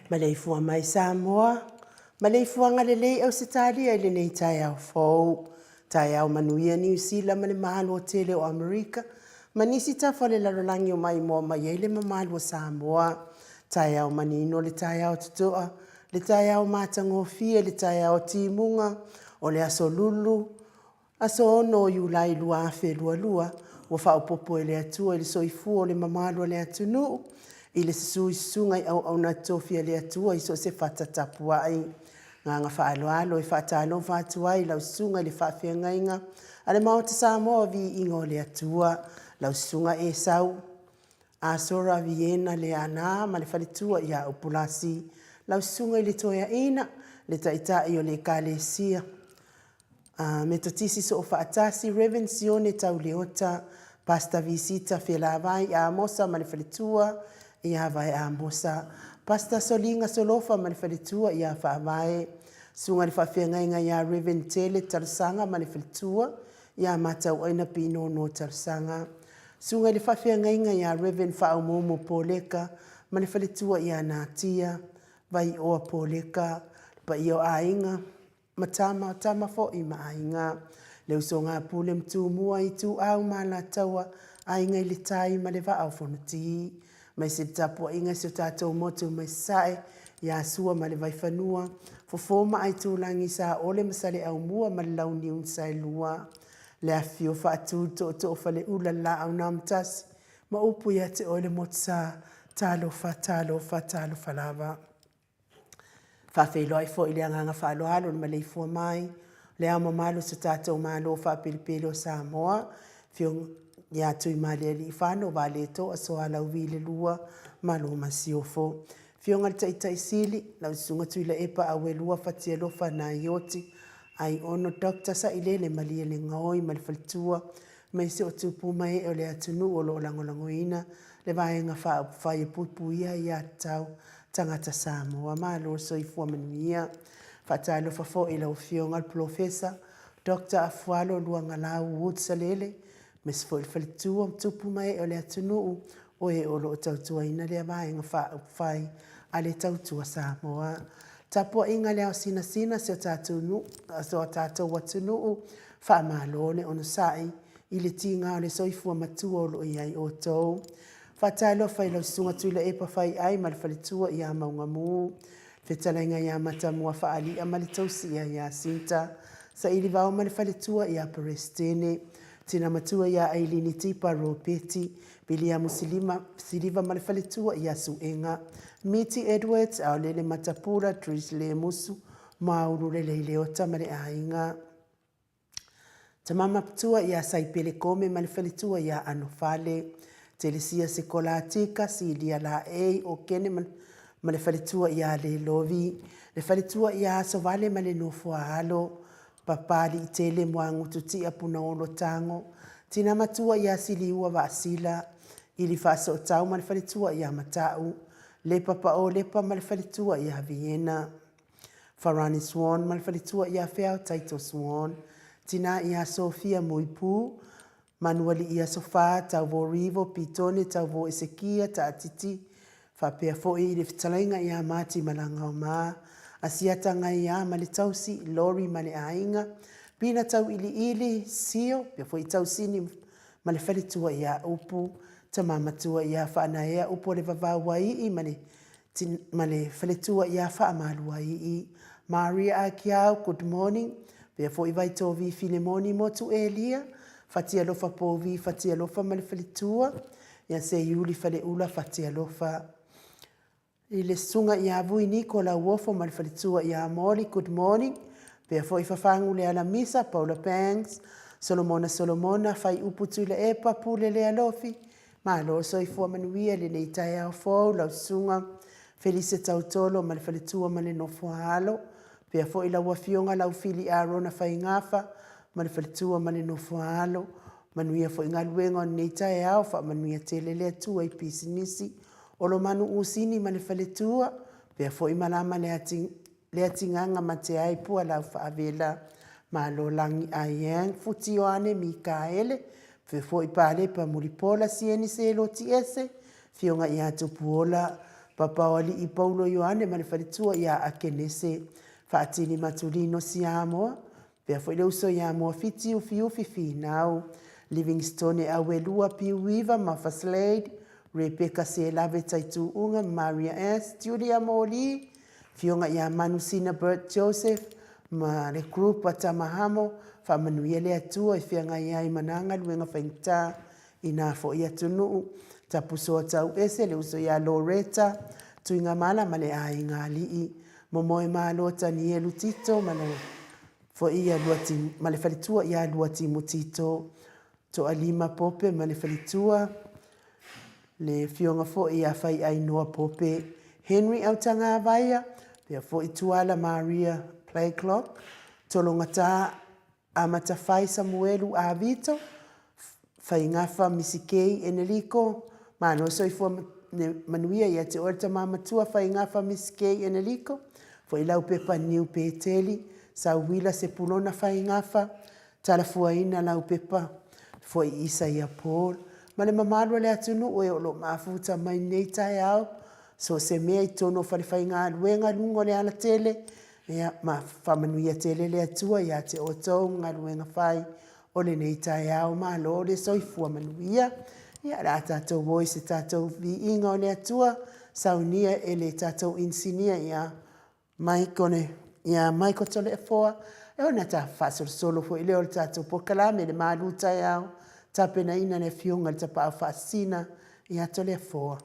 Maleifua mai Samoa, maleifuaga lelei Ausetalia i lenei taeao fou. Taeao manuia Niu Sila ma le Malo tele o Amerika ma nisi tafa o le lalolagi o maimoa mai ai le mamalu o Samoa. Taeao manino le taeao totoa, le taeao matagofie le taeao timuga o le aso Lulu, Aso 6 o Iulai 2022, ua faaopoopo e le Atua i le soifua o le mamalu o le atunuu, i le susu i susuga i auauna totofi a le Atua i so o se fata tapuai. Agaga faaaloalo e faatalofa atu ai i lau susuga i le faafeagaiga a le Maota Samoa o Viiga o le Atua, lau Susuga Esau Asora Viena Leaana ma le faletua ia Upulasi, lau Susuga i le Toeaina, le Taitai o le Ekalesia Metotisi Soofaatasi, Rev Sione Tauleota, Pastor Visita Felavai Amosa ma le faletua ia Vae Amosa, Pastor Soliga Solofa ma le faletua ia Faavae, Susuga i le Faafeagaiga ia Rev Tele Talosaga ma le faletua ia Matauaina Pinono Talosaga, Susuga i le Faafeagaiga ia Rev Faaumuumu Poleka ma le faletua ia Natia Vaioa Poleka, le paia o aiga ma tama, o tama foi ma aiga. Le usoga a Pule ma Tumua, Ituau ma Alataua, Aiga i le Tai ma le Vaa o Fonoti. Aemaise le tapuaiga i si o tatou motu mai Sasae, ia Sua ma le Vaifanua, Fofo ma Aitulagi, Saole ma Saleaaumua ma le Launiu na Saelua. Le afifio faatu i le tootoo o Faleula le Laau na Amotasi ma upu ia te oe le Motusa, talofa, talofa, talofa lava. Faafeiloai foi i le agaga faaaloalo i le maleifua mai o Le Ao Mamalu o si o tatou Malo faapelepele o Samoa, Afioga ia Tuimalealiifano Vaaletoa Sualauvi II ma le Masiofo. Afioga i le Taitai Sili, lau Susuga Tuilaepa Auelua Fatialofa Naioti Aiono Doctor Sailele Malielegaoi ma le faletua, aemaise o tupu ma ee o le atunuu o lo o lagolagoina le Vaega Faaupufai e Puipuia Aiatatau Tagata Samoa. Malo le soifua manuia. Faatalofa foi i lau Afioga i le Polofesa Doctor Afualo Luagalau Wood Salele, aemaise foi le faletua ma tupu ma ee o le atunuu o e o lo o tautuaina lea Vaega Faaupufai a le Tautua Samoa. Tapuaiga i le ao sinasina si o tatou atunuu, faamalo le onosai i le tiga o le soifua matua o lo o i ai outou. Faatalofa i lau Susuga Tuilaepa Faiai ma le faletua ia Maugamu, Fetalaiga ia Matamua Faali'a ma le tausi ia Iasinta, Sailivao ma le faletua ia Peresetene, Tina matua ia Ailini Tipa Ropeti, Piliamu Silima, Siliva ma le faletua ia Suega, Miti Edwards, Aolele Matapula, Dries Lemusu, Maulu Lelei Leota ma le aiga. Tama matua ia Saipele Kome ma le faletua ia Anofale, Telesia Sekolatika, Silia Laei, Okene ma le faletua ia Lelovi, le faletua ia Asovale ma le Nofoaalo, Papaliitele Muagutu Tia Punaolo Tago, Tina matua ia Siliua Vaasila, Ili Faasootau ma le faletua ia Matau, Lepa Pao Lepa ma le faletua ia Viena. Farani Swan ma le faletua ia Feao Taito Swan, tinā ia Sophia Muipu, Manualii Aso Fa, Tauvo Rivo, Pitone, Tauvo Esekia, Taatiti, faapea foi i le fetalaiga ia Mati Malagaoma, Asiata Ngaiā ma le tausi, Lori ma le aiga, Pina Tauiliili, Sio, pea foi Tausini ma le faletua ia Upu, Tama matua ia Faanaea Upu o le Vavau Aii ma le ma le faletua ia Faamaluaii. Maria Akiau, good morning. Pea foi Vaitovi Filemoni Motu Elia, Fatialofa Povi Fatialofa ma le faletua, ia Seiuli Faleula Fatialofa. I le susuga ia Vui Niko Lauofo ma le faletua ia Moli, good morning. Pea foi Fafagu Lealamisa, Paula Banks, Solomona Solomona, Faiupu Tuilaepa, Pule Lealofi, Malo soifua manuia i lenei taeao fou lau susuga Felise Tautolo ma le faletua ma le nofoa alo, pea foi lau afioga Laufili Arona Faigafa ma le faletua ma le nofoa alo. Manuia foi galuega o lenei taeao, faamanuia tele le Atua i pisinisi Olomanu Usini ma le faletua, pea foi malama le ati Leatigaga Mateai Pualau Faavela, Malolagi Aiang Futi Ioane Mikaele, Fefo'i Palepa Mulipola Sieni Seloti Ese, Fioga ia Tupuola, Papaoalii Paulo Ioane ma le faletua ia Akenese, Faatini Matulino Siamoa, Pea foi le uso ia Moafiti Ufiufi Finau, Livingstone Auelua Piuiva ma Faslade, Rebecca Selave Taituuga, Maria S. Julia Moli, Afioga ia Manusina Bert Joseph ma le group a Tamahamo, faamanuia le Atua e feagai ai ma na galuega faigata i na foi atunuu. Tapusoa Tauese, le uso ia Loretta, Tuigamala ma le aiga alii. Momoe Malo Tanielu Tito ma le foi ia Luati, ma le faletua ia Luatimu Tito. Toalima Pope ma le faletua, le afioga foi ia Faiainoa Pope. Henry Autagavaia, pea foi Tuala Maria Playclock, Tologata Amatafai Samuelu Avito, Faigafa Misikei Eneliko, Malo soifua manuia ia te oe le tama matua Faigafa Misikei Eneliko, Foilaupepa Niu Peteli, Sauila Sepulona Faigafa, Talafuaina Laupepa, Foi Isaia Paul, ma le mamalu o le atunuu e o lo o mafuta mai nei taeao, so o se mea i totonu o falefaigaluega i luga o le alatele, Ia, ma faamanuia tele le Atua ia te outou ma galuega fai o lenei taeao. Malo le soifua manuia. Ia, o le a tatou o i se tatou viiga o le Atua, saunia e le tatou inisinia ia Michael, ia Michael Toleafoa, e ona ta faasolosolo foi lea o le tatou polokalame le malu taeao, tapenaina le Afioga i le Tapaau Faasisina ia Toleafoa.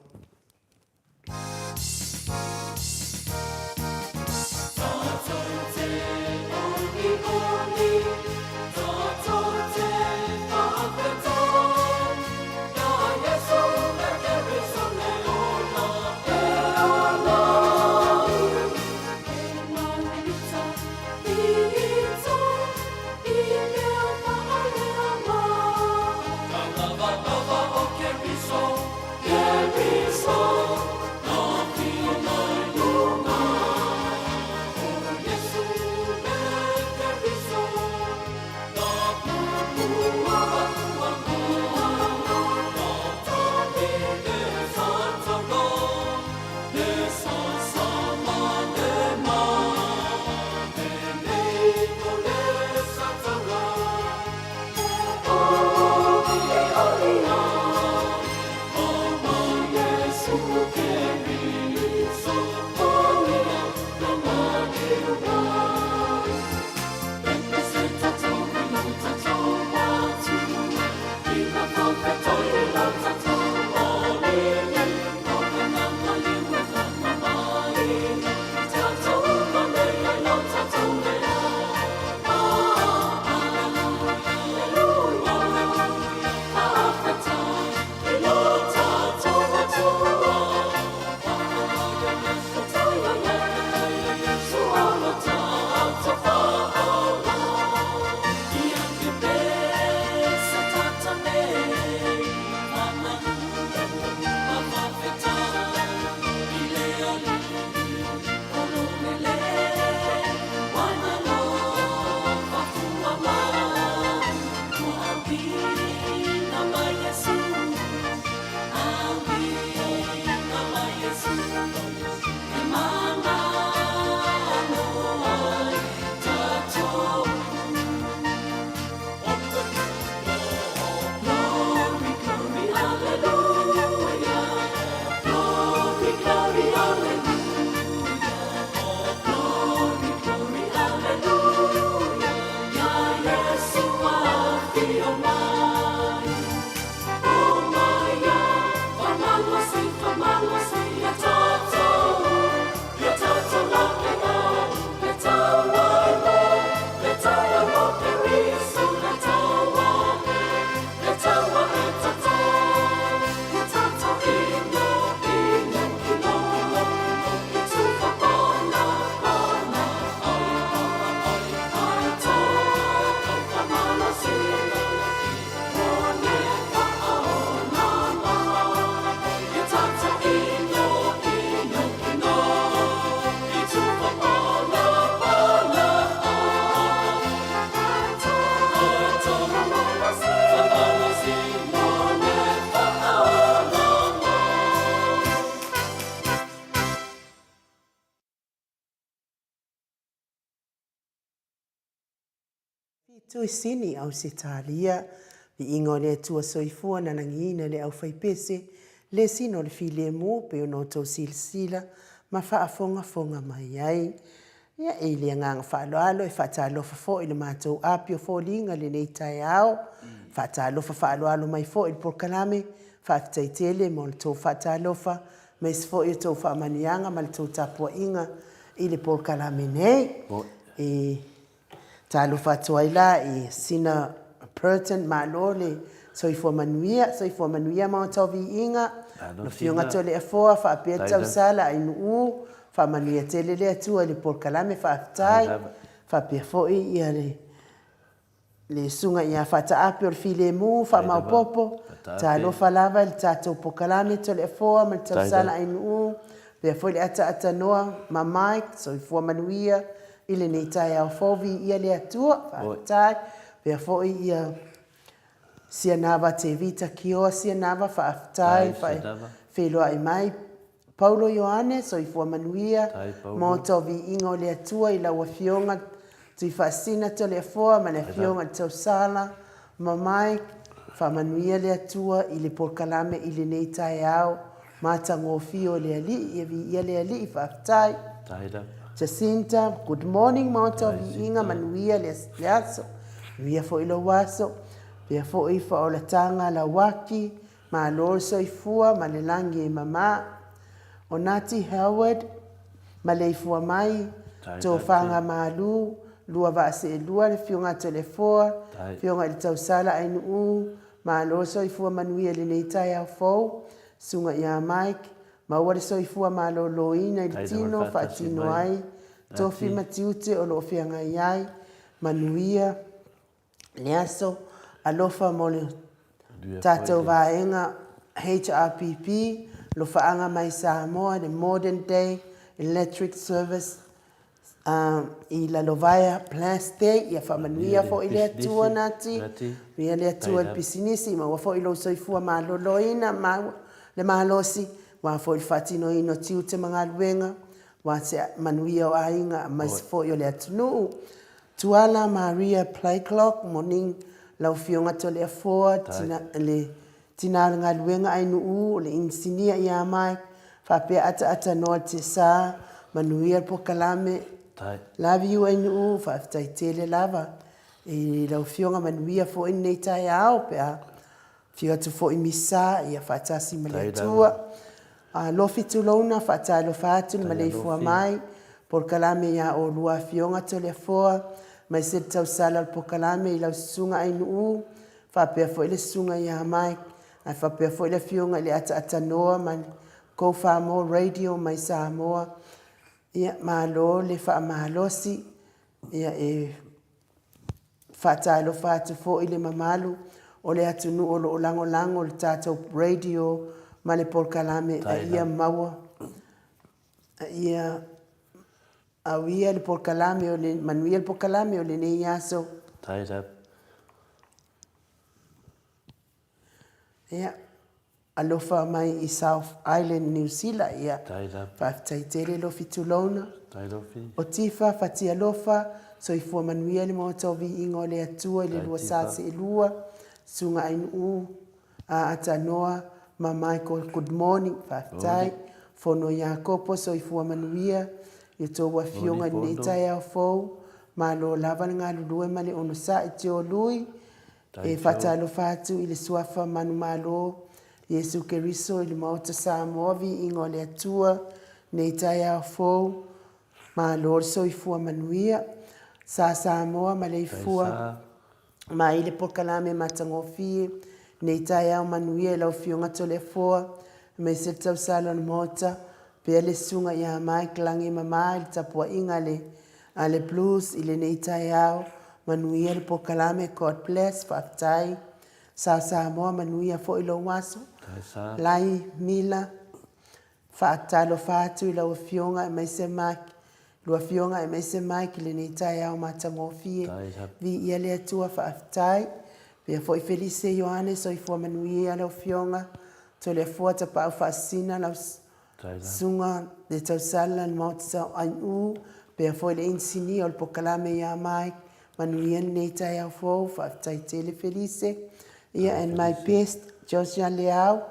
Tuisini, Ausetalia, Viiga o le Atua Soifua na lagiina le aufaipese, le sina o le filemu pei ona outou silasila ma faafogafoga mai ai. Ia, e i le agaga faaaloalo e faatalofa foi i le matou api o foliga i lenei taeao. Faatalofa faaaloalo mai foi i le polokalame. Faafetai tele mo le tou faatalofa, aemaise foi o tou faamanuiaga ma le tou tapuaiga i le polokalame nei. E Talofa atu ai la i sina Purton, malo le soifua manuia, soifua manuia Maota o Viiga, le Afioga Toleafoa faapea Tausala Ainuu, faamanuia tele le Atua i le polokalame, faafetai. Faapea foi ia le le Susuga ia Faataape o le Filemu, faamaopoopo, talofa lava i le tatou polokalame Toleafoa ma le Tausala Ainuu, faapea foi le Ataatanoa ma Mike, soifua manuia i lenei taeao fou, viia le Atua, faafetai. Faapea foi ia Sianava Tevita Kioa Sianava, faafetai, feiloai mai. Paulo Ioane, soifua manuia, Maota o Viiga o le Atua i lau Afioga Tuifaasisina Toleafoa ma le Afioga i le Tausala ma Mike, faamanuia le Atua i le polokalame i lenei taeao matagofie o le Alii, ia viia le Alii, faafetai. Jacinta, good morning Maota o Viiga, manuia le aso, manuia foi lou aso, faapea foi Faaolataga Lauaki, Malo le soifua ma le lagi e mama. O Nati Howard, maleifua mai, Tofaga Malu, Luavaaseelua, le Afioga a Toleafoa, Afioga i le Tausala Ainuu, malo le soifua manuia i lenei taeao fou, Susuga ia Mike, maua le soifua maloloina i le tino faatino ai tofi ma tiute o lo o feagai ai, manuia le aso, alofa mo le tatou vaega HRPP, alofaaga mai Samoa, le Modern Day Electric Service i Lalovaea Plaste, ia faamanuia foi le Atua Nati, manuia le Atua i le pisinisi, maua foi lou soifua maloloina ma le malosi, aua foi le faatinoina o tiute ma galuega, aua se manuia o aiga aemaise foi o le atunuu. Tuala Maria Playclock, Morning lau Afioga Toleafoa, le tina o le galuega Ainuu, o le inisinia ia Mike, faapea ataatanoa Tesa, manuia le polokalame. Love you Ainuu, faafetai tele lava i lau Afioga, manuia foi lenei taeao pe a Afio atu foi Misa, ia faatasi ma le Atua. Alofi tulouna, faatalofa atu le maleifua mai, polokalame ia oulua Afioga Toleafoa, aemaise le tausala o le polokalame i lau Susuga Ainuu, faapea foi le Susuga ia Mike, ae faapea foi le Afioga i le Ataatanoa ma le Go Far More Radio mai Samoa. Ia, malo le faamalosi. Ia, e Faatalofa atu foi i le mamalu o le atunuu o lo o lagolago le tatou radio ma le polokalame a ia maua a ia auia le polokalame o le manuia le polokalame o lenei aso. Ia. Alofa mai i South Island Niu Sila ia faafetai tele Lofi tulouna O Tifa Fatialofa soifua manuia le maota o viiga o le Atua i le 242 Susuga Ainuu a Atanoa ma Michael good morning faafetai Fono Iakopo soifua manuia i outou afioga i lenei taeao fou malo lava le galulue ma le onosai Tiolui E faatalofa atu i le Suafa Manumalo, Iesu Keriso i le Maota Samoa, Viiga o le Atua, nei taeao fou, malo le soifua manuia. Sa Samoa maleifua mai le polokalame matagofie, nei taeao manuia i lau Afioga Toleafoa, aemaise le tausala o le Maota, pea le Susuga ia Mike Lagimama i le tapuaiga a le A le Blues i lenei taeao, manuia le polokalame, God bless, faafetai. Sa Samoa manuia foi lou aso. Lai Mila, faatalofa atu i lau Afioga aemaise Mike, lua Afioga aemaise Mike i lenei taeao matagofie. Viia le Atua, faafetai. Faapea foi Felise Ioane, soifua manuia lau Afioga. Toleafoa Tapaau Faasisina, lau Susuga le tausala le Maota Aiu, pea foi le inisinia o le polokalame ia Mike, Manuia lenei taeao fou, faafetai tele Felise. Ia and my best Josia Leao,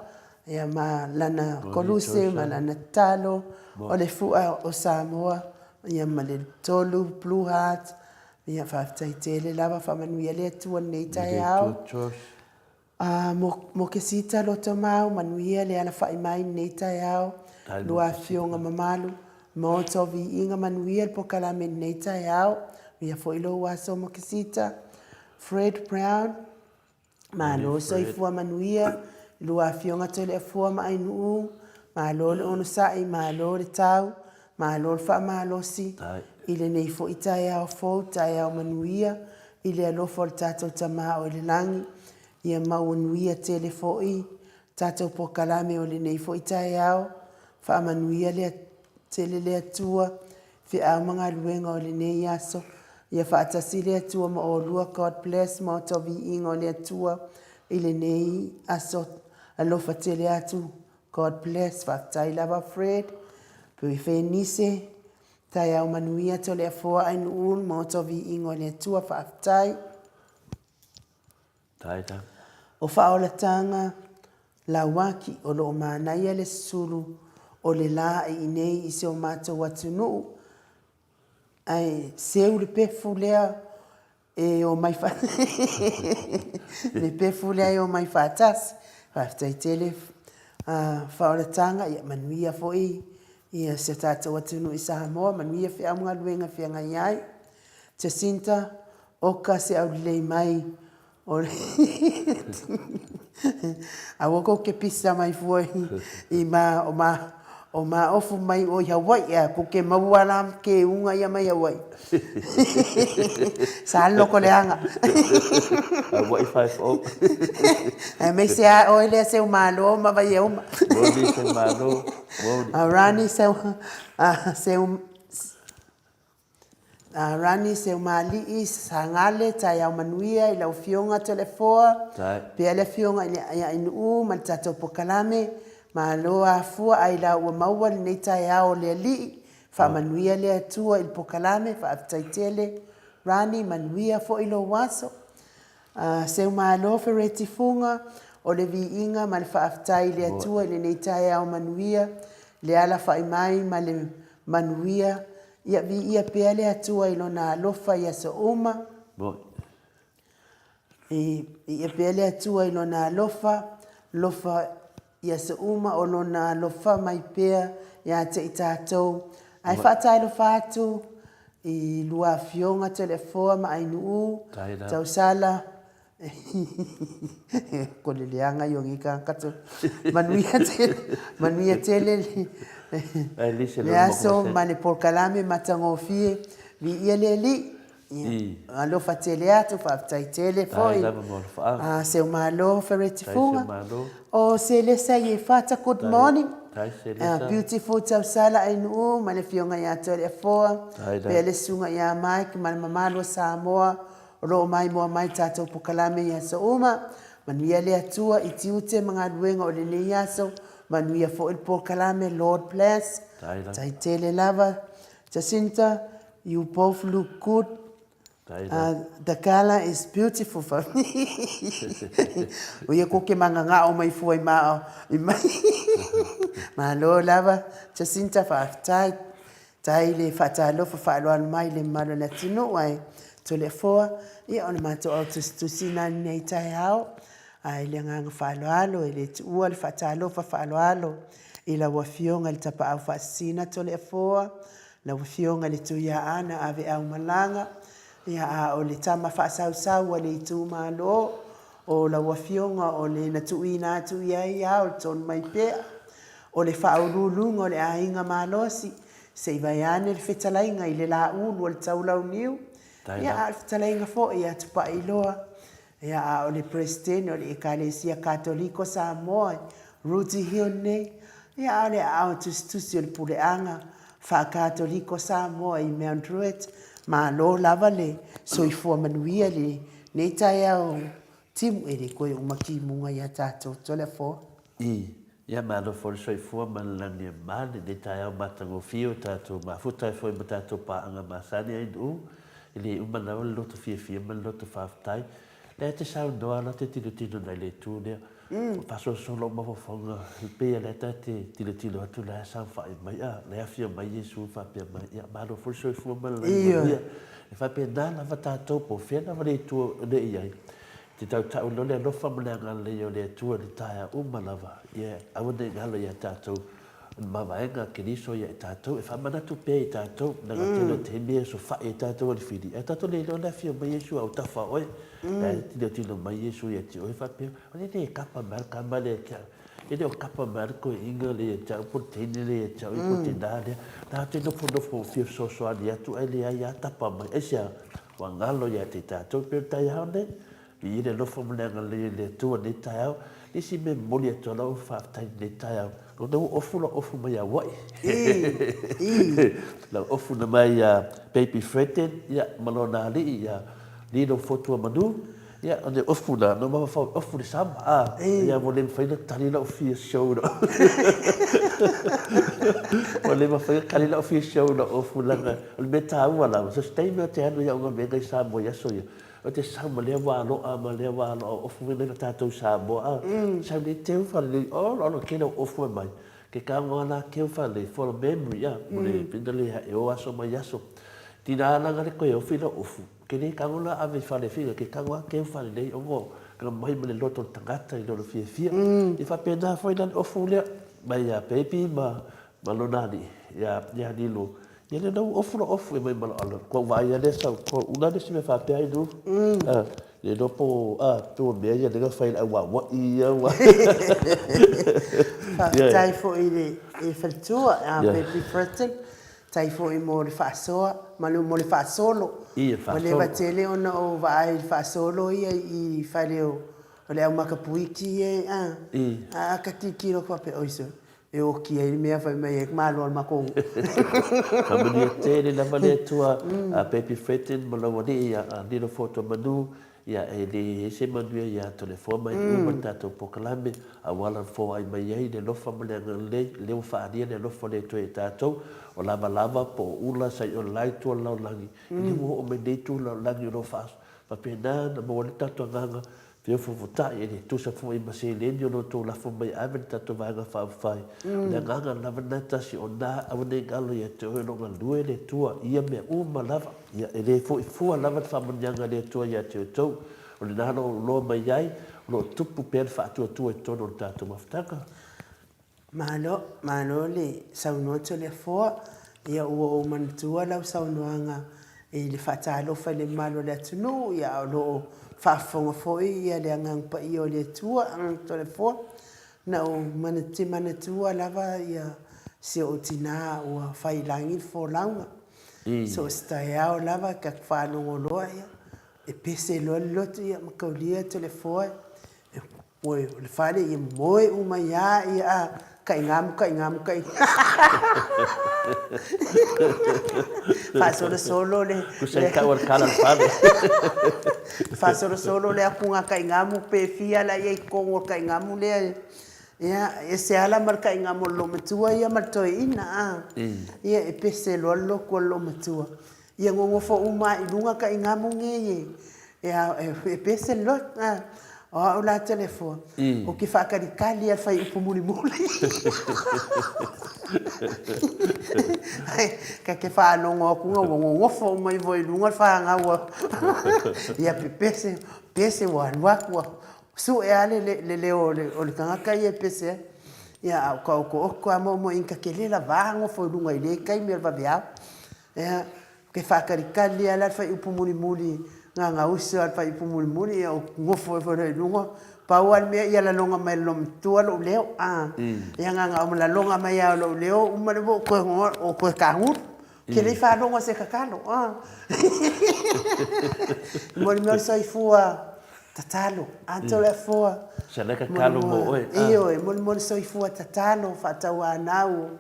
ia ma lana koluse ma lana tatalo, o le fua o Samoa, ia ma le Tolu Blue Heart, ia faafetai tele lava, faamanuia le Atua i lenei taeao. A mo, mo Kesita Lotomau, manuia le alafai mai i lenei taeao, lua afioga mamalu, Maota o Viiga, manuia le pokalame i lenei taeao, manuia foi lou aso mo Kesita. Fred Brown, malo soifua manuia, lua afioga Toleafua ma Ainuu, malo le onosai, malo le tau, malo le faamalosi i lenei foi taeao fou, taeao manuia, i le alofa o le tatou Tama o i le Lagi, ia mauanuia tele foi tatou pokalame o lenei foi taeao, faamanuia le tele le Atua, feau ma galuega o lenei aso, ia faatasi le Atua ma oulua God bless Maota o Viiga o le Atua i lenei aso, alofa tele atu God bless Faafetai lava Fred, Fenise, Taeao manuia Toleafoa Ainuu Maota o Viiga o le Atua Faafetai. Taita. O faaolataga lauaki o lo o manaia le susulu o le la i inei i si o matou atunuu, ae seu le pefu lea e omai le pefu lea e omai faatasi. Faafetai tele faaolataga, ia manuia foi ia si o tatou atunuu i Samoa, manuia feau ma galuega e feagai ai. Jacinta, Oka se aulelei mai o le Aua kou ke pisa mai fua i ma o ma o ma ofu mai o i Hawaii a ko ke maua la ke unga ia mai Hawaii. Sa loko le anga. Hawaii 5-0. Ae mai se a oe lea seu malo ma vai e uma. Moni seu malo. Moni. A Rani seu seu A Rani Seumali'i Sagale, taeao manuia i lau Afioga Toleafoa, pea le Afioga i le Aiainuu ma le tatou pokalame, malo afua ailao ua maua lenei taeao o le Alii, faamanuia le Atua i le pokalame, faafetai tele Rani, manuia foi lou aso. Seumalo Fereti Fuga, o le viiga ma le faafetai i le Atua i lenei taeao manuia, le alafai mai ma le manuia, Ia viia pea le Atua i Lona alofa i aso uma. Viia pea le Atua i Lona alofa, lofa i aso uma o Lona alofa mai pea ia te i tatou. Ae faatalofa atu i lua afioga Toleafoa ma Ainuu, Tausala, Ko le leaga i o ngi ka to. Manuia tele, manuia tele le aso ma le polokalame matagofie. Viia le Alii. Alofa tele atu, faafetai tele foi. Seumalo Fereti Fuga. O Selesa Iefata, good morning. Beautiful Tausala Ainuu ma le Afioga ia Toaleafoa, pea le Susuga ia Mike ma le mamalu o Samoa. O lo o maimoa mai tatou pokalame i aso uma. Manuia le Atua i tiute ma galuega o lenei aso. Manuia foi le pokalame Lord bless. Tai tele lava. Jacinta, you both look good. The colour is beautiful for me. O ia ko ke mangangao mai fua i maa i mai. Malo lava Jacinta, faafetai. Tai le faatalofa faaaloalo mai i le mamalu o le atunuu ae Toleafoa, ia o le matou au tusitusi na lenei taeao. Ae i le agaga faaaloalo e le tuua le faatalofa faaaloalo i lau Afioga i le Tapaau Faasisina Toleafoa, lau Afioga i le Tuiaana Aveaumalaga, ia a o le tama faasausau a le itumalo, o lau Afioga o le na tuuina atu i ai ao le tonu mai pea. O le faauluuluga o le aiga malosi, se i vaeane le fetalaiga i le laulu o le taulauniu, ia a o le fetalaiga foi ia Tupaiiloa, ia a o le Peresetene o le Ekalesia Katoliko Samoa Rudy Hill nei, ia a o le aao tusitusi o le Puleaga Faa-Katoliko Samoa i Mount Druitt, malo lava le soifua manuia i lenei taeao timu, e le toe uma timuga ia tatou Toleafoa. I. Ia malo foi le soifua ma le lagi e ma lenei taeao matagofie o tatou mafuta ai foi ma tatou paaga masani ai Nu'u. E le uma lava le loto fiafia ma le loto faafetai. Lea e te saunoa la te tilotilo nai le itu lea. Ua faasolosolo ou mafaufauga e pei o lea ta te tilotilo atu la e saofai mai a, la e afio mai Iesu faapea mai, ia malo foi le soifua ma le lagi manuia. E faapena lava tatou po o fea lava le itu o le i ai, te tautau loa le alofa ma le agalelei o le Atua i le taeao uma lava, ia aua ne i galo ia tatou O le mavaega a Keriso ia i tatou, e faamanatu pea i tatou, leaga tele o taimi e osofai ai tatou e le fili, ae tatou le iloa le afio mai Iesu a o tafa oe. La e tilotilo mai Iesu ia te oe faapea, o le le kapa mai a le tama lea ia te au. E le o kapa mai a le toeaina lea ia te au po o le teine lea ia te au po o le tinā lea. Na te nofonofo fia fesoasoani atu ae leai lava tapa mai. Aisea? Ua galo ia te tatou pei o le taeao nei. I le alofa ma le agalelei o le Atua i lenei taeao. Le isi mea e momoli atu ai lau faafetai i lenei taeao, o lea ua ofu lau ofu mai Hawaii. Lau ofu na mai ia Baby Fredden ia, ma lona alii ia Lilo Fotuamanu. Ia, o le ofu na, na mafaufau e ofu le sama, a, ia ua le mafai ona tali lau fia show i lau ua le mafai ona tali lau fia show i lau ofu leaga o le mea taua lava, so se taimi ou te alu i au galuega i Samoa i aso ia, O te sau ma lea wā loa ma lea wā loa o ofu mai ma tātou Samoa a. Sau nei teu whalelei o lo lo kele o ofu e mai. Ke ka ngoa la keu whalelei for the memory a. Mo le pina le ha e o aso mai aso. Tina ala ngare koe ofi la ofu. Ke le ka ngola ave whale whiga ke ka ngoa keu whalelei o ngo ka mai ma le loto le tangata i lona fiafia. I whapena foi la le ofu lea mai a baby ma ma lona alii ia ia Lilo. Ia lea ua ofu la ofu e mai ma lou Kua vaai a lea sau kua una le isi mea faapea ai lu. A le iloa po a tua mea ia lea na fai le au aua'i ia ua. Faafetai foi i le faletua a Baby Britton. Faafetai foi mo le faasoa ma le mo le faasolo. Ua leva tele ona ou vaai i le faasolo ia i fale o le au makapuiti ia a. A ka tilotilo faapea oi sole E oki ai le mea fai mai ai malo a le matou. Faamanuia tele lava le Atua a Baby Fredden ma lau alii a Lilo Fotuamanu, ia e le i ai se manuia ia Toleafoa ma e uma le tatou polokalame aua lana foai mai ai le alofa ma le agalelei, lea ua faaalia le alofa o le Atua ia tatou, o lavalava po o ula sa i o le la itu o le lalolagi, lea ua oo mai nei itu o le lalolagi o lo o faapena ona maua ai le tatou agaga Feofaofata'i, e le tusa foi ma seleni o lo outou lafo mai e ave le tatou Vaega Faaupufai. O le agaga lava lena e tasi, o na aua nei galo ia te oe o lo o galue le Atua i ia mea uma lava. Ia, e le fo'i fua lava le faamanuiaga a le Atua ia te outou. O lena o lo o loa mai ai, o lo o tupu pea le faatuatua i totonu o le tatou mafutaga. Malo, malo le saunoa Toleafoa. Ia ua ou manatua lau saunoaga i le faatalofa i le mamalu o le atunuu, ia a o lo o faafofoga foi ia le Agaga Paia o le Atua, Toleafoa. Na ou te manatua lava ia si ou tina ua fai i lagi le folauga. So o se taeao lava ta te faalogo loa ia e pese loa le loto ia ma taulia Toleafoa. Moe o le fale ia moe uma ia ia a kaigamu kaigamu kaigamu faasolosolo le Tusa i tau o le kala o le fale. Faasolosolo le akuga kaigamu pe fia la ia i totonu o le kaigamu lea ia e ese lava la ma le kaigamu o le loomatua ia ma le toeaina a ia e pese loa le lotu a le loomatua ia nonofo uma lava i luga kaigamu nei E pese le loto, a o au la Toleafoa, ou te faatalitali lava i le fuaiupu mulimuli. Ta te faalogo atu ua nonofo uma ifo i luga le fanau a ia pepese, pese ua alu atu ua sue lava le leo o le tagata ia e pese ai. Ia a o ka otooto lava moomooina ta te le lava nofo i luga i lea taimi o le vaveao. Ia, Ke faatalitali lava la le fuaiupu mulimuli gagauso lava le fuaiupu mulimuli ia ou nofo ifo loa i luga pau lava le mea ia laloga mai e le loomatua lou leo a ia gagau laloga mai lava o lou leo uma lea ua ou toe ou toe tagulu ke le i faalogo i se tatalo a mo le mea o le soifua tatalo a Toleafoa Sala tatalo mo oe a ioe molimoli soifua tatalo faatauanau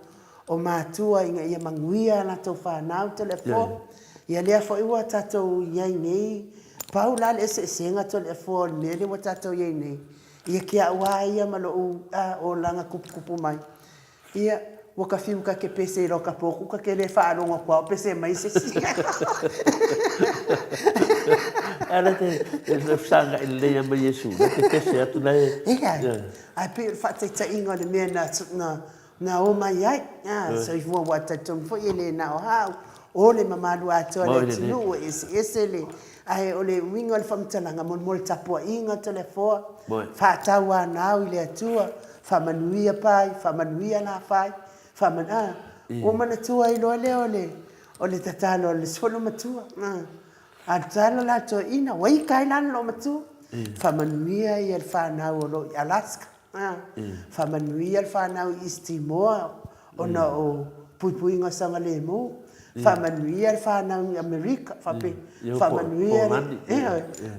o matua ina ia manuia a latou fanau Toleafoa. Ia lea foi ua tatou i ai nei, pau la le eseesega Toleafoa o le mea lea ua tatou i ai nei, ia te au lava ia ma lou olaga tuputupu mai, ia, Ua ka fiu ka ke pese i loka poku ka ke le faalogo aku a o pese mai se isi. Ala te fesagai lelei ma Iesu, na te pese atu la e. E leai, ae pei o le faataitaiga o le mea na, na, na o mai ai. Soifua ua talitonu foi e le na o hau, o le mamalu atoa o le atunuu e eseese le, ae o le uiga o le faamatalaga mo le tapuaiga Toleafoa, faatauanau i le Atua, Faamanuia Pai, faamanuia Lafai, faamanu, a, ua manatua ai loa lea o le, o le tatalo a le solo matua, a, a tatalo la toeaina, ua ika ai la le loomatua, faamanuia ia le fanau o lo o i Alaska, a, faamanuia le fanau i East Timor ona o puipuiga o saogalemu, faamanuia le fanau i Amerika, faapea, faamanuia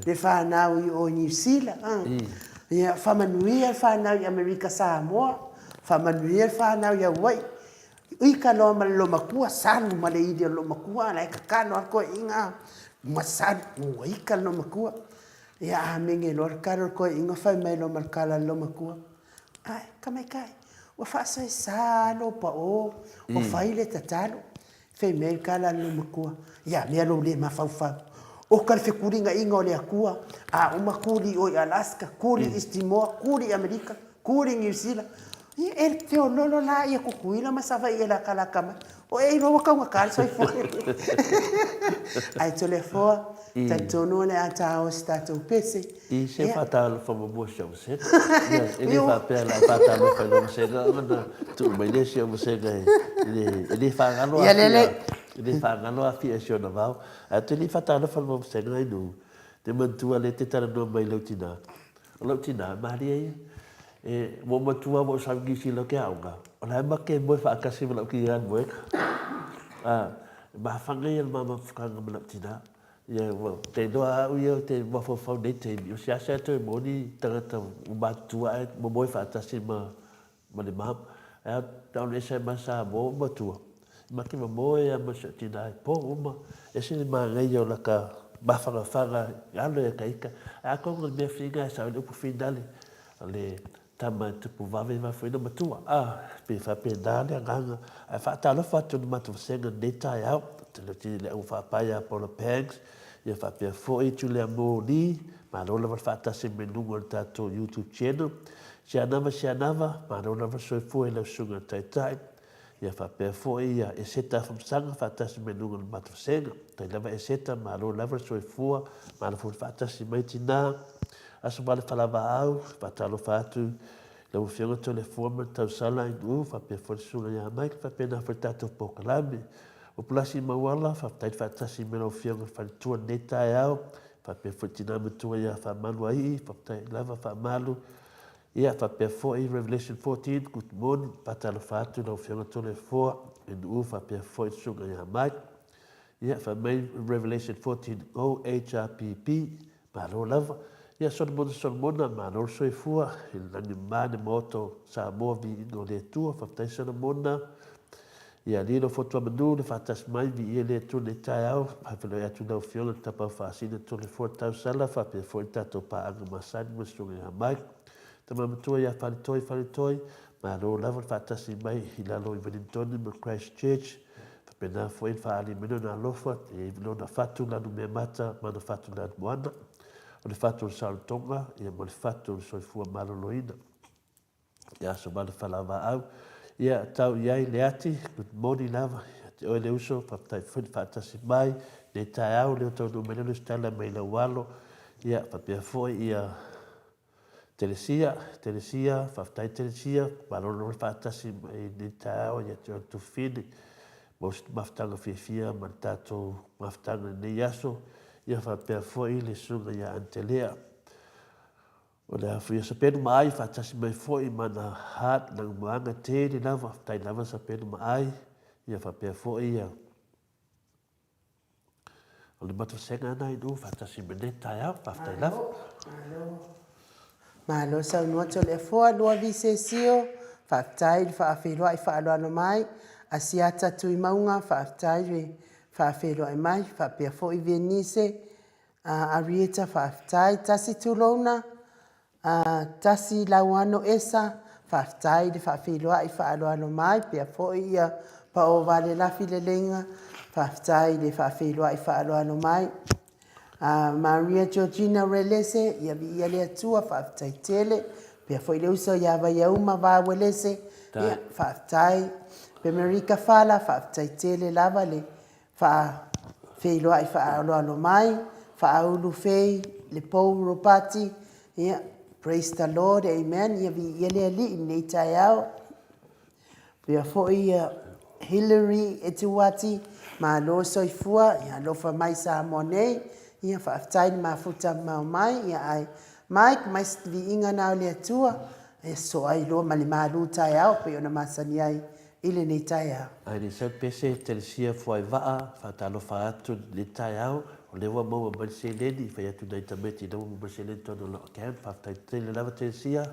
le fanau i o i Niu Sila, ia, faamanuia le fanau i Amerika Samoa, faamanuia le fanau i Hawaii. Ika loa ma le loomatua, salu ma le ili o le loomatua, a la e tatalo lava le toeaina, ma salu, ua ika le loomatua. Ia amene loa le talo a le toeaina fai mai loa ma le tala a le loomatua, Ae, tamaitai, ua faasaesa lava lou pao o fai le tatalo. Fai mai le tala a le loomatua, Ia mea lou le mafaufau. Oka le fetulinaiga o le Atua, a uma tuli i o i Alaska, tuli i East Timor, tuli i Amerika, tuli i Niu Sila. Ia, e feoloolo la ia Tutuila ma Savaii e latalata mai. O e iloa ua taugata le soifua. Ae Toleafoa, talitonu o le a ta o se tatou pese. I se faatalofa muamua i si au vasega. Ia, e le faapea o le a faatalofa i lou vasega ona tuu mai lea si au vasega e le faagalo Afia, e le faagalo Afia i si ona vao. Ae ou te le i faatalofa i le vasega i nuu, te manatua lea e te talanoa mai i lou tina. O lou tina, e malie ia. E, ua ou matua ua ou sau i Niu Sila ou te aoga, o la e make moe faatasi ma lau tina i le moega. A, e mafaga ia le ma mafutaga ma lau tina. Ia, ua te iloa au ia ou te mafaufau nei taimi, o seasea toe moni tagata ua matutua ae momoe faatasi ma ma le mama. Ae a na ona ese mai Samoa ua matua, make momoe lava ma si ou tina i po uma, ese le manaia o laka mafanafana i alo ia ka ika. Ae atonu o le mea whina e sao ai le upu finale, o le tama e tupu vave vave foi na matua. A, pei faapena le agaga. Ae faatalofa atu i le matou vasega i lenei taeao, i le au faapae ia Paula Paggs, ia faapea foi Julia Moore Lee, malo lava le faatasi mai luga o le tatou YouTube channel. Sianava Sianava, malo lava le soifua i lau Susuga i le Taitai, ia faapea foi ia Eseta Afamasaga faatasi mai luga o le matou vasega. Tai lava Eseta, malo lava le soifua, malo foi le faatasi mai tina. Aso Vale Falavaau, faatalofa atu i lau Afioga Toleafoa ma le tausala i Nu'u, faapea foi le Susuga ia Mike, faapena foi le tatou polokalame. O Pulasi Mauala, faafetai le faatasi mai lau Afioga i le Faletua i lenei taeao, faapea foi le Tina Matua ia Faamaluaii, faafetai lava Faamalu. Ia, faapea foi Revelation 14, good morning, faatalofa atu i lau Afioga Toleafoa i Nu'u, faapea foi le Susuga ia Mike. Ia, fai mai Revelation 14, go HRPP, Malo lava. Ia Solomona Solomona, malo le soifua i le lagi mama le Maota o Samoa viiga o le Atua. Faafetai Solomona. Ia Lilo Fotuamanu le faatasi mai viia le Atua nei taeao. Faafeiloai atu i lau Afioga le Tapaau Faasina Toleafoa Tausala faapea foi le tatou paaga masani ma le Susuga ia Mike. Tama Matua ia Faletoi Faletoi, malo lava le faatasi mai i lalo i Wellingtone ma Christchurch. Faapena foi le faaali mai lona alofa i lona fatu lanumeamata ma lona fatu lanumoana, o le fatu o le saolotoga ia ma le fatu o le soifua maloloina. Ia aso ma le falavaau, ia tau i ai le ati, good morning lava ia te oe le uso, faafetai foi le faatasi mai nei taeao, lea ua taunuu mai le lesitala mai lau alo, ia faapea foi ia Telesia, Telesia, faafetai Telesia, malolo le faatasi mai i lenei taeao ia te oe Tufine, mo se mafutaga fiafia ma le tatou mafutaga i lenei aso, ia faapea foi le susuga ia Antelea. O le afuia Sapelu ma Ai faatasi mai foi ma na Hart Lanumoana tele lava, faafetai lava Sapelu ma Ai, ia faapea foi ia O le matou sega lena i nuu faatasi ma lenei taeao. Faafetai lava. Malo. Malo saunoa Toleafoa, Luavi Sesio, faafetai le faafeiloai faaaloalo mai. Asiata Tuimauga, faafetai le faafeiloai mai. Faapea foi Venice, Arieta, faafetai. Tasi Tulouna, A, Tasi Lauano Esa, Faafetai i le faafeiloai faaaloalo mai pea foi ia Pao Valelafi Leleiga. Faafetai i le faafeiloai faaaloalo mai. Maria Georgina Uelese, ia viia le Atua, faafetai tele. Pea foi le uso ia Vaiauma Va Uelese, ia faafetai. Pemerika Fala, faafetai tele lava le faafeiloai faaaloalo mai. Faaulu Fei Lepou Ropati, ia praise the Lord, amen, ia viia le Alii i lenei taeao. Pea foi ia Hillary Etuati, malo soifua, ia alofa mai Samoa nei, ia faafetai le mafuta mamao mai, ia ae Mike, mai se viiga na o le Atua, e sosoo ai loa ma le malu taeao pei ona masani ai i lenei taeao. Ae le sau pese Telesia Fuaivaa, faatalofa atu i lenei taeao, o lea ua maua mai le seleni, fai atu nai tamaiti o lea ua maua mai le seleni i totonu o lau account, faafetai tele lava Telesia.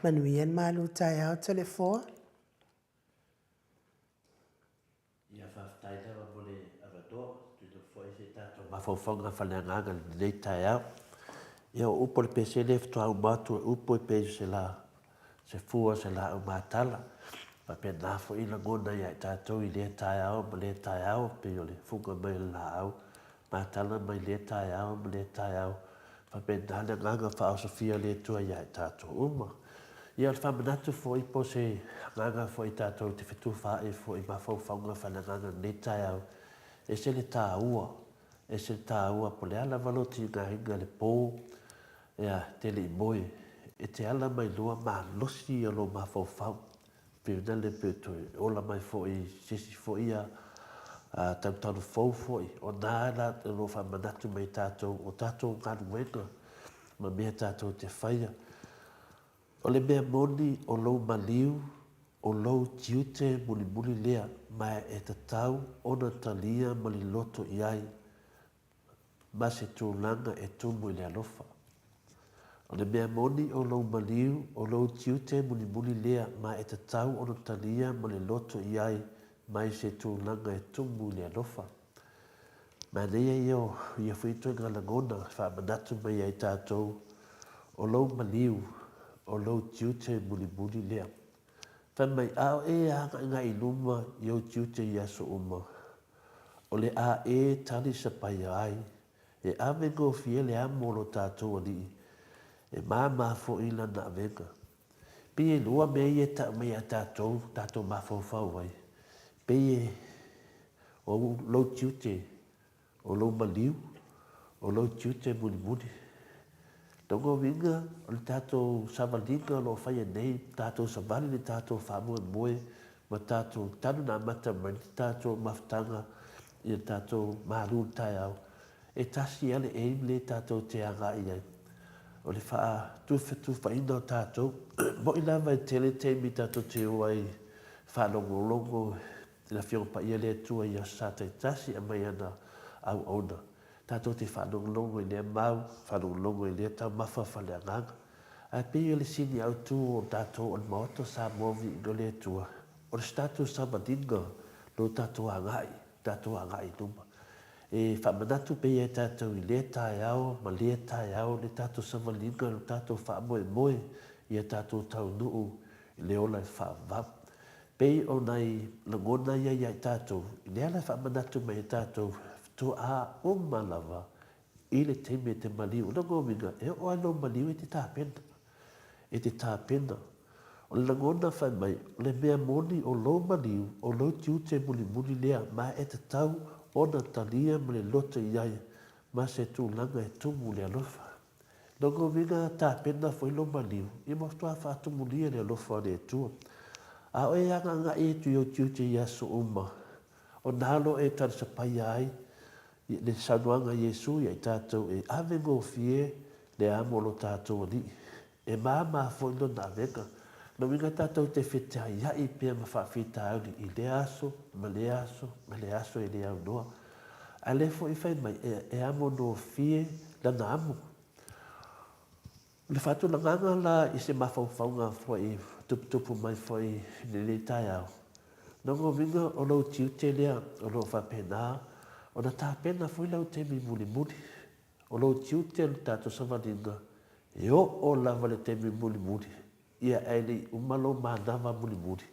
Manuia le malu taeao Toleafoa. Ia faafetai lava mo le avanoa, tuuina foi se tatou mafaufauga faaleagaga i lenei taeao. Ia o upu a le pesele faatoa uma atu e upu e pei o se la, se fua o se laau matala. E faapena foi lagona ia i tatou i lea taeao ma lea taeao, pei o le fuga mai o le laau matala mai lea taeao ma lea taeao. Faapena le agaga faaosofia o le Atua ia i tatou uma. Ia o le faamanatu foi po o se agaga foi tatou te fetufaai foi i mafaufauga faaleagaga i lenei taeao, ese le taua, ese le taua po o le a lava lou tigaina i le po, ia, e te le i moe, e te ala mai loa malosi ia lou mafaufau. Pei ona le pei toe ola mai foi se isi foi ia talutalu fou foi, o na la o lo o faamanatu mai e tatou o tatou galuega ma mea tatou te faia. O le mea moni o lou maliu, o lou tiute mulimuli lea ma e tatau ona talia ma le loto i ai ma se tulaga e tumu i le alofa. O le mea moni o lou maliu, o lou tiute mulimuli lea ma e tatau ona talia ma le loto i ai mai se tulaga e tumu i le alofa. Manaia ia o ia foi ituaiga lagona e faamanatu mai ai tatou o lou maliu, o lou tiute mulimuli lea. Fai mai, a o e agaʻigaʻi i luma i ou tiute i aso uma, O le a e tali sapaia ai, e ave gofie le amo o lo tatou Alii, e māmā foi lana avega. Pei e lua mea ia e tau mai ia tatou, tatou mafaufau ai, pei e o lou tiute O lou maliu, o lou tiute mulimuli. Lona uiga, o le tatou savaliga o lo o faia nei, tatou savali le tatou faamoemoe ma tatou talu ona amata mai le tatou mafutaga i le tatou malu i le taeao, e tasi lava le aim lea tatou te agai i ai, o le faatufatufaina o tatou. E moni lava e tele taimi tatou te o ai e faalogologo I le Afioga Paia le Atua i aso Sa taitasi aumai ana auauna, tatou te faalogologo i lea mau, faalogologo i lea taumafa faaleagaga. Ae pei o le sini autu o tatou o le Maota o Samoa Viiga o le Atua, o le se tatou savaliga lo tatou agai, tatou agai i luma. E faamanatu pea ia tatou i lea taeao ma lea taeao le tatou savaliga, lo tatou faamoemoe ia tatou taunuu i le ola e faavavau. Pei o nai lagona ia ia i tatou, i le ala e faamanatu mai e tatou, faatoa uma lava i le taimi e te maliu. O lona uiga, e oo lava i lou maliu e te tapena, e te tapena. O le lagona fai mai, o le mea moni o lou maliu, o lou tiute mulimuli lea, ma e tatau ona talia ma le loto i ai ma se tulaga e tumu le alofa. Lona uiga tapena foi lou maliu, ia matua faatumulia le alofa o le Atua. A o e agaagaʻi atu i ou tiute i aso uma, o na loa e talisapaia ai le saunoaga a Iesu ia i tatou e ave gofie le amo o lo tatou Alii, e māmā foi lona avega. Lona uiga tatou te feteaiaʻi pea ma faafitauli i lea aso ma lea aso ma lea aso e le aunoa. A lea foi fai mai, e amo gofie lana amo. O le faatulagaga la i se mafaufauga foi tuputupu mai foi i lenei taeao, lona uiga o lou tiute lea o lo o faapena ona tapena foi lau taimi mulimuli. O lou tiute o le tatou savaliga, e oo lava i le taimi mulimuli, ia ae le i uma lou manava mulimuli,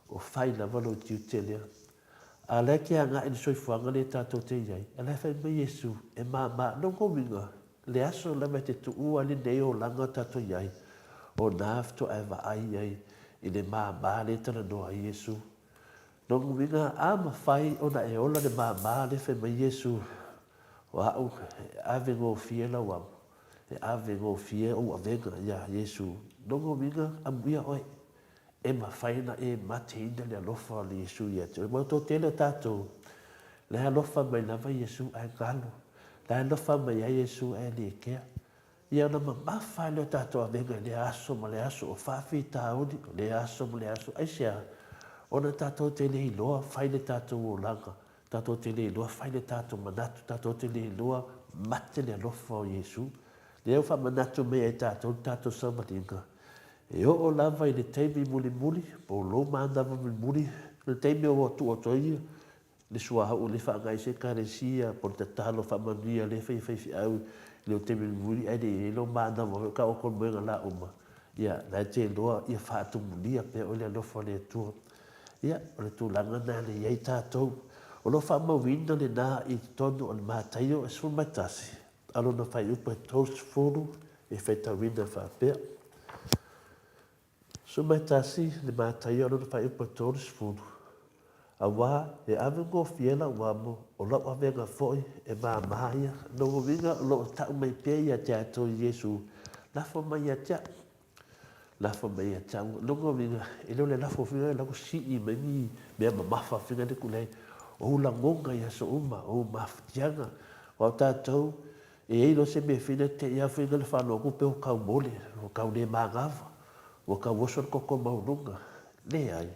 o fai lava lou tiute lea. A o la e te agai i le soifuaga lea tatou te i ai, a o la e fai mai Iesu, e māmā. Lona uiga, le aso lava e te tuua ai lenei olaga o tatou i ai, o na faatoa e vaai ai i le māmā lea e talanoa ai Iesu. Lona uiga, a mafai ona e ola le māmā lea e fai mai Iesu, o au e ave gofie lau amo, e ave gofie ou avega iā Iesu. Lona uiga, amuia oe. E mafai ona e mateina le alofa o le Iesu ia te oe. Ua toatele o tatou, la e alofa mai lava Iesu ae galo. La e alofa mai ai Iesu ae le kea. Ia ona mamafa lea o tatou avega i lea aso ma lea aso, o faafitauli, o lea aso ma lea aso. Aisea? Ona tatou te le iloa fai le tatou olaga, tatou te le iloa fai le tatou manatu, tatou te le iloa mate le alofa o Iesu. Lea ua faamanatu mai ai tatou le tatou sauvaliga, e oo lava i le taimi mulimuli, po o lou manava mulimuli, o le taimi ua tuu atu ai le suauu lea e faaaoga ai se Ekalesia, po o le tatalo faamanuia lea e fai e faifeau i lou taimi mulimuli ae le i i ai lou manava foi ka oko moega la uma, ia, la e te iloa ia faatumulia pea oe le alofa o le Atua. Ia, o le tulaga lena e i ai tatou. O lo o faamauina lena i totonu o le Mataio e 11, A lona faaiupu e 30 e faitauina faapea, 11 le Mataio a lona faaiupu e 30, Auā e ave gofie lau amo, o lau avega foi e māmā ia. Lona uiga o lo o tau mai pea ia te au Iesu, lafo mai ia te au. Lafo mai ia te au. Lona uiga, e le o le lafo fina la ua sii mai ni mea mamafa fina le kulai. O ou lagona i aso uma, o ou mafatiaga. Aua o tatou, e i ai loa se mea fina te i a fina le faalogo atu pe ua tau mole, ua tau le manava, ua tau oso le toto maualuga. Leai.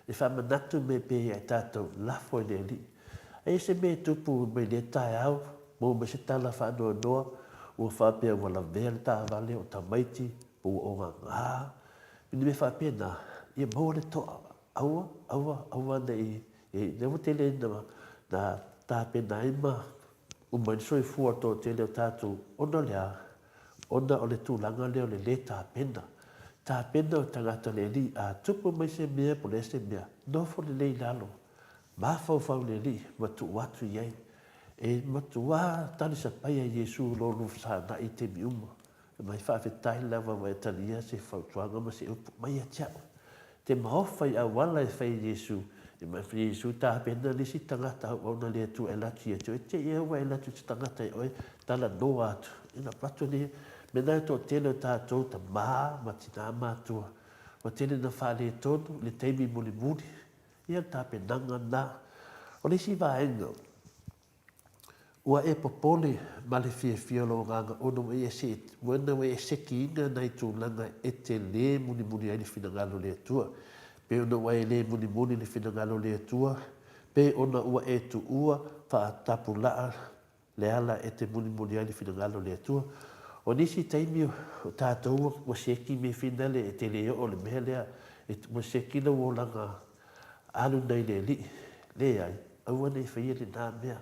E faamanatu mea pea ia i tatou, lafo i le Alii. Aia se mea e tupu mai lea taeao, maua mai se tala faanoanoa, ua faapea ua lavea le taavale o tamaiti, po ua ogaga, ni mea faapena, ia maua le toa, aua, aua, aua ne i, lea ua tele ina na tapena ai ma uma ai le soifua o le toatele o tatou, ona o le a? Ona o le tulaga lea o le lē tapena. Tapena o tagata le Alii, a tupu mai se mea po o le a se mea, nofo lelei i lalo, mafaufau i le Alii ma tuu atu i ai. E matuā talisapaia Iesu lo lua fesagai i taimi uma. Mai faafetai lava ua e talia se fautuaga ma se upu mai ia te au. Te maofa i auala e fai e Iesu, e mai fai e Iesu tapena le isi tagata auauna le Atua e alu atu ia te oe, te i ua e alu atu i se tagata e oe talanoa atu. Ina avatu le mea na e toatele o tatou tama ma tina matua ua tele na faaletonu i le taimi mulimuli. Ia le tapenaga na. O le isi vaega Ua e popole ma le fiafia o lou agaga ona ua e ona ua e sekiina nai tulaga e te lē mulimuli ai le finagalo o le Atua. Pe ona ua e lē mulimuli le finagalo o le Atua, pe ona ua e tuua faatapulaa le ala e te mulimuli ai le finagalo o le Atua. O nisi taimi o tatou ua seki mea finale e te le oo i le mea lea, ua seki lou olaga alu nei le Alii, leai, aua ne i faia lena mea.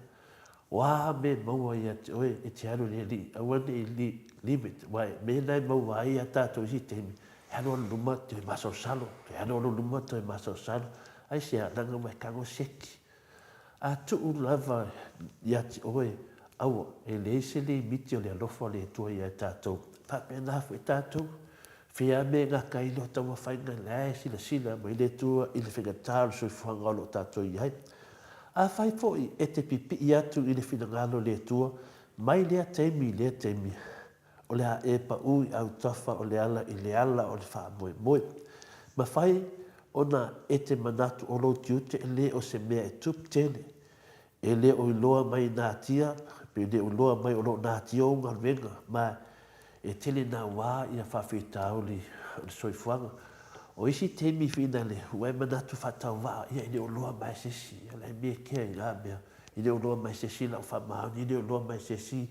O a mea e maua ia te oe e te alu i le Alii, aua ne i limit, aua e mea na e maua ai ia tatou i isi taimi, e alualu luma toe masalosalo, toe alualu luma toe masalosalo. Aisea? Leaga ua e tago seki. A tuu lava ia te oe, aua, e leai se limiti o le alofa o le Atua ia tatou. E faapena foi tatou, fea mea e gata ai loa taumafaiga, la e silasila mai le Atua i le faigata o le soifuaga o lo o tatou i ai. Afai foi e te pipii atu i le finagalo o le Atua, mai lea taimi i lea taimi, O le a e paʻu i autafa o le ala i le ala o le faamoemoe. Mafai ona e te manatu o lou tiute e le o se mea e tupu tele. E le o iloa mai natia, pe le o iloa mai o lo o natia ou galuega, ma e tele nauā ia faafitauli o le soifuaga. O isi taimi finale, ua e manatu faatauvaa, ia e le o iloa mai e se isi, ia la e mea kea i la mea. E le o iloa mai e se isi lau faamaoni, e le o iloa mai e se isi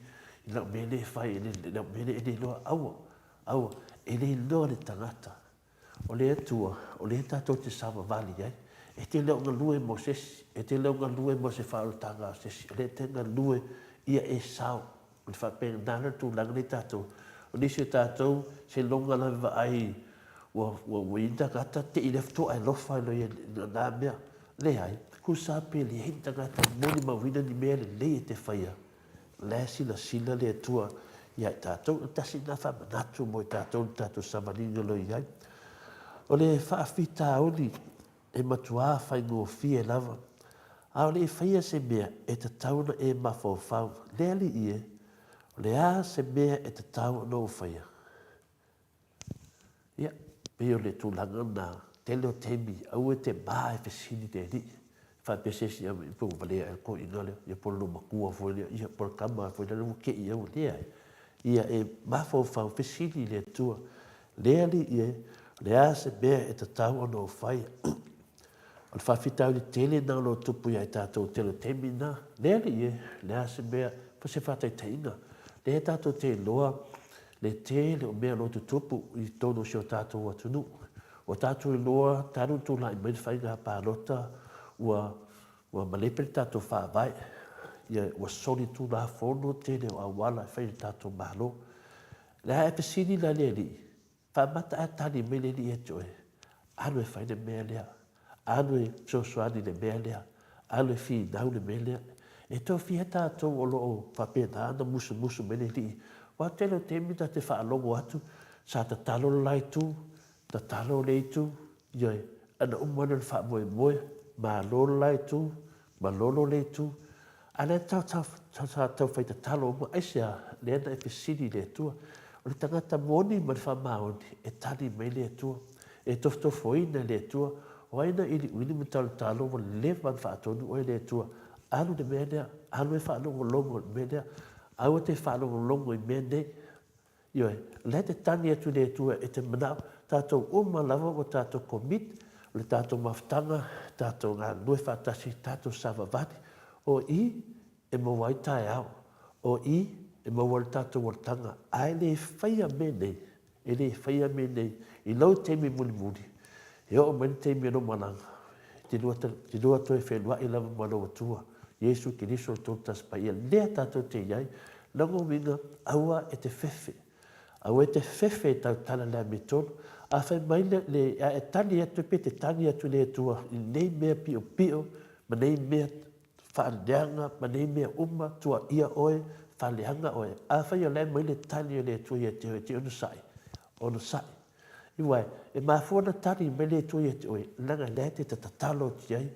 i lau mea lea e fai, i lau mea lea e le iloa. Aua, aua, e le iloa le tagata. O le Atua, o lea tatou te savavali ai. E te le o galue mo se isi, e te le o galue mo se faaolataga o se isi, o lea e te galue ia e sao. O le faapena le tulaga lea tatou. O nisi o tatou, seiloga lava e vaai ua, ua, ua i ai ni tagata, te i lea faatoa alofa ai loa ia i na mea. Leai, tusa pe leai ni tagata e molimauina ni mea lelei e te faia, o la e silasila le Atua ia i tatou. E tasi lena faamanatu mo i tatou le tatou savaliga o lo o i ai. O le faafitauli e matuā faigofie lava, a o le i faia se mea e tatau ona e mafaufau, Le Alii e, o le a se mea e tatau ona ou faia? Ia, pei o le tulaga lena, tele o taimi, aua e te mā e fesili i le Alii. Faapea se isi, pe ua valea ea le toeaina lea, ia po o le loomatua foi lea, ia po o le tama foi lea ua te i au, leai. Ia e mafaufau, fesili i le Atua, Le Alii e, o le a se mea e tatau ona ou faia? O le faafitauli tele lena o lo o tupu ia i tatou i tele o taimi na. Le Alii e, o le a se mea, po o se faataitaiga, lea tatou te iloa le tele o mea o lo o tutupu i totonu o si o tatou atunuu. Ua tatou iloa talu ona tulai mai le faiga palota ua ua malepe le tatou faavae, ia ua solitulafono tele o auala e fai e le tatou Malo. Le a e fesili la le Alii, faamata ae tali mai le Alii ia te oe, alu e fai le mea lea, alu e fesoasoani i le mea lea, alu e finau le mea lea. E tofia tatou o lo o faapena ona musumusu mai le Alii. Aua o le tele o taimi ta te faalogo atu, sa tatalo le la itu, tatalo le itu, ioe, ana uma lea o le faamoemoe, malo le la itu, malolo le itu, a o lea sa taufai tatalo uma, aisea? Lea na e fesili i le Atua. O le tagata moni ma le faamaoni, e tali mai le Atua, e tofotofoina e le Atua. O ai na iliuili ma talotalo ua leva ona faatonu oe e le Atua, alu i le mea lea, alu e faalogologo i le mea lea, aua te faalogologo i mea nei. Ioe, o lea e te tagi atu i le Atua e te manao, tatou uma lava ua tatou commit, o le tatou mafutaga, tatou galulue faatasi, tatou savavali. O i e maua ai taeao, o i e maua ai le tatou olataga, ae le faia mea nei, e le faia mea nei i lou taimi mulimuli, e oo mai le taimi o lou malaga, e te lua toe feiloai lava ma lou Atua, Iesu Keriso le Tolu Tasi Paia, lea tatou te i ai, lona uiga, aua e te fefe, aua e te fefe i tautala le amiotonu. A fai mai le, le, a e tali atu pe te tagi atu i le Atua i nei mea piopio ma nei mea faaleaga ma nei mea uma, tuaia oe, faaleaga oe. Afai o la e aumai le tali a le Atua ia te oe, e te onosai, onosai. Ioe, e mafua ona tali mai le Atua ia te oe, leaga o la e te tatalo atu i ai.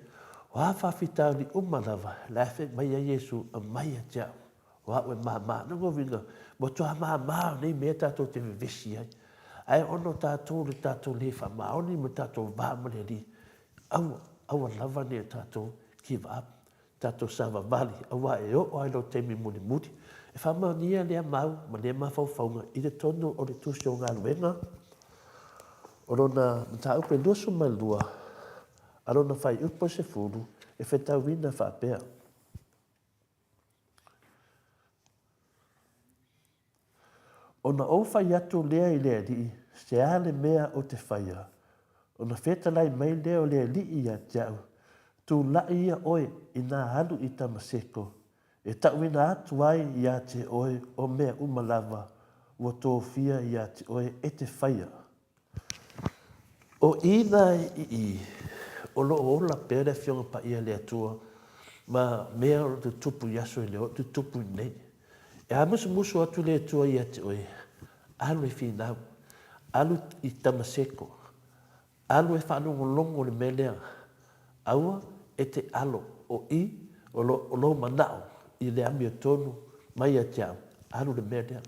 O a faafitauli uma lava, o la e fai mai ai Iesu, aumai ia te au, o au e māmā. Lona uiga, matua māmā o nei mea tatou te vevesi ai. Ae ona o tatou le tatou le faamaoni ma le tatou va ma le Alii, Aua, aua lava ne i o tatou give up, tatou savavali, aua e oo lava i lou taimi mulimuli. E faamaonia lea mau ma lea mafaufauga i totonu o le Tusi o Galuega, o lona mataupu e 22, a lona fuaiupu e 10, e fetauina faapea. Ona ou fai atu lea i le alii, Se a le mea ou te faia? Ona fetalai mai lea o le alii ia te au, Tulai ia oe inā alu i Tamaseko, e tauina atu ai ia te oe o mea uma lava ua tofia ia te oe e te faia. O i la i i, o lo o ola pea le Afioga Paia a le Atua ma mea o lo o tutupu i aso e le o tutupu i nei. E āmusumusu atu le Atua ia te oe, alu e finau, alu i Tamaseko, Alu e faalogologo le mea lea. Aua e te alo o i o lo, o lou manao i le amiotonu mai ia te au. Alu le mea lea.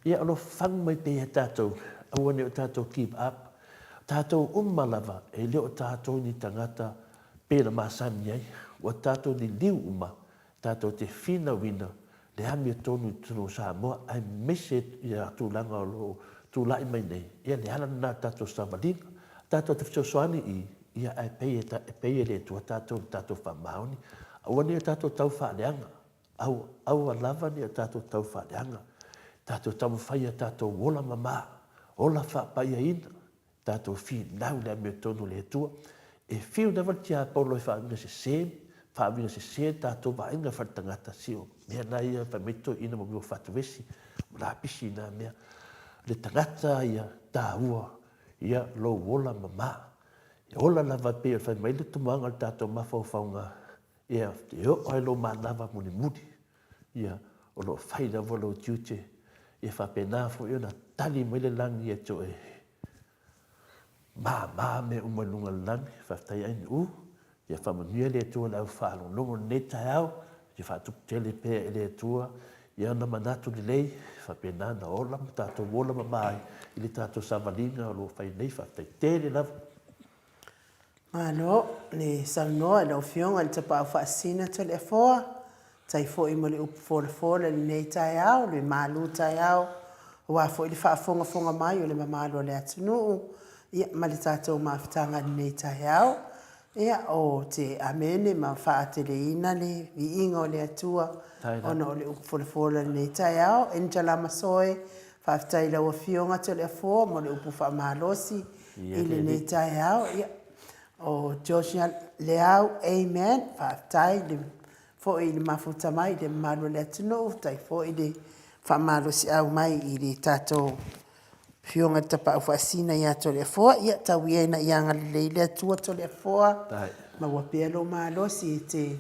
Ia o lo fagu mai pea ia tatou, aua ne i o tatou give up. Tatou uma lava, e le o tatou ni tagata pei ona masani ai. Ua tatou liliu uma tatou te finauina le amiotonu i totonu o Samoa aemaise ia tulaga o lo o tulai mai nei, ia le ala lena o le tatou savaliga. Tatou te fesoasoani i ia ae pei e, e pei e le Atua tatou i le tatou faamaoni. Aua ne i o tatou tau faaleaga, aua, aua lava ne i o tatou tau faaleaga. Tatou taumafai ia tatou ola mama, ola faapaiaina, tatou finau i le amiotonu o le Atua. E fiu lava le tiapolo e faauiga sese, faauiga sese le tatou vaaiga faale-tagata, se o mea na ia fai mai toeaiina ma mea o fatuesi, ma lapisi i na mea. Le tagata ia taua ia lou ola mama. E ola lava e pei ona fai mai le tomoaga o le tatou mafaufauga, ia e oo lava i lou manava mulimuli, ia o lo o fai lava lou tiute, ia faapena foi ona tali mai le lagi ia te oe. Mama mea uma i luga o le lagi, faafetai Ainuu, ia faamanuia le Atua i le au faalogologo i lenei taeao, ia faatupu tele pea e le Atua i ana manatu lelei, faapena ona ola ma tatou ola mama ai i le tatou savaliga o lo o fai nei, faafetai tele lava. Malo le saunoa i lau Afioga i le Tapaau Faasisina Toleafoa, tai foi mo le upu folafola i lenei taeao, le malu taeao, aua foi le faafogafoga mai o le mamalu o le atunuu, ia, ma le tatou mafutaga i lenei taeao. Ia, ou te amene ma faateleina le viiga o le Atua ona o le upu folafola i lenei taeao. Angela Masoe, faafetai i lau Afioga Toleafoa mo le upu faamalosi i lenei taeao. Ia, o Georgia Leau, amen. Faafetai le foi i le mafuta mai i le mamalu o le atunuu, faafetai foi le faamalosiau mai i le tatou Afioga i le Tapaau Faasisina ia Toleafoa. Ia, tau ia ina ia agalelei le Atua Toleafoa, maua pea lou malosi e te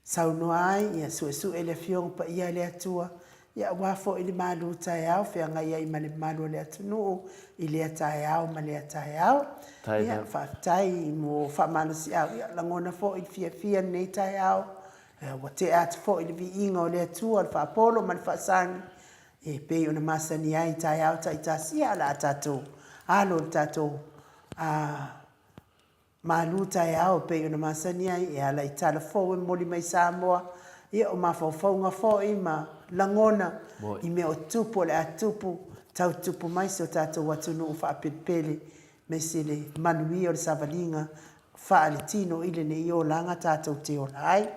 saunoa ai, ia suesue le Afioga Paia a le Atua, Ia aua foi le malu taeao feagai ai ma le mamalu o le atunuu i lea taeao ma lea taeao. Ia faafetai mo faamalosiau. Ia lagona foi le fiafia i lenei taeao. Ua tea atu foi le viiga o le Atua, le faapolo ma le faasagi. E pei ona masani ai i taeao taitasi, ia o le a tatou alo i le tatou malu taeao e pei ona masani ai e ala i tala fou e momoli mai Samoa, ia o mafaufauga foi ma lagona i mea o tupu o le a tupu, tau tupu mai si o tatou atunuu faapelepele aemaise le manuia o le savaliga faaletino i lenei olaga tatou te ola ai.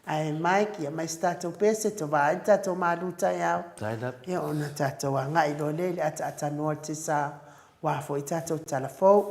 Ae Mike, ia aumai se tatou pese, tovā ai le tatou malu taeao, ia ona tatou agai loa lea i le ataatanoa o le tesa, aua foi tatou tala fou.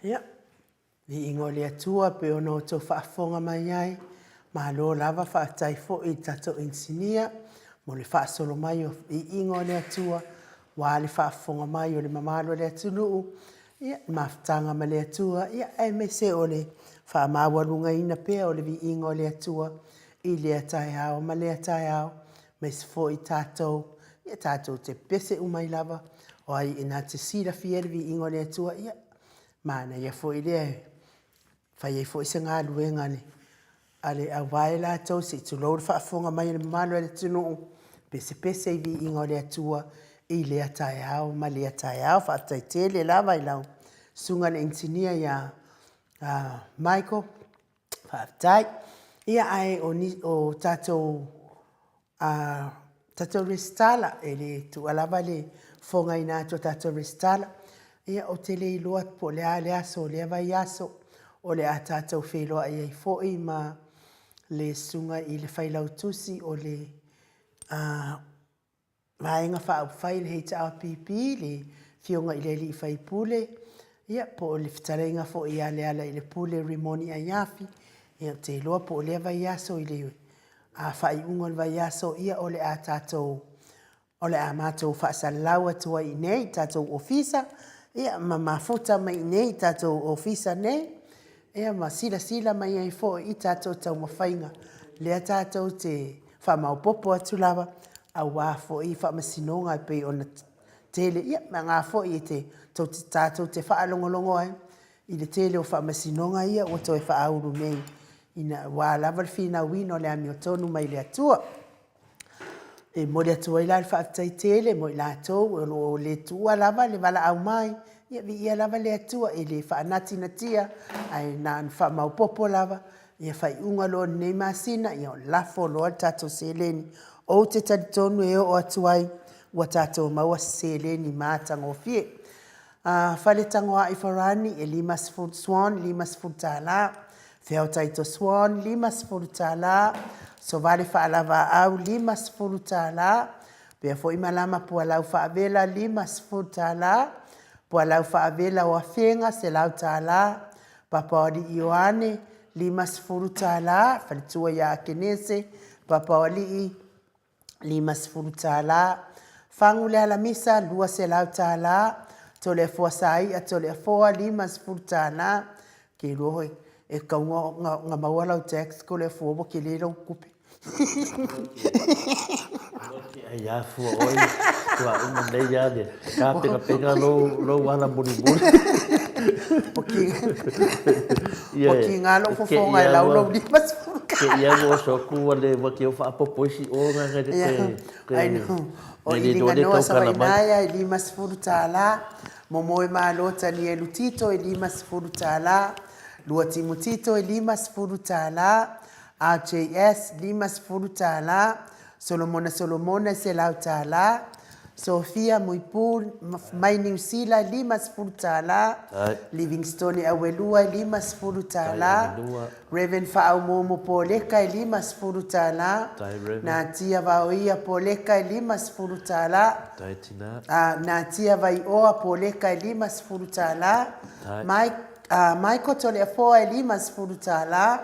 Ia, viiga o le Atua pei ona outou faafofoga mai ai, malo lava faafetai foi i le tatou inisinia mo le faasolo mai o viiga o le Atua, aua le faafofoga mai o le mamalu o le atunuu, ia, le mafutaga ma le Atua, ia, aemaise o le faamaualugaina pea o le viiga o le Atua i lea taeao ma lea taeao, aemaise foi tatou, ia tatou te pepese uma ai lava, o ai na te silafia le viiga o le Atua, ia, manaia foi lea e fai ai foi se galuega a le a le auvae latou, se i tulou le faafofoga mai a le mamalu o le atunuu, pesepese i viiga o le Atua i lea taeao ma lea taeao. Faafetai tele lava i lau Susuga i le Inisinia ia Michael, faafetai. Ia ae o, ni, o tatou a tatou resitala, e le tuua lava le fofogaina atu o tatou resitala. Ia, ou te le iloa po o le a le aso o lea vaiaso o le a tatou feiloai ai foi ma le susuga i le Failautusi o le Vaega Faaupufai le HRPP, le Afioga i le Alii Faipule, ia, po o le fetalaiga foi ia Lealailepule Rimoni Aiafi, ia, ou te iloa po o lea vaiaso i le faaiuga o le vaiaso, ia, o le a tatou O le a matou faasalalau atu ai i inei i tatou ofisa, ia, ma mafuta mai i inei i tatou ofisa nei, ia, ma silasila mai ai foi i tatou taumafaiga lea tatou te faamaopoopo atu lava aua foi faamasinoga e pei ona tele, ia ma ga foi e te tou te tatou te faalogologo ai i le tele o faamasinoga ia ua toe faaulu nei ina aua lava le finauina o le amiotonu mai le Atua. E momoli atu ai la le faafetai tele mo i latou o lo o le tuua lava le valaau mai, ia viia lava le Atua e le faanatinatia ae na ona faamaopoopo lava ia faaiuga loa o lenei masina, ia lafo loa le tatou seleni. Ou te talitonu e oo atu ai ua tatou maua se seleni matagofie. Faletagoai Farani e 50 Swan $50, Feaotaito Swan $50, Sovale Faalavaau $50, pea foi Malama Pualau Faavela $50, Pualau Faavela o Afega $100, Papaoalii Ioane $50, Faletua ia Akenese Papaoalii $50. Fagu le alamisa, $200. Toleafoa Saia Toleafoa, $50. Ke iloa hoi, e tatau ona maua lau tax Toleafoa ua tele lau tupe. Ai a fua oi, tua uma nei a le tapenapena lou ala mulimuli. Ua kiga lou fofoga e lau lou 50 Ke ia ua oso atu ua le ua ke faapopo isi o nga ngai le te Ai no. O i linga noa Savainaia e $50, Momoe Malo Tanielu Tito e $50, Lua Timu Tito e $50, RJS $50, Solomona Solomona e $100, Sophia Muipu mai Niu Sila e $50, Livingstone Auelua e $50, Rev Faaumuumu Poleka e $50, Natia Vaoia Poleka e $50, Natia Vaioa Poleka e $50, Michael Toleafoa e $50,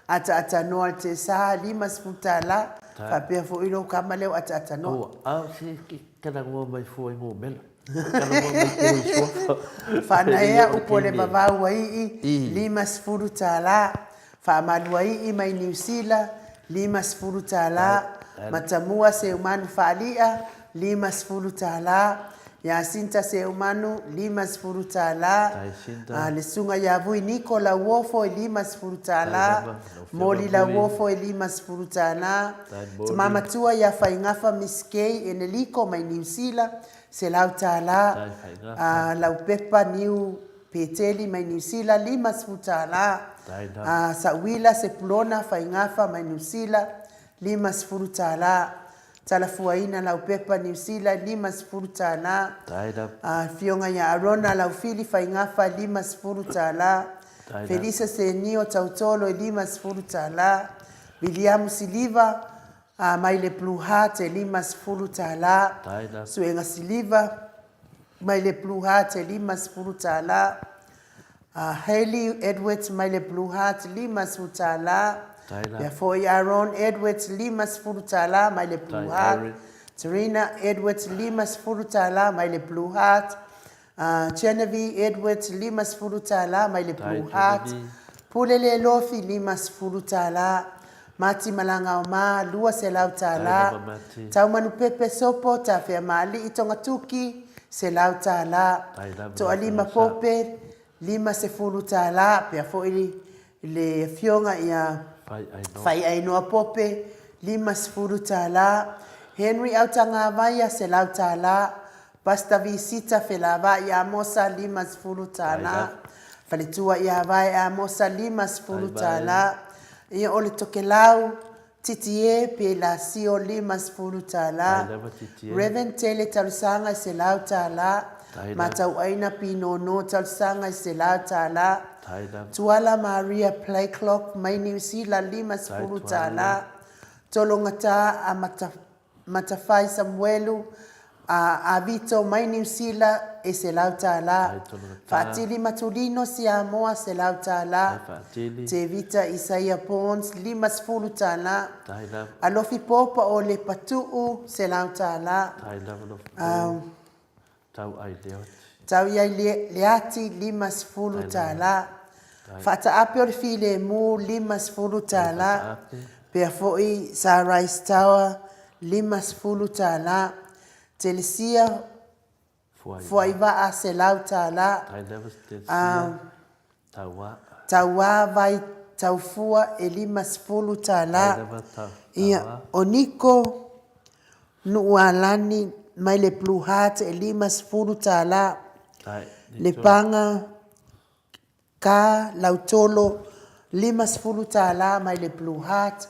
Ataatanoa Tesa $50, faapea foi lou kama lea o Ataatanoa. Ua, a se ke talanoa mai fua i numera. Talanoa mai pea i suafa. Faanaea upu o le vavau ua ii, $50. Faamaluaii mai Niu Sila, $50. Matamua Seumanu Faali'a, $50. Iasinta Seumanu, $50. Le Susuga ia Vui Niko Lauofo e $50. Moli Lauofo e $50. Tama Matua ia Faigafa Miss Kay Eneliko mai Niu Sila, $100. Laupepa Niu Peteli mai Niu Sila, $50. Sauila Sepulona Faigafa mai Niu Sila, $50. Talafuaina Laupepa Niu Sila $50. Afioga ia Arona Laufili Faigafa $50. Felisa Senio Tautolo e $50. Viliamu Siliva mai le Blue Heart e $50. Suega Siliva mai le Blue Heart e $50. Hailey Edwards mai le Blue Heart $50. Pea foi Aaron Edwards $50 mai le Blue Heart. Serena Edwards $50 mai le Blue Heart. Genevieve Edwards $50 mai le Blue Heart. Pule Lelofi $50. Mati Malagaoma $200. Taumanupepe Sopo Tafeamaalii Togatuki $100. Toalima Pope $50. Pea foi le afioga ia Faiainoa Pope $50. Henry Autagavaia $100. Pastor Visita Felavai Amosa $50. Faletua ia Vae Amosa $50. Ia o le Tokelau Titie pe Lasio $50. Rev Tele Talosaga $100. Matauaina Pinono Talosaga $100. Tuala Maria Playclock mai Niu Sila $50. Tologata Amata Matawhai Samuelu, a Avito mai Niu Sila e $100, Faatili Matulino Siamoa $100, Tevita Isaia Pons $50, Alofi Popa o Lepatuu $100, Tau i ai Leati $50. Faataape o le filemu $50. Pea foi sa Rice Tower, $50. Telesia Fuaivaa, $100. Tauā Vai Taufua, e $50. Ia, o Niko Nuualani mai le Blue Heart, e $50. Lepaga Ka Lautolo, $50 mai le Blue Heart.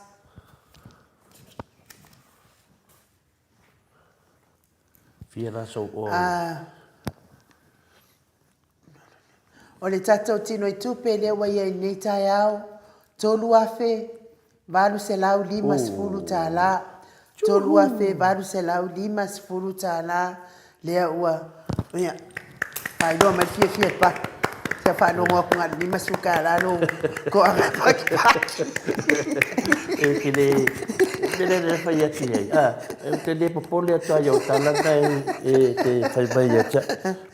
Fia la sou oa. Ah, o le tatou tino i tupe lea ua i ai nei taeao, $3,850, $3,850 lea ua, ia, faailoa mai le fiafia e paki. Sa faalogo atu na o le $50 lou toaga pakipaki. E te le, me le le fai atu i ai. Ah, e te le popole atu ai o tala na e te fai mai ia te.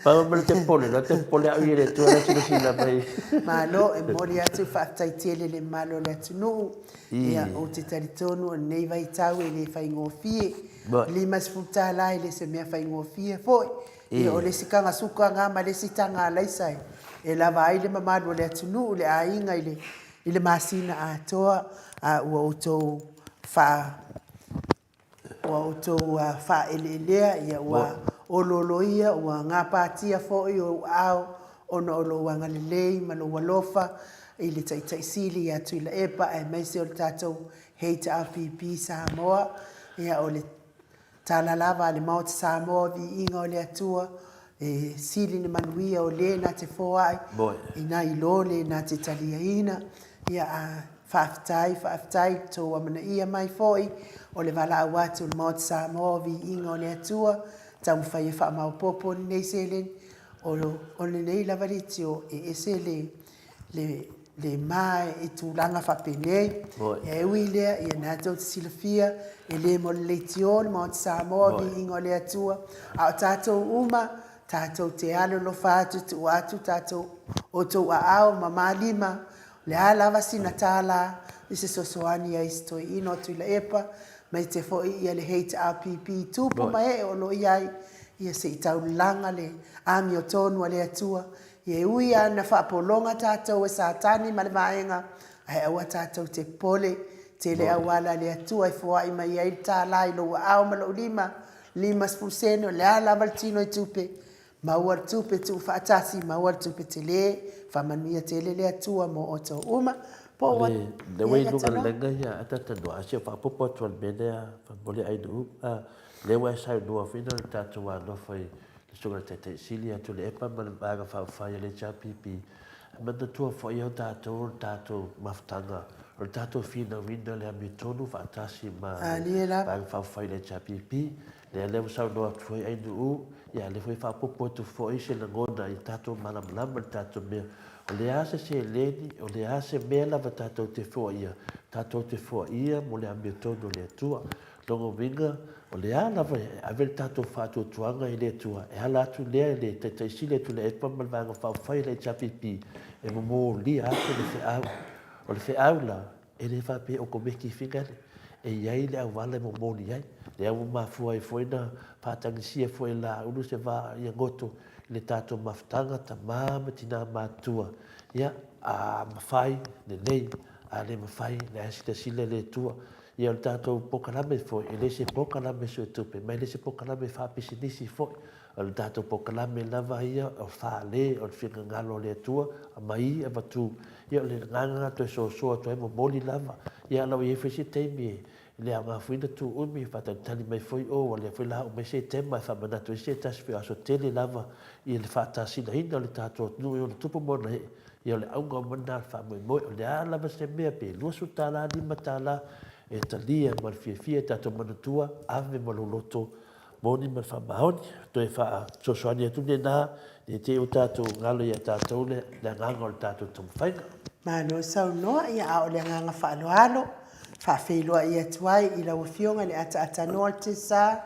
Pau ma te popole, la te popole au i le tua la silasila mai. Malo, e momoli atu le faafetai tele i le mamalu o le atunuu. Ia, ou te talitonu o lenei vaitau e le faigofie. $50 e le se mea faigofie foi. Ia, o le isi taga suka lena ma le isi taga alaisa e lava ai le mamalu o le atunuu, le aiga i le masina atoa, a ua outou faa Ua outou faaeleelea, ia ua olooloia, ua gapatia foi ou aao ona o lou agalelei ma lou alofa i le Taitai Sili ia Tuilaepa aemaise o le tatou HRPP Samoa. Ia o le tala lava a le Maota Samoa, viiga o le Atua, E sili le manuia o le na te foai ina i lo le na te taliaina. Ia, a faafetai, faafetai i le tou amanaia mai foi o le valaau atu o le Maota Samoa o Viiga o le Atua, taumafai e faamaopoopo lenei seleni. O, o lenei lava leitio e ese le, le, le ma i tulaga faapenei. E ui i lea, ia na tou te silafia, e le mo le leitio le Maota Samoa, viiga o le Atua, a o tatou uma, tatou te alolofa atu, tuu atu tatou outou aao ma malima, o le a lava sina tālā i se sosoani ai i se toeaina o Tuilaepa, maite foi ia le HRPP tupu ma ee o lo o i ai, ia se i taulalaga le amiotonu a le Atua E ui lava ina faapologa tatou e Satani ma le vaega, ae aua tatou te popole, tele auala a le Atua e foai mai ai le tālā i lou aao ma lou lima, 50 sene, o le a lava le tino i tupe, maua le tupe tuufaatasi, maua le tupe tele, faamanuia tele le Atua mo outou uma. Po ua Le ua i luga o le laina ia atatanoa, a si o faaopoopo atu o le mea lea faamolemole Ainuu, a, lea ua e saunoa foi na o le tatou alofa i le Susuga i le Taitai Sili ia Tuilaepa ma le Vaega Faaupufai a le HRPP, e manatua foi e o tatou o le tatou mafutaga, o le tatou finauina o le amiotonu faatasi ma le Vaega Faaupufai a le HRPP. Lea lea ua saunoa atu foi Ainuu, ia lea foi e faaopoopo atu foi se lagona ia tatou malamalama i le tatou mea. O le a se seleni, o le a se mea lava tatou te foaia, tatou te foaia mo le amiotonu o le Atua. Lona uiga, o le a lava e ave le tatou faatuatuaga i le Atua, e ala atu lea i le Taitai Sili a Tuilaepa ma le Vaega Faaupufai a le HRPP e momolia atu le feau. O le feau la, e le faapea e okomeki finagalo, e i ai le auala e momoli ai. Lea ua mafua ai foi ona faatagisia foi e Laaulu se va ia goto i le tatou mafutaga, tama ma tina matutua. Ia, a mafai, lelei, a le mafai, la e silasila le Atua. Ia o le tatou polokalame foi, e le se polokalame suetupe, ma e le se polokalame faapisinisi foi. O le tatou polokalame lava ia o fale, o le finagalo o le Atua, aumai avatu. Ia o le agaga lena toe soasoa atu ai, momoli lava. Ia a o le i ai foi se taimi e le aoga foi ona tuumi, e faatalitali mai foi o, ua lea foi o le a oo mai Setema e faamanatu ai se tasi foi o aso tele lava i le faatasinaina o le tatou atunuu i ona tupu ma ona ee. Ia o le auga uma lena o le faamoemoe, o le a lava se mea, pe $20, $5, e talia ma le fiafia e tatou manatua, ave ma lou loto moni ma le faamaoni. Toe faafesoasoani atu lena, ne i te i ua tatou galo ia tatou le agaga o le tatou taumafaiga. Malo saunoa, ia a o le agaga faaaloalo, faafeiloai atu ai i lau Afioga i le ataaatanoa o le Tesa,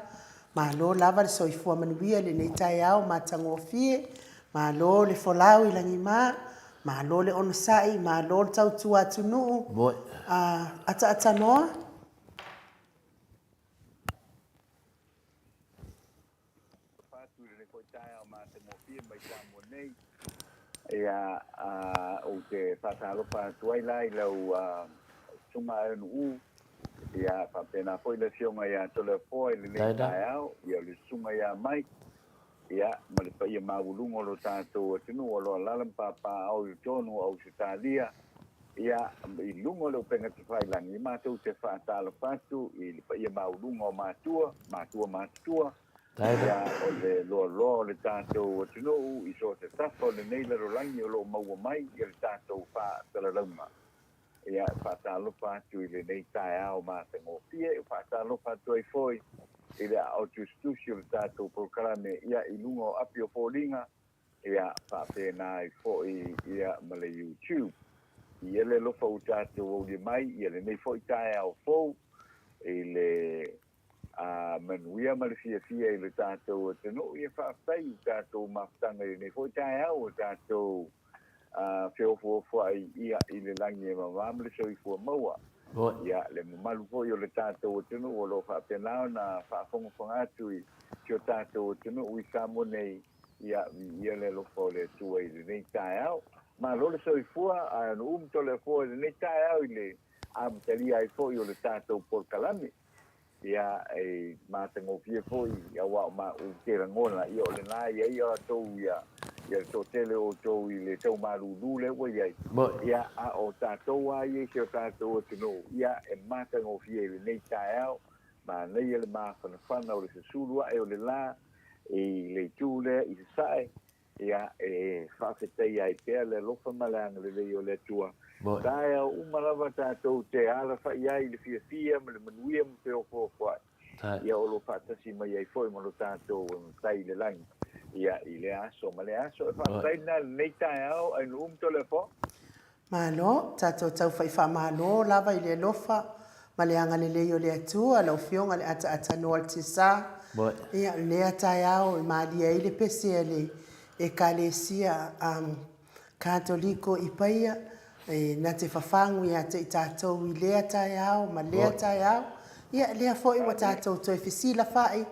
malo lava le soifua manuia i lenei taeao matagofie, Malo le folau i lagima, Malo le onosai, malo le tautua atunuu, ataatanoa. Alofa atu i lenei foi taeao matagofie mai Samoa nei. Ia, ou te faatalofa atu ai la i lau Susuga Aenu'u, ia faapena foi le Afioga ia Toleafoa i lenei taeao, ia o le Susuga ia Mike, ia ma le paia maualuga o lo tatou atunuu o lo o alaala ma papaaao i totonu o Ausetalia, ia i luga o le upega tafailagi, matou te faatalofa atu i le paia maualuga o matua, matua matutua, Ia, o le loaloa o le tatou atunuu i so o se tafa o lenei lalolagi o lo o maua mai le tatou faasalalauga. Ia, e faatalofa atu i lenei taeao matagofie, e faatalofa atu ai foi i le aao tusitusi o le tatou polokalame, ia, i luga o api o foliga, ia, faapena ai foi, ia, ma le YouTube. Ia le alofa ua tatou aulia mai, ia, lenei foi taeao fou i le A manuia ma le fiafia i le tatou atunuu, ia faafetai i tatou mafutaga i lenei foi taeao ua tatou feofoofoai ia i le lagi e mama ma le soifua maua. Ia le mamalu foi o le tatou atunuu o lo o faapena ona faafogafoga atu i si o tatou atunuu i Samoa nei, ia viia le alofa o le Atua i lenei taeao. Malo le soifua, ae anu'u ma Toleafoa i lenei taeao i le amatalia ai foi o le tatou polokalame. Ia, e matagofie foi, aua o ma, ou te lagona, ia o lena e i ai outou ia, ia le toatele o outou i le tau malūlū lea ua i ai. Ia, a o tatou lava ia i si o tatou atunuu, ia, e matagofie i lenei taeao, manaia le mafanafana o le susulu ae o le la i le itu lea i sasae, Ia, e faafetaia ai pea le alofa ma le agalelei o le Atua. Taeao uma lava tatou te alafai ai i le fiafia ma le manuia ma feofoofoai. Ia, o lo o faatasi mai ai foi ma lo tatou Matai i le lagi, ia, i lea aso ma lea aso. E faafetai lena i lenei taeao, Ainuu ma Toleafoa. Malo, tatou taufai faamalo lava i le alofa ma le agalelei o le Atua, lau Afioga i le Ataatanoa Altesa. Ia, o lea taeao e malie ai le pese a le Ekalesia Katoliko i Paia, e na te fafagu ia te i tatou i lea taeao ma lea taeao. Ia, lea foi ua tatou toe fesilafai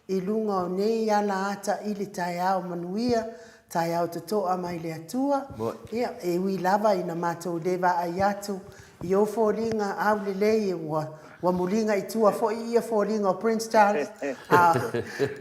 I luga o nei ala ata i le taeao manuia, taeao totoa mai le Atua, ia, e ui lava ina matou le vaai atu i ou foliga aulelei ua, ua muliga i tua foi ia foliga o Prince Charles, a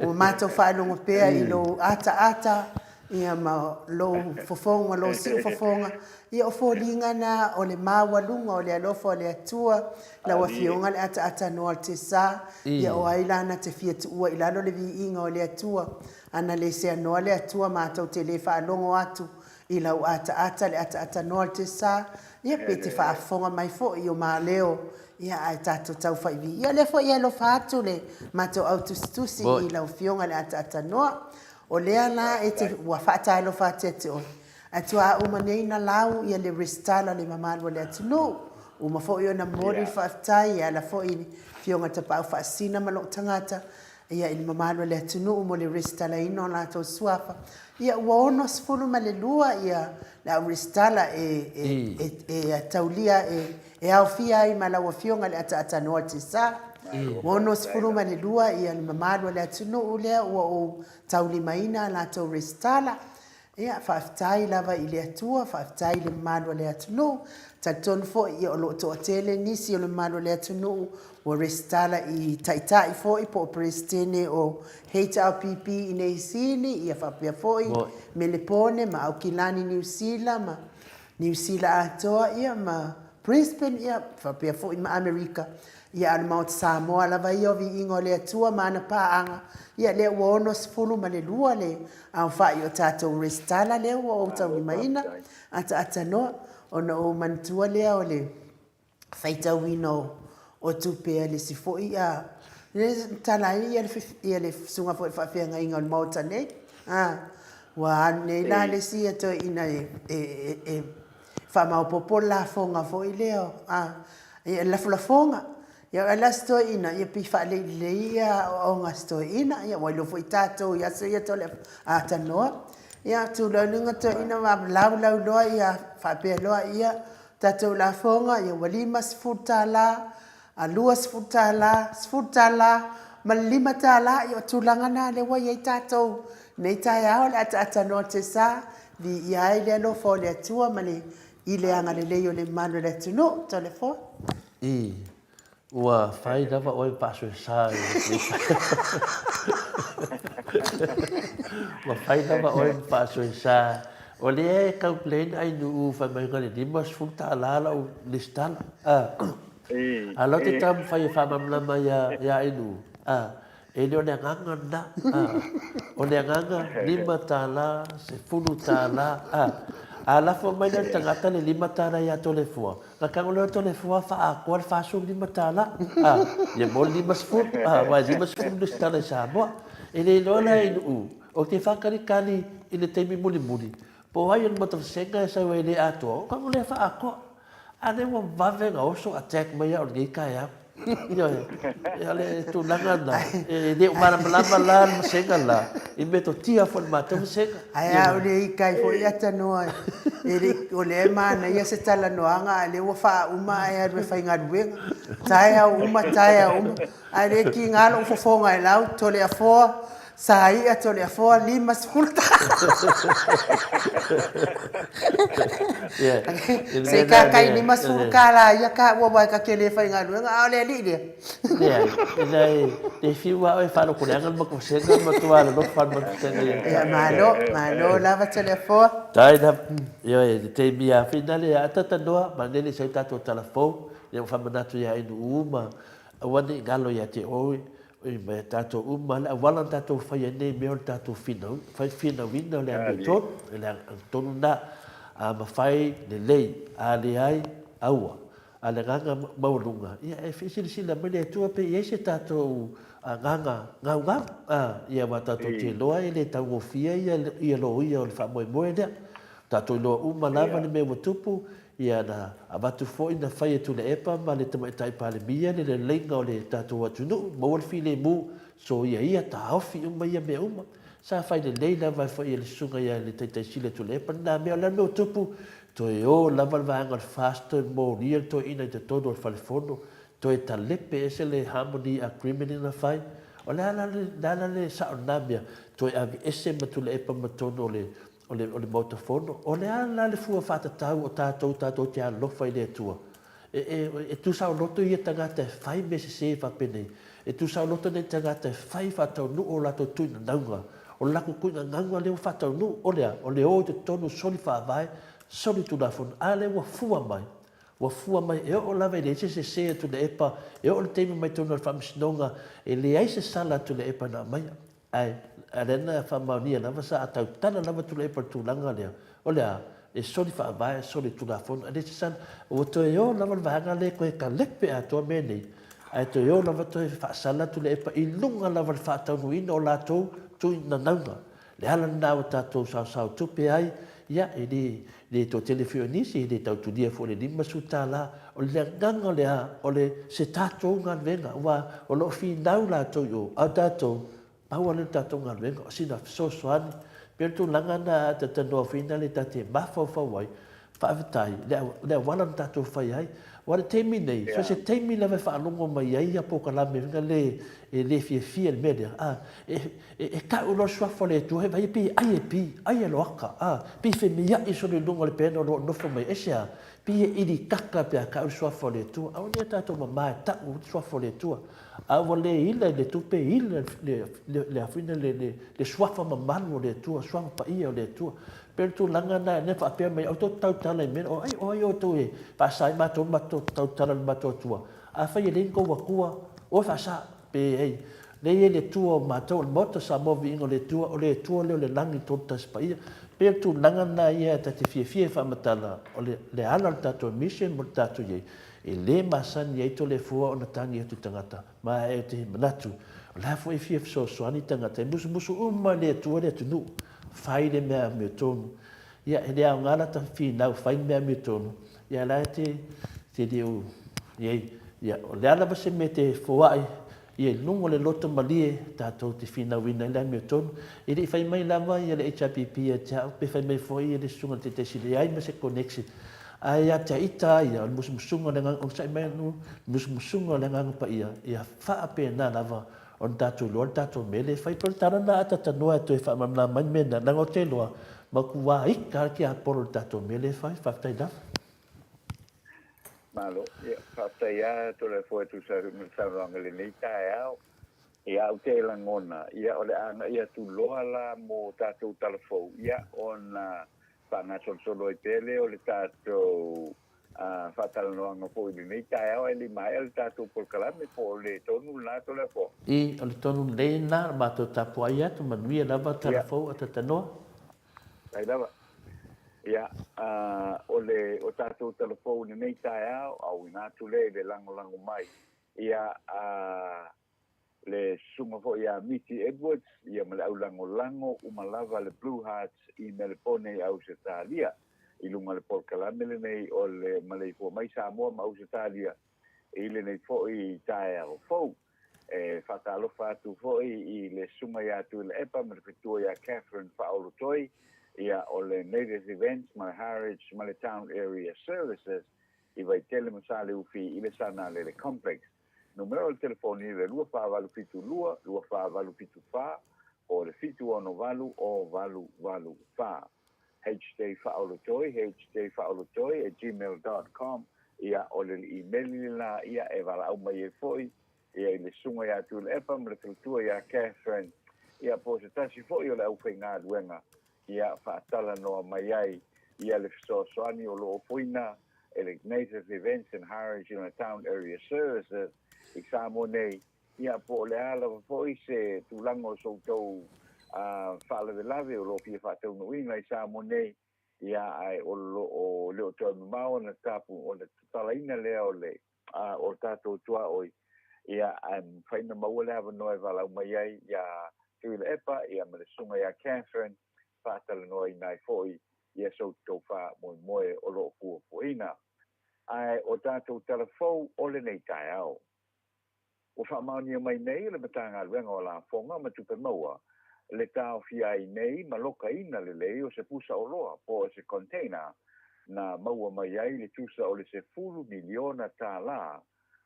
ua matou faalogo pea i lou ataata, ia, ma lou fofoga, lou siufofoga, ia, o foliga na o le maualuga o le alofa o le Atua, Lau Afioga le ataatanoa o le Tesa, ia o ai la na te fia tuua i lalo le viiga o le Atua? A na le seanoa le Atua matou te le faalogo atu i lau ataata le ataatanoa o le Tesa, ia pe te faafofoga mai foi i o ma leo, ia ae tatou tau fai viia. O lea foi e alofa atu le matou au tusitusi i lau Afioga le ataatanoa. O lea la e te, ua faatalofa atu ia te oe, Ae tuaa uma nei na lau ia le resitala le mamalu o le atunuu. Uma foi ona momoli le faafetai e ala foi i le Afioga i le Tapaau Faasisina ma lou tagata ia i le mamalu o le atunuu mo le resitalaina o latou suafa. Ia ua 62 ia le au resitala e e e taulia e e aofia ai ma lau Afioga i le Ataatanoa Tesa. Ua 62 ia le mamalu o le atunuu lea ua ou taulimaina a latou resitala. Ia, faafetai lava i le Atua, faafetai i le mamalu o le atunuu. Talitonu foi, ia, o lo o toatele nisi o le mamalu o le atunuu ua resitala i Taitai foi po o Peresetene o HRPP i nei Sini, ia faapea foi Melepone ma Aukilani Niu Sila ma Niu Sila atoa, ia, ma Brisbane, ia, faapea foi ma Amerika. Ia, a o le Maota Samoa lava ia o viiga o le Atua ma ana paaga, ia, lea ua 62 le aofai o tatou resitala lea ua ou taulimaina, ataata noa, ona ou manatua lea o le faitauina o tupe a le isi foi a, lea na tala ai ia le susuga foi i le faafeagaiga o le Maota nei, a, ua alu nei la le isi toeaina e faamaopoopo le lafoga foi lea, a, le lafolafoga. Ia o le isi toeaina, ia pei faalei lelei ia aoaoga a si toeaina, ia ua iloa foi tatou i aso ia tole a tanoa. Ia tulou luga toeaina ma laulau loa ia faapea loa, ia, tatou lafoga, ia ua $50, a $20, $10 ma le $5, ia o tulaga na lea ua i ai tatou i lenei taeao i le ataatanoa o tiasa, viia ai le alofa o le Atua ma le i le agalelei o le mamalu o le atunuu. Toleafoa. I, ua fai lava oe faasoesa i Ua fai lava oe ma faasoesa. O lea e complain Ainuu fai mai na o le $50 lau lesitala. A o lea ou te taumafai e faamalamalama ia Ainuu, e le o le agaga lena. O le agaga $5, $10, a lafo mai la i le tagata le $5 ia Toleafoa, ona tago lea o Toleafoa faaatoa le $45, ia mo le 50, aua e 50 le lesitala i Samoa. E le iloa la Ainuu, ou te faatalitali i le taimi mulimuli, po o ai o le maota vasega e sau ai e le atoa, ona tago lea faaatoa. A lea ua vave ona oso attack mai au i lenei taeao. Ioe, o le tulaga lena, e le o malamalama la le vasega la i metotia foi a le matou vasega. Ae a o le ita ai foi Atanoa, e le o lea e manaia se talanoaga a o lea ua faauma ae alu e faigaluega. Taeao uma, taeao uma. Ae le tiga lou fofoga e lau Toleafoa, Saia Toleafoa 50 Se i tatai 50 tala ia taua aua ta te le faigaluega a o le alii lea. Leai, leai, e fiu lava oe e faalotoleaga le matou vasega e matua alolofa le matou vasega ia te au. Malo, malo lava Toleafoa. Faafetai lava. Ioe, i le taimi lava foi lea a talanoa, manaia le i sau tatou tala fou, lea ua faamanatu ia Ainuu ma Aua ne i galo ia te oe, oi mai a tatou uma, le auala na tatou fai ai nei mea o le tatou finau, fai finauina o le amiotonu, o le amiotonu lena. A mafai, lelei, a leai, aua. A o le agaga maualuga, ia e silasila mai le Atua pe i ai se tatou agaga gaugau, a, ia aua tatou te iloa e le taugofie ia loia o le faamoemoe lea. Ua tatou iloa uma lava le mea ua tupu, Ia na avatu foi na fai e Tuilaepa ma le Tamaitai Palemia le leleiga o le tatou atunuu, maua le filemu, soia ia, taofi uma ia mea uma. Sa fai lelei lava foi e le Susuga ia le Taitai Sili a Tuilaepa lena mea. O le a le mea ua tupu? Toe o lava le vaega o le FAST toe molia le toeaina i totonu o le fale fono, toe talepe ese le harmony agreement lea na fai. O le a la le, le a la le sao o lena mea? Toe aveese ma Tuilaepa ma totonu o le o le, o le Maota Fono. O le a la le fua faatatau o tatou, tatou te alofa i le Atua? E, e, e tuusaoloto ia tagata e fai mea sese faapenei. E tuusaoloto nei tagata e fai faataunuu o latou tuinanauga. O le latou tuinanauga lea ua faataunuu, o le a? O le o i totonu soli faavae, soli tulafono. A lea ua fua mai, ua fua mai e oo lava e leai se sese a Tuilaepa, e oo le taimi mai totonu o le Faamasinoga, e leai se sala a Tuilaepa na aumaia. Ae, a lea na faamaonia lava sa tautala lava Tuilaepa i le tulaga lea, o le a? E soli faavae, soli tulafono, ae leai se sala. Ua toe o lava le vaega lea e toe talepe atoa mea nei, ae toe o lava toe faasala Tuilaepa i luga lava o le faataunuuina o latou tuinanauga. Le ala lena ua tatou saosao tupe ai, ia, e le, le toatele foi o nisi, e le tau tulia foi i le $50. O le agaga o le a? O le se tatou galuega, aua o lo o finau latou i o, a o tatou, pau lava lea o le tatou galuega, o sina fesoasoani. E pei o le tulaga lena a talanoa foi lea ta te mafaufau ai, faafetai i le auala na tatou fai ai. Aua o le taimi nei, so o se taimi lava e faalogo mai ai ia polokalame foi lea e le fiafia i le mea lea, a, e tau loa le suafa o le Atua, e vaai pei e ai e pi, ai e loaka, a, pei e femia'i solo i luga o le pena o lo o nofo mai. Aisea? Pei e ilikaka pe a tau le suafa o le Atua. Aua ne i tatou mama e tau le suafa o le Atua. A ua le ila i le tupe, ila le, le, le, le, le, le suafa mamalu o le Atua, suafa paia o le Atua. Pei o le tulaga lena, lea faapea mai, aua tou te tautala i mea, o ai, o ai outou e faasa ai matou ona matou tautala i le matou Atua? Afai e leai ni tou Atua, o e faasa, pe ai, lea e i ai le Atua o matou, o le Maota o Samoa Viiga o le Atua, o le Atua lea o le lagi 31 paia. Pei o le tulaga lena ia ta te fiafia e faamatala, o le, le ala o le tatou mission mo le tatou i ai, e le masani ai Toleafoa ona tagi atu i tagata, Ma e te manatu, o le a foi e fia fesoasoani tagata, e musumusu uma e le Atua le atunuu, fai le mea amiotonu. Ia, e le aoga la ta finau, fai le mea amiotonu, ia la e te, te le o i ai. Ia, o le a lava se mea e te foai, Ia i luga o le loto malie tatou te finauina ai le amiotonu. E le i fai mai lava ia le HRPP ia te au, pe fai mai foi ia le Susuga i le Taitaisili, e leai ma se connection. Ae ia te ita lava ia, o le musumusuga o le Agaga, onosai mai anu, musumusuga o le Agaga Paia, ia faapena lava ona tatou iloa le tatou mea lea e fai. Pei o le tala lena a Tatanoa e toe faamalamalama mai le mea lena, leaga ou te iloa, matua ita lava le tiapolo i le tatou mea lea e fai. Faafetai lava. Malo. Ia, faafetai lava Toleafoa e tusa ai foi ma le saunoaga i lenei taeao. Ia, ou te lagona, ia, o le a agai atu loa la mo tatou tala fou, ia, ona faagasolosolo ai pea lea o le tatou faatalanoaga foi i lenei taeao ae le i maea le tatou polokalame, po o le tonu lena Toleafoa? I, o le tonu lelei lena, o le matou tapuai atu, manuia lava tala fou a Tatanoa. Faafetai lava. Ia, o le o tatou talafou i lenei taeao, auina atu lea i le lagolago mai, ia, a le susuga foi ia Miti Edwards, ia ma le au lagolago uma lava le Blue Hearts i Melepone i Ausetalia, i luga o le polokalame lenei o le Maleifua Mai Samoa ma Ausetalia i lenei foi taeao fou. E faatalofa atu foi i le Susuga ia Tuilaepa ma le fetua ia Catherine Faaolotoi, ia o le Native Events ma le Harwich ma le Town Area Services i Vaitele ma Saleufi i le Sanalele Complex. Numera o le telefoni le 24872 24874 po o le 768 0884. hjfaaolotoi hjfaaolotoi@gmail dot com Ia, o le imeli lena ia e valaau mai ai foi ia i le susuga ia Tuilaepa ma le faletua ia Catherine, ia po o se tasi foi o le aufaigaluega ia faatalanoa mai ai ia le fesoasoani o lo o ofoina e le Ignatius Events and Harwich and Town Area Services i Samoa nei, ia po o le a lava foi se tulaga o so outou faalavelave o lo o fia faataunuuina i Samoa nei. Ia, ae o lo o le o toe mamao ona tapu, ona tatalaina lea o le, o tatou tuaoi, ia, ae mafai ona maua le avanoa e valaau mai ai iā Tuilaepa, ia, ma le susuga ia Catherine, faatalanoaina ai foi ia so outou faamoemoe o lo o fuafuaina. Ae o tatou tala fou o lenei taeao. Ua faamaonia mai nei e le Matagaluega o Lafoga ma Tupe Maua le taofia ai nei ma lokaina lelei o se pusa oloa po o se container na maua mai ai le tusa o le $10 miliona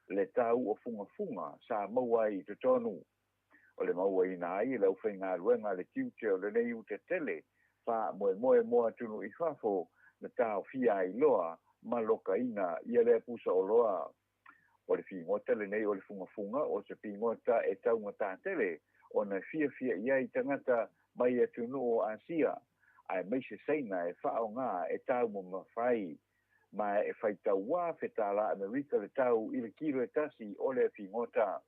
le tau o fugafuga sa maua ai i totonu. O le mauaina ai e le aufaigaluega a le tiute o lenei uta tele faamoemoe mo atunuu i fafo na taofia ai loa ma lokaina ia lea pusa oloa. O le figota lenei o le fugafuga o se figota e taugata tele ona e fiafia i ai tagata mai atunuu o Asia, aemaise Saina e faaaoga e taumamafa ai. Ma e faitau $1,000 Amerika le tau i le kilo e tasi o lea figota.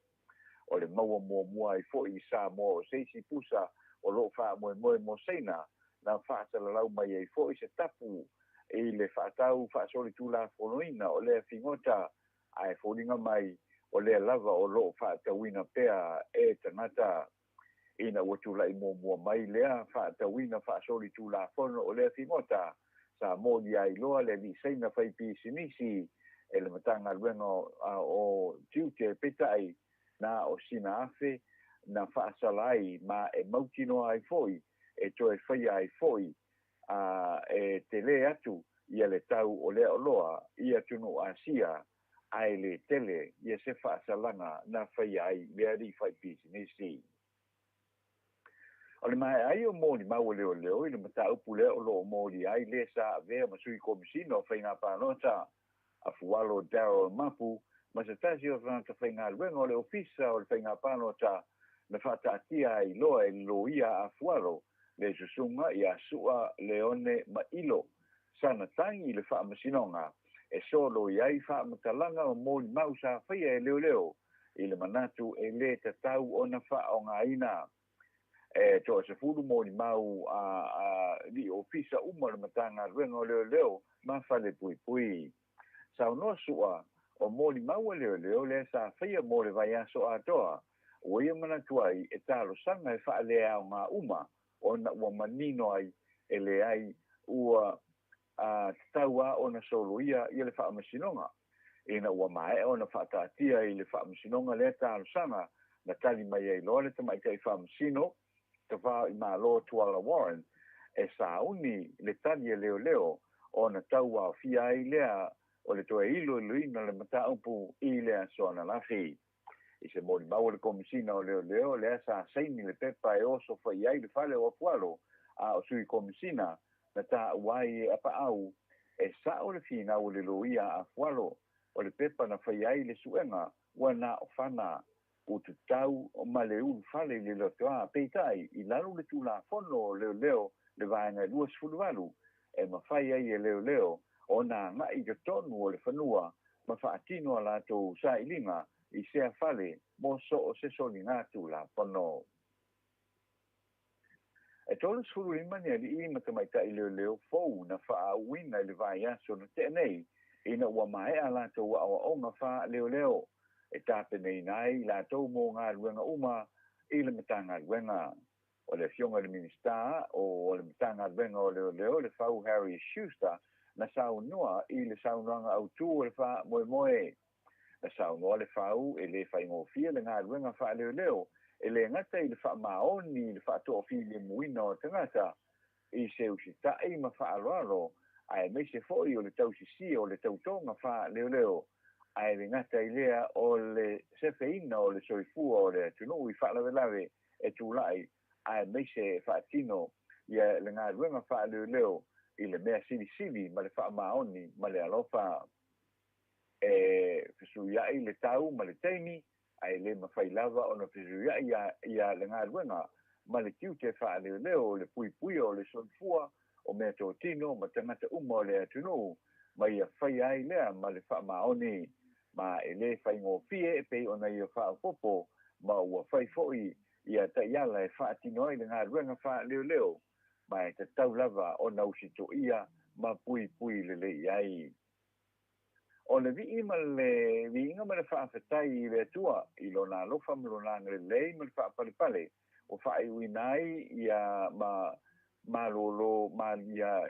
O le maua muamua ai foi i Samoa o se isi pusa o lo o faamoemoe mo Saina, na faasalalau mai ai foi se tapu i le faatau faasolitulafonoina o lea figota, ae foliga mai o lea lava o lo o faatauina pea e tagata. Ina ua tulai muamua mai lea faatauina faasolitulafono o lea figota, sa molia ai loa le alii Saina faipisinisi e le Matagaluega o Tiute, peitai, na o sina afe na faasala ai ma e mautinoa ai foi e toe faia ai foi a e telē atu ia le tau o lea oloa i atunuu Asia ae le tele ia se faasalaga na faia ai le alii faipisinisi. O le maea ai o molimau a leoleo i le mataupu lea o lo o molia ai le sa avea ma sui komisina o faiga palota Afualo Darryl Mapu ma se tasi o tagata faigaluega o le Ofisa o le Faiga Palota na faataatia ai loa e le loia a Afualo le susuga ia Su'a Leone Mailo sana tagi i le faamasinoga e soloi ai faamatalaga ma molimau sa faia e leoleo i le manatu e lē tatau ona faaaogaina. E toasefulu molimau a alii ofisa uma o le Matagaluega o Leoleo ma Falepuipui. Saunoa Su'a, o molimau a leoleo lea sa faia mo le vaiaso atoa, ua ia manatu ai e talosaga e faaleaoga uma ona ua manino ai e leai ua tatau lava ona soloia ia le faamasinoga. Ina ua maea ona faataatia i le faamasinoga lea talosaga, Na tali mai ai loa le Tamaitai Faamasino Tafao-i-Malo Tuala Warren e sauni le tali a leoleo ona tauaofia ai lea o le toe iloiloina o le mataupu i le aso ananafi. I se molimau a le Komesina o Leoleo lea sa saini le pepa e osofai ai le fale o Afualo, a o Sui Komesina na taua ai e Apaau e sa'o le finau o le loia a Afualo, o le pepa na faia ai le suega ua na o fana ututau ma le ulufale i le lotoa. Peitai, i lalo o le Tulafono o Leoleo le Vaega e 28, e mafai ai e leoleo ona agai i totonu o le fanua ma faatino a latou sailiga i sea fale mo so o se soliga Tulafono. E 35 ni alii ma tamaitai leoleo fou na faaauina i le vaiaso na tea nei ina ua maea a latou aoaoga faaleoleo e tapenaina ai i latou mo galuega uma i le Matagaluega. O le Afioga i le Minisita o le Matagaluega o Leoleo, Lefau Harry Schuster, na saunoa i le saunoaga autu o le faamoemoe. Na saunoa Lefau e le faigofie le galuega faaleoleo, e le gata i le faamaoni i le faatoafilimuina o tagata i se usitai ma faaaloalo, aemaise foi o le tausisia o le tautoga faaleoleo, ae le gata i lea o le sefeina o le soifua o le atunuu i faalavelave e tulai aemaise e faatino ia le galuega faaleoleo i le mea silisili ma le faamaoni ma le alofa. E fesuiai le tau ma le taimi, ae le mafai lava ona fesuiai ia le galuega ma le tiute faaleoleo o le puipuia o le soifua o meatotino ma tagata uma o le atunuu, ma ia faia ai lea ma le faamaoni, ma e le faigofie e pei ona ia faaopoopo ma ua fai foi ia taiala e faatino ai le galuega faaleoleo, ma e tatau lava ona usitoia ma puipui lelei ai. O le vii ma le viiga ma le faafetai i le Atua i Lona alofa ma Lona agalelei ma le faapalepale ua faaiuina ai ia ma malolo ma ia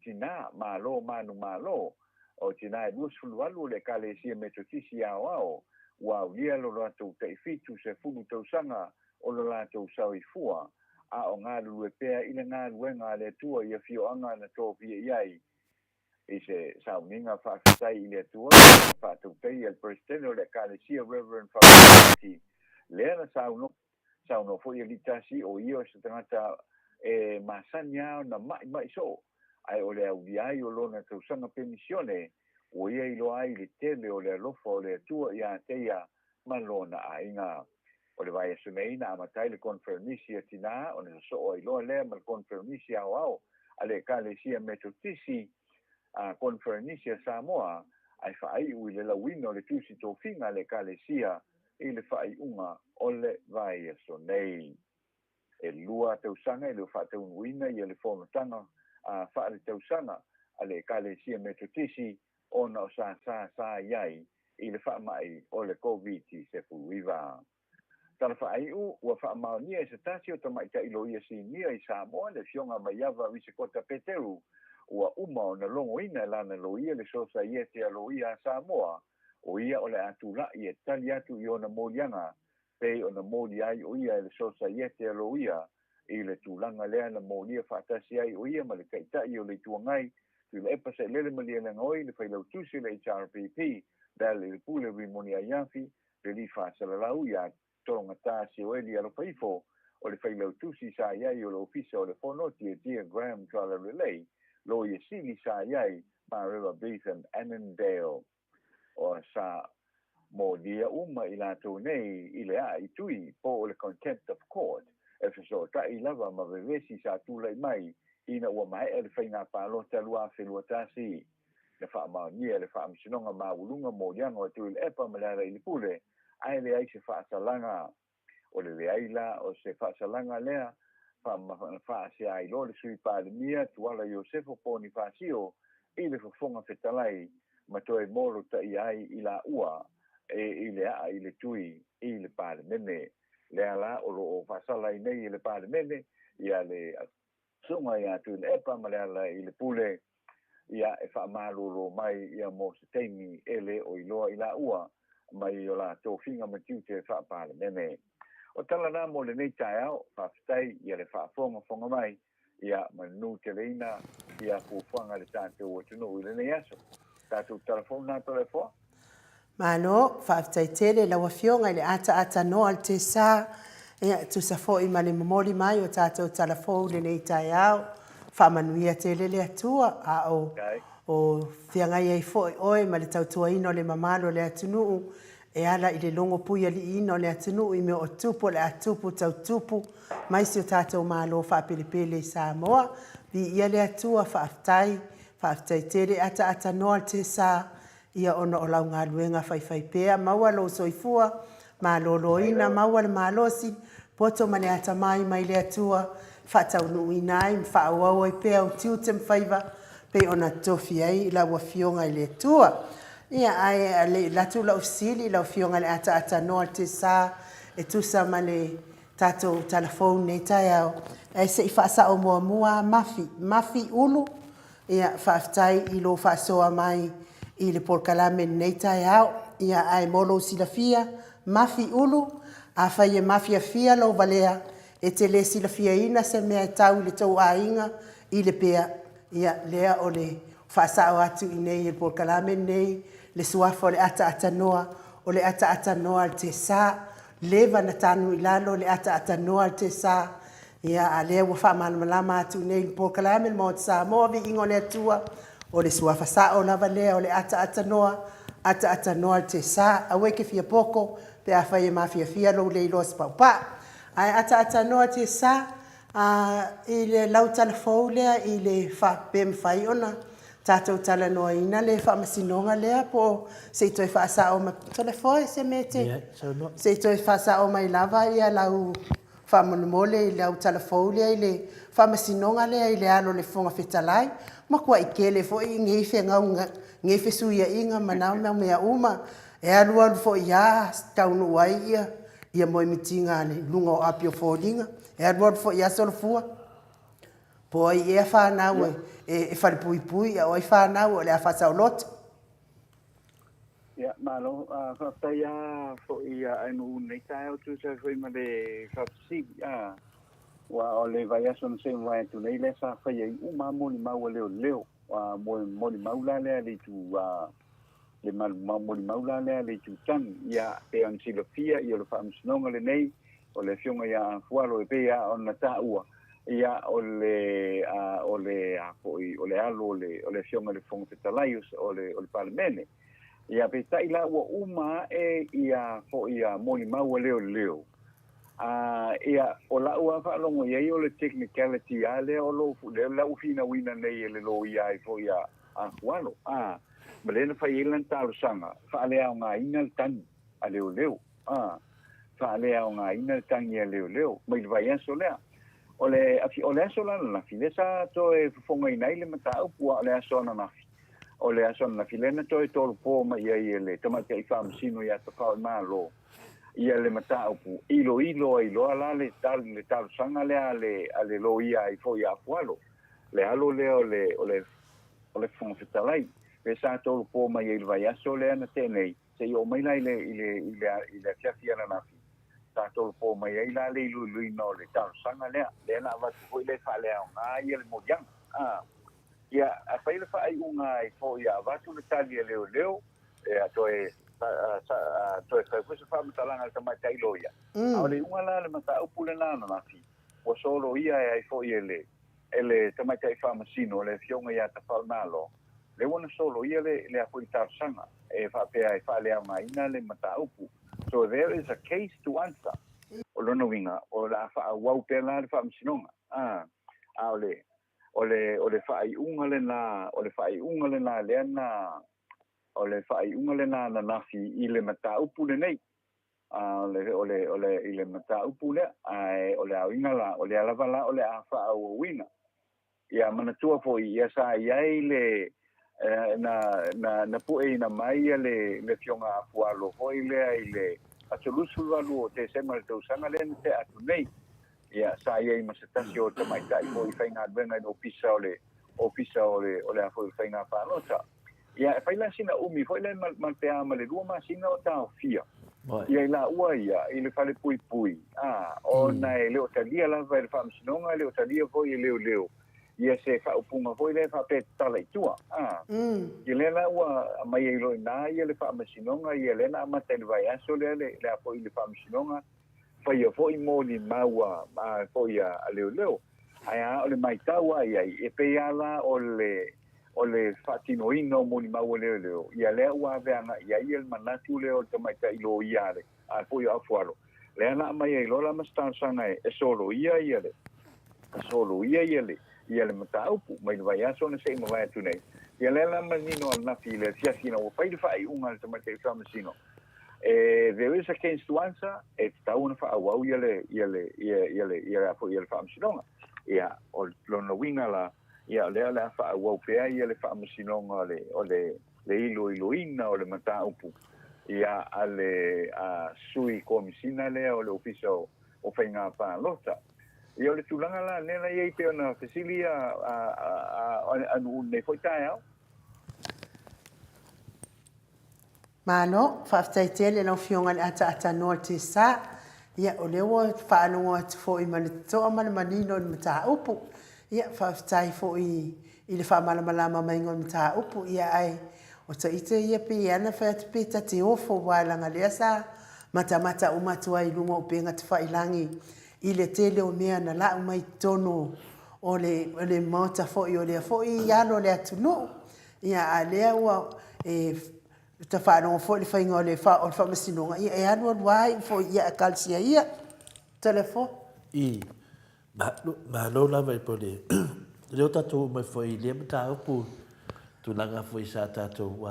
tinā malo manumalo o tinā e 28 o le Ekalesia Metotisi Aoao ua aulia lo latou taifitu sefulu tausaga o lo latou soifua a o galulue pea i le galuega a le Atua i afioaga na tofia i ai. I se sauniga faafetai i le Atua na faatautaia e le Peresetene o le Ekalesia Rev. Faumuina lea na saunoa saunoa foi Alii Tasi o ia o se tagata e masani lava ona ma'ima'i soo, ae o le aulia ai o lona tausaga penisione ua ia iloa ai le tele o le alofa o le Atua ia te ia ma lona aiga. O le vaiaso nei na amata ai le Koneferenisi a Tinā ona sosoo ai loa lea ma le Koneferenisi Aoao a le Ekalesia Metotisi a Koneferenisi a Samoa, ae faaiu i le lauina o le tusi tofiga a le Ekalesia i le faaiuga o le vaiaso nei. E lua tausaga e le o faataunuuina ia le fonotaga faaletausaga a le Ekalesia Metotisi ona o sa sa sa i ai i le faamai o le Koviti-19. Tala faaiu, ua faamaonia e se tasi o tamaitai loia sinia i Samoa, le Afioga Maiava Risikota Peteru, ua uma ona logoina e lana loia le Sosaiete a Loia a Samoa, o ia o le a tula'i e tali atu i ona moliaga pei ona molia ai o ia e le Sosaiete a Loia i le tulaga lea na molia faatasi ai o ia ma le Taitai o le Itu Agai, Tuilaepa Sailele Malielegaoi, le Failautusi o le HRPP, Lealailepule Rimoni Aiafi, le Alii Faasalalau ia Tologata Sioeli Alofaifo, o le Failautusi sa i ai o le Ofisa o le Fono Tietie Graham Tralalelei, Loia Sili sa i ai Mareva Beatham Annandale. O sa molia uma i latou nei i le aa i tui po o le contempt of court e fesootai lava ma vevesi sa tulai mai ina ua maea le faiga palota 2021. Na faamaonia e le Faamasinoga Maualuga moliaga o Tuilaepa ma Lealailepule, ae leai se faasalaga. O le leai la o se faasalaga lea, faasea ai loa le Sui Palemia Tuala Iosefo Ponifasio i le Fofoga Fetalai ma toe molotaia ai i laua e i le aa i le tui i le Palemene. Lea la o lo o faasala ai nei e le Palemene ia le Susuga ia Tuilaepa ma Lealailepule ia e faamalolo mai ia mo se taimi e le o iloa i laua mai o la tofiga ma tiute faa-Palemene. O tala na mo lenei taeao, faafetai ia le faafogafoga mai, ia manu teleina ia fuafuaga a le tatou atunuu i lenei aso. Tatou tala fou na Toleafoa. Malo, faafetai tele i lau Afioga i le ataatanoa o le Tesa, ia, e tusa foi ma le momoli mai o tatou tala fou i lenei taeao. Faamanuia tele le Atua, a o o feagai ai foi oe ma le tautuaina o le mamalu o le atunuu e ala i le logo puialiiina o le atunuu i mea o tupu o le a tupu tau tupu mai si o tatou Malo faapelepele i Samoa. Viia le Atua, faafetai, faafetai tele ataatanoa le Tesa ia ona o lau galuega faifaipea, maua lou soifua maloloina, maua le malosi, poto ma le atamai mai le Atua, faataunuuina ai ma faaauau ai pea ou tiute ma faiva pei ona tofi ai lau Afioga i le Atua. Ia, ae le i alu atu lau fesili i lau Afioga i le ataatanoa o le Tesa e tusa ma le tatou tala fou i lenei taeao, ae se i faasao muamua lava Mafi, Mafi Ulu, Ia, faafetai i lou faasoa mai i le polokalame i lenei taeao. Ia, ae mo lou silafia, mafi ulu, afai e mafiafia lou valea, e te le silafiaina se mea e tau i le tou aiga i le pea, ia, lea o le faasao atu i inei i le polokalame lenei, le suafa o le ataatanoa, o le ataatanoa a le Tesa, leva na tanu i lalo le ataatanoa a le Tesa, Ia, a lea ua faamalamalama atu nei i le polokalame le Maota Samoa, Viiga o le Atua, o le suafa sao lava lea o le ataatanoa, ataatanoa le Tesa. Aua e te fia poko pe afai e mafiafia lou le iloa se paupaa. Ae ataatanoa Tesa, a, i le lau tala fou lea i le fa, pe mafai ona tatou talanoaina le faamasinoga lea po o se i toe faasao mai, Toleafoa se mea e te, se i toe faasao mai lava ia lau Faamolemole i lau tala fou lea i le faamasinoga lea i le alo o le Fofoga Fetalai, matuai tele foi nei fegauga, nei fesuiaiga ma na mau mea uma, e alualu foi lava taunuu ai ia ia moemitiga i luga o api o foliga, e alualu foi lava solofua. Po o ai ea fanau e falepuipui a o ai fanau o le a faasaoloto. Ia, malo. Faafetai lava foi ia Ainuu i lenei taeao tusa ai foi ma le faafesili. Aua o le vaiaso na se i mavae atu nei lea sa fai ai uma lava molimau a leoleo. Molimau la lea a le itu, le molimau la lea a le itu tagi. Ia, pei ona silafia, ia o le faamasinoga lenei, o le Afioga ia Afualo e pei lava ona taua, ia, o le, o le, a foi, o le alo o le, o le Afioga i le Fofoga Fetalai o le, o le Palemene. Ia, peitai la ua uma ae ia foi ia molimau a leoleo. A, ia, o lau lava faalogo i ai o le technicality lava lea o lo o, lea ua finauina nei e le loia ai foi a Afualo, a, ma lea na fai ai lana talosaga, faaleaogaina le tagi a leoleo. A, faaleaogaina le tagi a leoleo mai le vaiaso lea. O le, o le aso la ananafi, lea sa toe fofogaina ai le mataupu, a o le aso ananafi, o le aso ananafi lea na toe tolopo mai ai e le Tamaitai Faamasino ia Tafaoimalo ia le mataupu, iloilo ai loa la le, le talosaga lea a le, a le loia ai foi ia Afualo, le alo lea o le, o le, o le Fofoga Fetalai, lea sa tolopo mai ai i le vaiaso lea na tea nei, Se i oo mai la i le, i le, i le, i le afiafi ananafi, sa tolopo mai ai la le iloiloina o le talosaga lea, lea na avatu foi le faaleaoga ia le moliaga. A, ia, a fai le faaiuga ai foi ia avatu le tali a leoleo, ia toe, a, sa, a, toe fai foi se faamatalaga a le tamaitai loia. A o le iuga la o le mataupu lena ananafi, ua soloia ai foi e le, e le Tamaitai Faamasino, le Afioga ia Tafaoimalo, lea ua na soloia le, le a foi le talosaga e faapea e faaleaogaina le mataupu. So there is a case to answer. O lona uiga, o le a faaauau pea la le Faamasinoga. A, a o le, o le, o le faaiuga lena, o le faaiuga lena lea na, o le faaiuga lena ananafi i le mataupu lenei. A o le, o le, o le, i le mataupu lea, ae o le aoina la, o lea lava la o le a faaauauina. Ia manatua foi, ia sa i ai le, na, na, na pueina mai ia le, le Afioga a Afualo foi lea i le aso 28 o Tesema i le tausaga lea na tea atu nei. Ia, sa i ai ma se tasi o tamaitai foi faigaluega i le Ofisa o le, Ofisa o le, o le a foi o le Faiga Palota. Ia, e fai la sina umi foi lea ma, ma pe a ma le 2 masina o taofia. Ia i laua ia i le falepuipui, ā, ona e le o talia lava e le Faamasinoga, e le o talia foi e leoleo ia se faaupuga foi lea faapea e tatala i tua, ā. Ia lea la ua aumai ai loa i ina ia le Faamasinoga, ia lea na amata i le vaiaso lea le, le a foi le Faamasinoga, faia foi molimau a, a foi a, a leoleo. Ae a o le maitau lava i ai, e pei lava la o le, o le faatinoina o molimau a leoleo, ia lea ua ave agai i ai le manatu lea o le tamaitai loia a le a foi o Afualo, lea na aumai ai loa la ma se talosaga e soloia ia le soloia ia le ia le mataupu mai le vaiaso na se i mavae atu nei. Ia lea la manino ananafi i le afiafi ina ua fai le faaiuga a le tamaitai faamasino, e there is a case to answer, e tatau ona faaauau ia le ia le ia ia le ia le ia le faamasinoga. Ia o lona uiga la, Ia, o lea o le a faaauau pea ia le faamasinoga o le, o le, le iloiloina o le mataupu, ia, a le a Sui Komisina lea o le Ofisa o, o Faiga Palota. Ia, o le tulaga la lea la i ai pei ona fesili a, a, a, a, a Nu'u i lenei foi taeao. Malo, faafetai tele lau Afioga i le ataatanoa o le TSA. Ia, o lea ua faalogo atu foi ma le totoa ma le manino i le mataupu. Ia, faafetai foi i le faamalamalama maiga o le mataupu. Ia, ae o ta ita ia pei e ala ona fai atu pe ta te ofo aua leaga lea sa matamata uma atu ai i luga o upega tafailagi i le tele o mea na lau mai totonu o le, o le Maota foi o lea foi alo o le atunuu. Ia, a lea ua e ta faalogo foi i le faiga o le o le faamasinoga, ia e alualu lava iu foi ia Ekalesia ia. Telefo. I, malo lava i po le lea o tatou oo mai foi i lea mataupu tulaga foi sa tatou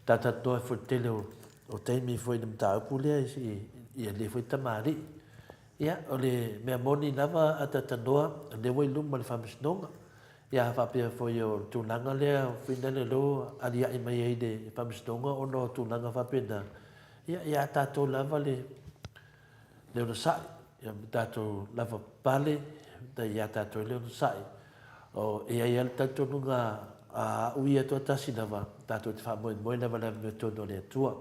talatalanoa ai foi i le tele o taimi foi i le mataupu lea i alii foi tamalii. Ia, o le mea moni lava a talatalanoa, o lea ua i luma o le faamasinoga. Ia, a faapea foi o le tulaga lea finale o lea ua aliae mai ai le Faamasinoga ona o tulaga faapena, ia, ia tatou lava le, le onosai, ia ma tatou lava pale ia tatou le onosai. O, e i ai lava le talitonuga a au ia toatasi lava, tatou te faamoemoe lava i le amiotonu a le Atua.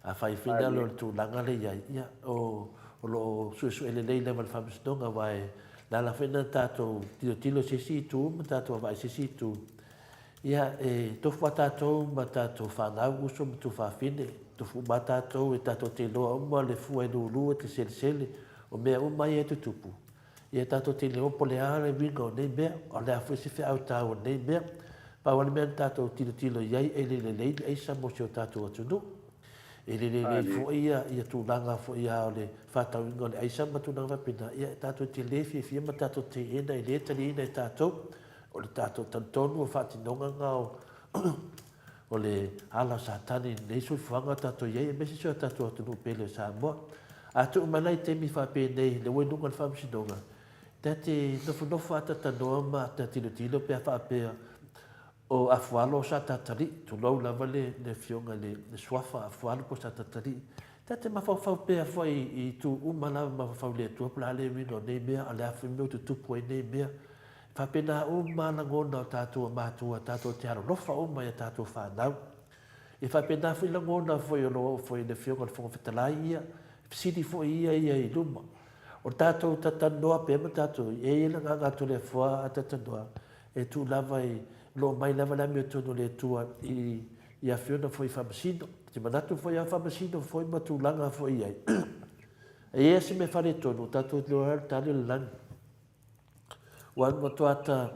Afai finale o le tulaga lea e i ai, ia, o, o lo o suesue lelei lava e le Faamasinoga, aua e Le ala foi lena tatou tilotilo i se isi itu ma tatou vaavaai i se isi itu. Ia, e tofu lava tatou ma tatou fanau, uso ma tuafafine, tofu uma lava tatou e tatou te iloa uma le fua e lulu e te selesele, o mea uma ia e tutupu. Ia tatou te iloa po o le a le uiga o nei mea, o le a foi se feau taua o nei mea. Pau lava le mea na tatou tilotilo i ai, e le lelei le aisa mo si o tatou atunuu. E le lelei foi ia, ia tulaga foi a o le faatauina o le aisa ma tulaga faapena, ia tatou te le fiafia ma tatou teena, e le taliaina e tatou. O le tatou talitonu o faatinoga na o, o le ala o Satani i lenei soifuaga o tatou i ai, aemaise si o tatou atunuu pele o Samoa. A tuu mai la i taimi faapenei, lea ua i luga o le faamasinoga, ta te nofonofo atatanoa ma ta tilotilo pe a faapea O Afualo o Satatalii, tulou lava le afioga i le Suafa Afualo po o Satatalii, ta te mafaufau pea foi i itu uma lava, mafaufau i le Atua po o le a le uiga o nei mea, a o le a foi mea ua tutupu ai nei mea. E faapena uma lava lagona o tatou matua, tatou te alolofa uma i a tatou fanau. E faapena foi lagona foi o lo o oo foi i le afioga i le Fofoga Fetalai ia, e fesili foi ia ia i luma. O tatou talatalanoa pea ma tatou, e i ai le agaga Toleafoa a talatalanoa, E tuu lava i loo mai lava le amiotonu o le Atua i i Afioga foi Faamasino. Ou te manatu foi a Faamasino foi ma tulaga foi i ai. E i ai se mea faaletonu, o tatou te iloa le tali o le lagi. Ua matua ta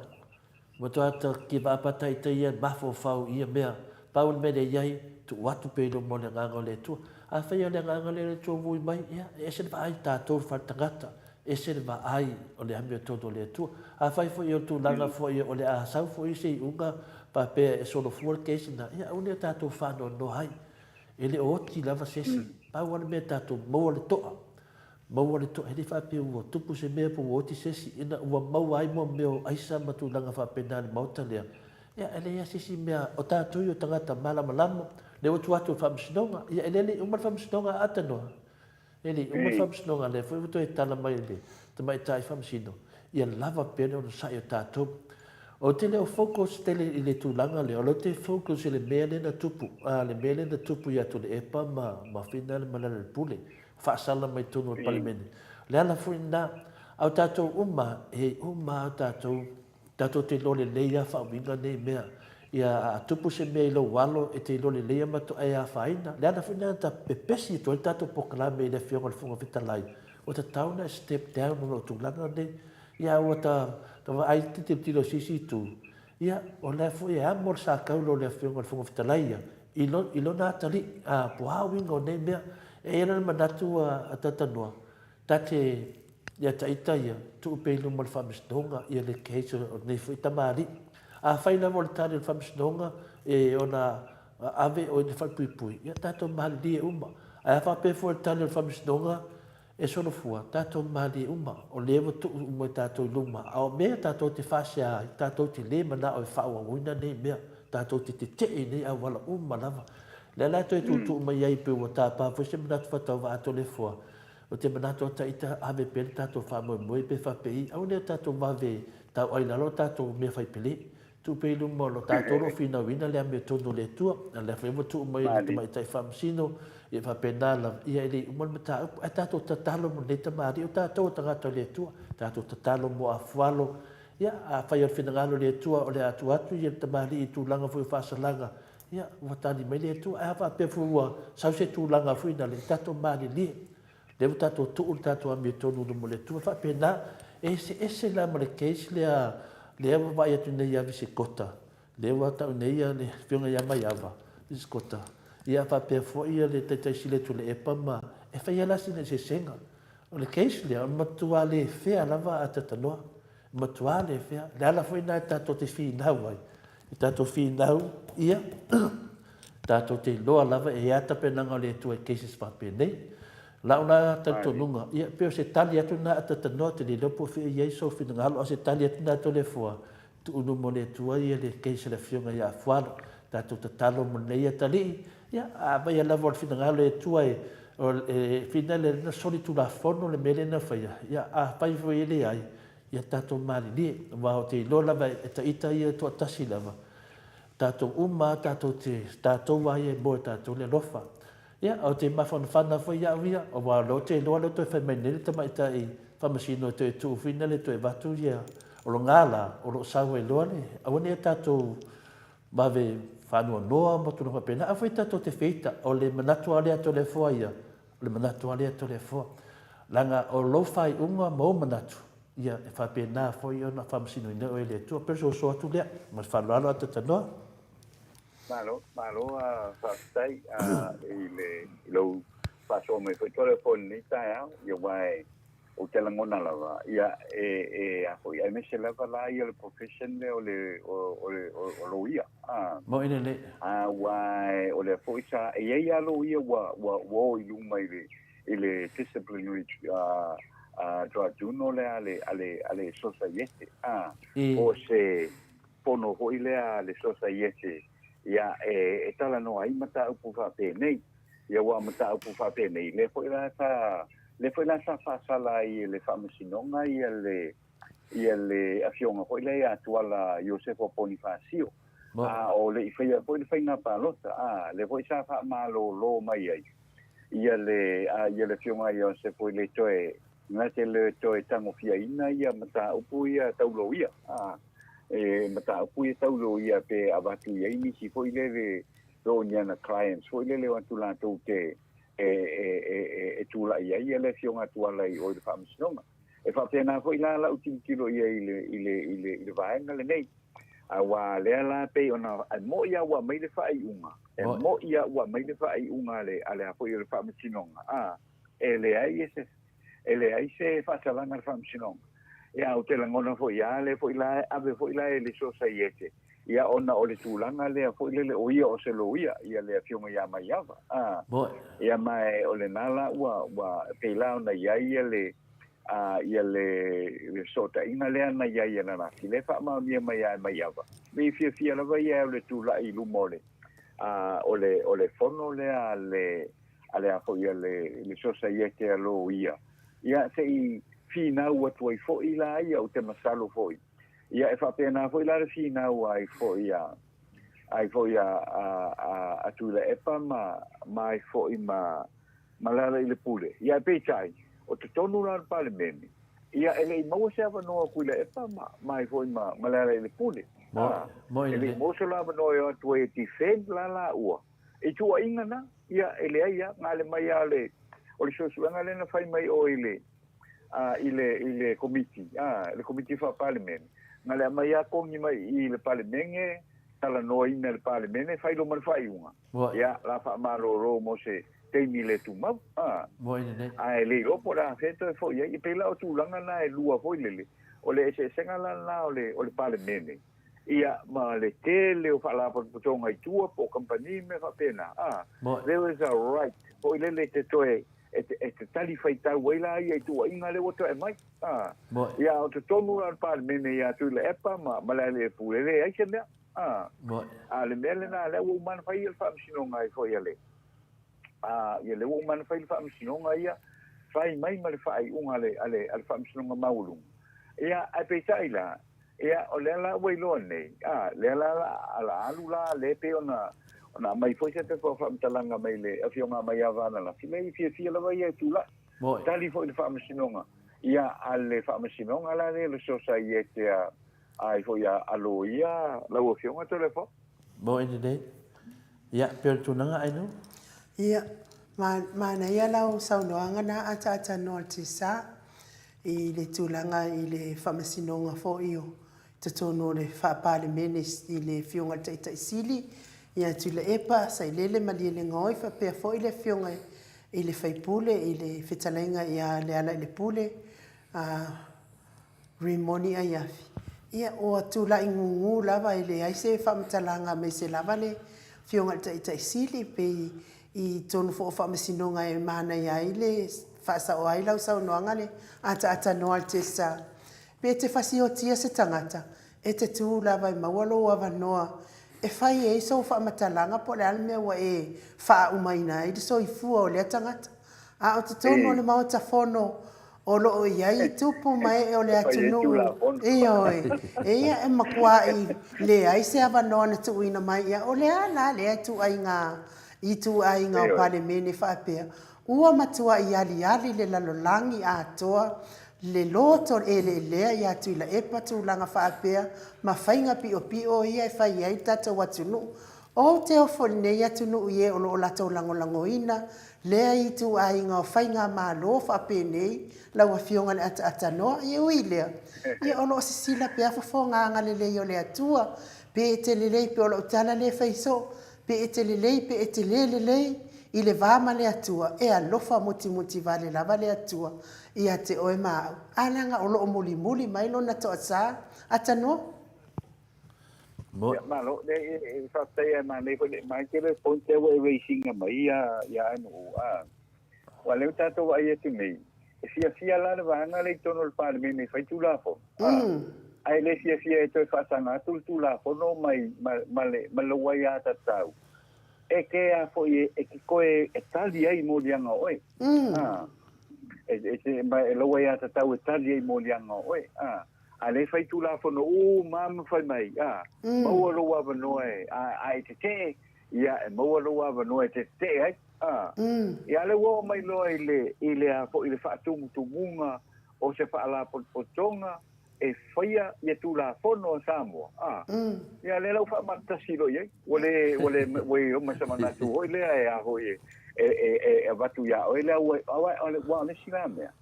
matua ta ki vaapata i te ia mafaufau i ia mea. Pau le mea lea i ai, tuu atu pea i luma o le agaga o le Atua. Afai o le agaga lea o le Atua ua ui mai, ia, e ese le vaai tatou le faletagata. Ese le vaai o le amiotonu o le Atua. Afai foi o le tulaga foi o le a sau foi se iuga faapea e solofua le case lena, ia aua ne i o tatou faanoanoa ai. E le o oti lava se isi. Pau lava le mea tatou maua le toa. Maua le toa. E le faapea ua tupu se mea po ua oti se isi. Ina ua maua ai mea o aisa ma tulaga faapena i le maota lea, ia e leai lava se isi mea. O tatou ia o tagata malamalama, lea ua tuu atu i le faamasinoga. Ia e le le i uma le faamasinoga a Atanoa. E le i uma le faamasinoga, lea foi ua toe tala mai le tamaitai faamasino, ia lava pea le onosai o tatou. Ou te le o focus tele i le tulaga lea, o lea ou te focus i le mea lea na tupu, a, le mea lea na tupu ia Tuilaepa ma, ma Fina le Malalelepule, faasala mai totonu o le Palemene. O le ala foi lena, a o tatou uma, e uma lava tatou, tatou te iloa lelei lava faauiga nei mea. Ia, a tupu se mea i lou alo, e te iloa lelei lava matuai e afaina. O le ala foi lena na pepesi atu ai le tatou polokalame i le Afioga i le Fofoga Fetalai, ua tatau ona e step down ona o tulaga nei. Ia ua ta vaai te tilotilo i se isi itu, ia o lea foi e amo le sakaula o le Afioga i le Fofoga Fetalai ia i lo, i lona atalii, a, po o a uiga o nei mea. E i ai la le manatu a Tatanoa, ta te, ia Taita ia, tuu pea i luma o le Faamasinoga ia le case o lenei foi tamalii. Afai lava o le tali o le Faamasinoga e ona ave oe i le falepuipui, ia tatou malilie uma. Ae a faapea foi o le tali o le Faamasinoga, E solofua, tatou malie uma, o lea ua tuu uma i tatou i luma, a o mea tatou te faasea ai, tatou te le manao e faaauauina nei mea, tatou te tetee i nei auala uma lava. O lea la e toe tuutuu mai ai pei ua tapa foi se manatu faatauvaa Toleafoa, ou te manatu lava ita ave pea le tatou faamoemoe pe faapei, aua ne i o tatou vave tauai i lalo tatou mea faipele. Tuu pea i luma o lo tatou o lo o finauina le amiotonu o le Atua. A o lea foi ua tuu mai e le Tamaitai Faamasino, ia faapena lava, ia e le i uma le mataupu. Ae tatou tatalo mo lenei tamalii, o tatou o tagata o le Atua, tatou tatalo mo afualo. Ia, afai o le finagalo o le Atua o le a tuu atu ia le tamalii i tulaga foi o faasalaga, ia, ua tali mai le Atua. Ae a faapea foi ua sau se tulaga foi na le, tatou malilie. Lea ua tatou tuu le tatou amiotonu i luma o le Atua. E faapena, e eseese la ma le case lea, lea ua vaai atu nei ia Visikota, lea ua tau nei ia le Afioga ia Maiava, Visikota, ia faapea foi ia le Taitai Sili o Tuilaepa ma, e fai lava la sina eseesega. O le case lea, o le matua le fair lava a Tatanoa. Matua le fair. O le ala foi lena tatou te finau ai, e tatou finau ia, tatou te iloa lava e i ai tapenaga o le Atua i cases faapenei. Lau la talitonuga, ia pei o se tali atu lena a Tatanoa, te le iloa po o fea e i ai sou finagalo, a o se tali atu lena a Toleafoa, tuu i luma o le Atua ia le case a le Afioga ia Afualo. Tatou tatalo mo lenei atalii, ia a vaia lava o le finagalo e Atua e, e fina le na solitulafono le mea lea na faia, ia afai foi e leai, ia tatou malilie, aua ou te iloa lava e ita ia toatasi lava, tatou uma lava tatou te, tatou lava ia e moe tatou le alofa. Ia, ou te mafanafana foi au ia, aua o lea ou te iloa lea ua toe fai mai nei le tamaitai faamasino e toe tuu foi lea toe avatu ia, o lona la, o lo o sau ai loa le, aua ne i tatou vave faanoanoa ma tulaga faapena, aua foi tatou te feita, o le manatu lava lea Toleafoa ia, O le manatu lava lea Toleafoa, leaga o lou faaiuga ma ou manatu, ia, e faapena foi ona faamasinoina oe e le Atua. Pei o le soso atu lea, ma le faaaloalo a Tatanoa. Malo, malo faafetai i le i lou faasoa mai foi Toleafoa i lenei taeao, ia aua e ou te lagona lava, ia e e a foi aemaise lava la ia le profession lea o le o le o loia. Moi lelei. Aua o lea foi sa e i ai lava loia ua ua ua o i luma i le i le disciplinary tribunal lea a le a le a le sosaiete a po o se fono foi lea a le sosaiete ia e e talanoa ai mataupu faapenei. Ia aua o mataupu faapenei lea foi la sa lea foi la sa faasala ai e le Faamasinoga ia le ia le afioga foi lea ia Tuala Iosefo Ponifasio, a o le i faia foi le faiga palota, a lea foi sa faamalōlō mai ai ia le a ia le afioga ia Iosefo i le toe na te le toe tagofiaina ia mataupu ia tau loia, a e mataupu ia tau loia pe avatu i ai nisi foi lele o ni ana clients foi lele o atu latou te e e e e tulai ai ia le afioga Tuala i o i le Faamasinoga. E faapena foi la lau tilotilo i ai i le, i le, i le, i le vaega lenei. Aua lea la pei ona, e mo'i lava ua aumai le faaiuga, e mo'i lava ua aumai le faaiuga a le, a le a foi o le Faamasinoga, a, e leai se, e leai se faasalaga a le Faamasinoga. Ia, ou te lagona foi lava lea foi la e ave foi la e le Sosaiete, ia ona o le tulaga lea foi lele o ia o se loia, ia le Afioga ia Maiava, a. Ia ma o lena la ua, ua pei la ona i ai ia le, a, ia le, le fesootaiga lea na i ai ananafi, lea e faamaonia mai lava e Maiava, me i fiafia lava ia o le tulai i luma o le, a, o le, o le fono lea a le, a le a foi a le, le Sosaiete a Loia, ia se i finau atu ai foi la ia, ou te masalo foi. Ia, e faapena foi la le finau ai foi a ai foi a a a a Tuilaepa ma ma ai foi ma ma Lealailepule. Ia, ae peitai, o totonu la o le Palemene, ia, e le i maua se avanoa o Tuilaepa ma ma ai foi ma ma Lealailepule. A, e le i maua so la avanoa e o atu ai e defend la laua i tuuaiga na. Ia, e leai lava, gale mai lava o le o le suesuega lea na fai mai o i le a, i le, i le Komiti, a, le Komiti Faa-Palemene, na le aumai lava kogi mai i i le Palemene, talanoaina e le Palemene, fai loa ma le faaiuga, ia, la faamalolo mo se taimi le tumau, a, ae le iloa po o le a fea e toe foi ai. E pei la o tulaga na e lua foi lele, o le eseesega la lena o le, o le Palemene, ia, ma le tele o faalapotopotoga i tua po o kamupani ma mea faapena, a, there is a right foi lele e te toe e te, e te tali faitau ai la ia i tuuaiga lea ua toe aumai. A, ia, a o totonu la o le Palemene ia Tuilaepa ma, ma Lealailepule, e leai se mea. A, a o le mea lena, lea ua uma ona fai ia le faamasinoga ai foi a le, a, ia lea ua uma ona fai le faamasinoga ia, fai mai ma le faaiuga a le, a le, a le Faamasinoga Maualuga. Ia, ae peitai la, Ia, o lea la ua iloa nei, a, lea la o le a alu la, lea e pei ona, ona aumai foi se pepa o faamatalaga mai le Afioga a Maiava ananafi, leai, e fiafia lava ia e tulai. Moe. Tali foi i le Faamasinoga. Ia, a le Faamasinoga la lea le Sosaiete a, a ai foi a, a Loia, lau Afioga Toleafoa. Moe lelei. Ia, pei o le tulaga Aino? Ia, ma, manaia lau saunoaga na ataatanoa le Tisa. I le tulaga i le faamasinoga foi o totonu o le Faa-Palemene i le Afioga i le Taitai Sili ia Tuilaepa Sailele Malielegaoi faapea foi le Afioga i le Faipule i le Fetalaiga ia Lealailepule Rimoni Aiafi, ia ua tulai gugu lava e leai se faamatalaga aemaise lava le Afioga i le Taitai Sili pei i totonu foi o faamasinoga e manaia ai le faasao ai lau saunoaga le ataatanoa a le Testa. Pe te fasiotia se tagata, e te tu lava e maua lou avanoa e fai ai sou faamatalaga po o le a le mea ua e faaaumaina ai le soifua o lea tagata. A o totonu o le Maota Fono o lo o i ai tupu ma ee o le atunuu, ioe, ia e matuai leai se avanoa na tuuina mai ia, o le a la lea ituaiga ituaiga o Palemene faapea, ua matuai aliali le lalolagi atoa le loto eleelea ia Tuilaepa tulaga faapea ma faiga piopio ia e fai ai le tatou atunuu. Ou te ofo i lenei atunuu i e o lo o latou lagolagoina lea ituaiga o faigamalo faapenei lau Afioga i le Ataatānoa, e ui i lea, ia o lo o sisila pea fofoga agalelei o le Atua, pe e te lelei pe o lau tala lea e fai soo, pe e te lelei pe e te le lelei i le va ma le Atua, e alofa mutimuti vale lava le Atua ia te oe ma au, a leaga o lo o mulimuli mai lona toasa, Atanoa. Mo. Ia, malo. Le, e, e, faafetai e manaia foi le, manaia tele le point lea ua e raise ina mai ia, ia Anu'u. A, aua o lea ua tatou vaai atu nei, e fiafia la le vaega lea i totonu o le Palemene e fai Tulafono, a, ae le fiafia e toe faasaga atu le Tulafono mai, ma, ma le, ma lou aiatatau e te a foi e, e te toe e tali ai i moliaga o oe. A, e, e te, ma e lou aiatatau e tali ai i moliaga o oe. A, A lea e fai Tulafono uma ma fai mai, a, maua lou avanoa e, a, a e tetee, ia, e maua lou avanoa e te tetee ai, a. Ia, a lea ua oo mai loa i le, i le a foi, i le faatumutumuga o se faalapotopotoga e faia ia Tulafono a Samoa, a, ia, lea la ua faamatasi loa i ai. Ua le, ua le, ua i ai ma se manatu foi lea e a foi e, e, e, e avatu iā oe le au, aua, aua o le isi la mea,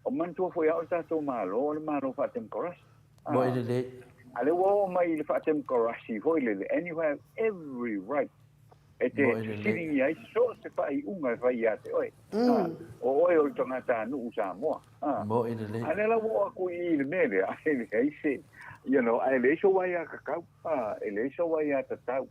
O manatua foi au le tatou Malo, o le Malo faatemokarasi. Moe lelei. A lea ua oo mai i le faatemokarasi foi lele, and you have every right e te fesiligia ai so o se faaiuga e fai ia te oe. O oe o le tagatanuu Samoa. Moe lelei. A lea la ua oo atu i i le mea lea, e leai se, you know, ae leai sou aiatatau, e leai sou aiatatau.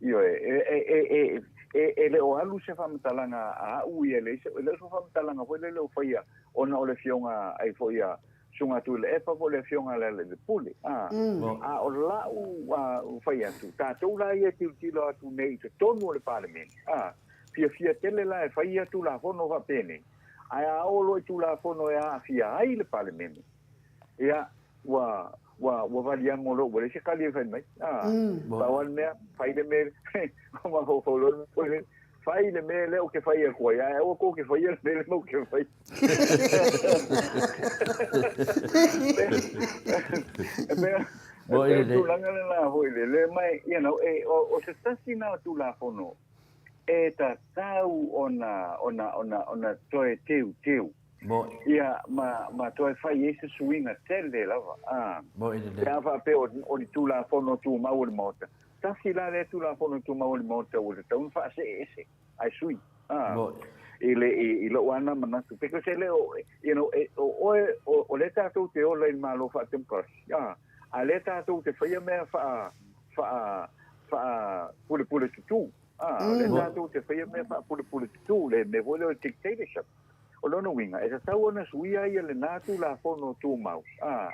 Ioe, e, e, e, e, e, e le o alu se faamatalaga a au ia, e leai se, e le o se faamatalaga foi lele o faia ona o le afioga ai foi a Susuga Tuilaepa po o le afioga a Lealailepule. A, a o lau a, fai atu, tatou la ia e tilotilo atu nei i totonu o le Palemene, a, fiafia tele la e fai ia Tulafono faapenei, ae a oo loa i Tulafono e aafia ai le Palemene, ia, Ua, ua, ua valiago loa, ua leai se kali e fai mai. A, pau lava le mea, fai le mea, ua mafaufau loa le mea, fai le mea lea ou te fai atu ai, ae aua tou te faia le mea lea matou te faia. E pei, e pei o le tulaga lena foi lele, ma, you know, e, o, o se tasi lena o Tulafono e tatau ona, ona, ona, ona toe teuteu. Moni. Ia, ma, ma toe fai ai se suiga tele lava, a. Moni lelei. Pe a faapea o, o ni Tulafono Tumau o le Maota, tasi la lea Tulafono Tumau o le Maota ua tatau ona faasee ese, ae sui, a. Moni. I le, i, i lou lava na manatu, because e le o, you know, e, o oe, o, o lea tatou te ola i le Malo faa-democracy, a, a lea tatou te faia mea faa, faa, faa pulepule tutū, a, o lea tatou te faia mea faa pulepule tutū, le mea foi lea o le dictatorship. O lona uiga, e tatau ona suia ia lena Tulafono Tumau, a,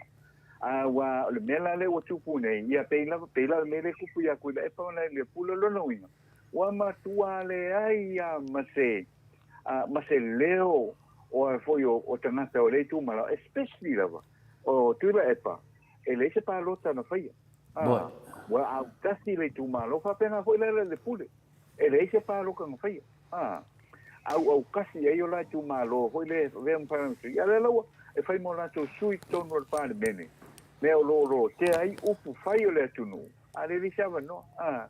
aua o le mea la lea ua tupu nei, ia pei lava, pei la o le mea lea e tupu ia Tuilaepa ma Lailapula, o lona uiga, ua matua leai lava ma se, a, ma se leo o a foi o, o tagata o lea itumalo, especially lava o Tuilaepa, e leai se palota na faia. A, ua autasi le itumalo, faapena foi la Lailapule. E leai se palota na faia. A, auaukasi ai o la itumalo foi lea e avea ma Parliamentary, a o lea la ua e fai mo latou sui i totonu o le Palemene, mea o lo o lotea ai upu fai o le atunuu, a lea e leai se avanoa. A,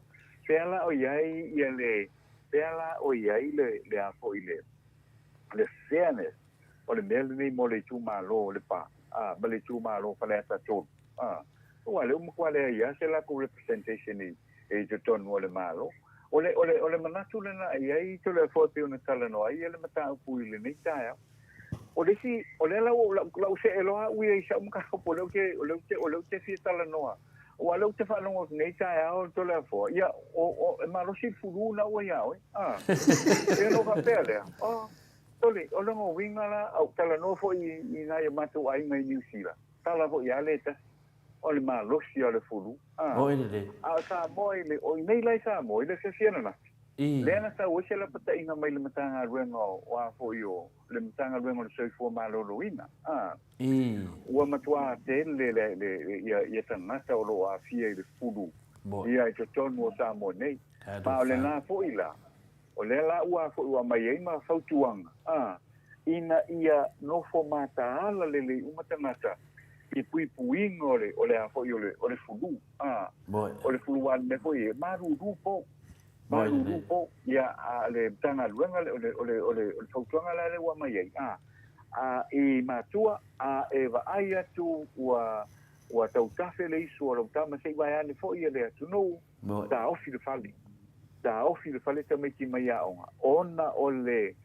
pea la o i ai ia le, pea la o i ai le, le a foi le, le fairness o le mea lenei mo le itumalo o Lepa, a, ma le itumalo o Faleata 3. A, aua o lea ua matua leai lava se latou representation i, i totonu o le Malo. O le, o le, o le manatu lena e i ai Toleafoa e pei ona talanoa ai le mataupu i lenei taeao. O le isi, o lea la ua ou, lau see loa au ia i sau mataupu o lea ou te, o lea ou te, o lea ou te fia talanoa, aua o lea ou te faalogo atu nei taeao Toleafoa, ia, o, o, e malosi le fulu lena ua ia oe. A, ia ona ou faapea lea, oh, Tole, o lona uiga la, a ou talanoa foi i, i nai o matou aiga i Niu Sila, tala foi lava le tasi. O le malosi o le fulu. A, Oi lelei. a o Samoa i le, o i nei la i Samoa, i le afiafi ananafi, I. lea na sau ai se lapataiga mai le Matagaluega o, o a foi o, le Matagaluega o le Soifua Maloloina. A, I. ua matuā tele le, le, ia, ia tagata o lo o aafia i le fulu, Moi. ia i totonu o Samoa nei. Talofa. Ma o lena foi la, O lea la ua foi ua aumai ai ma fautuaga, a, ina ia nofo mataala lelei uma tagata i puipuiga o le, o le a foi o le, o le fulu, a, o le fulu a le mea foi e malulu po, malulu po, ia, a le Matagaluega le, o le, o le, o le, o le fautuaga la lea ua aumai ai, a, a, i matua, a e vaai atu ua, ua tautafe le isu o lau tama, se i vae ane foi le atunuu, Taofi le fale. Taofi le fale tamaiti mai aoga ona o le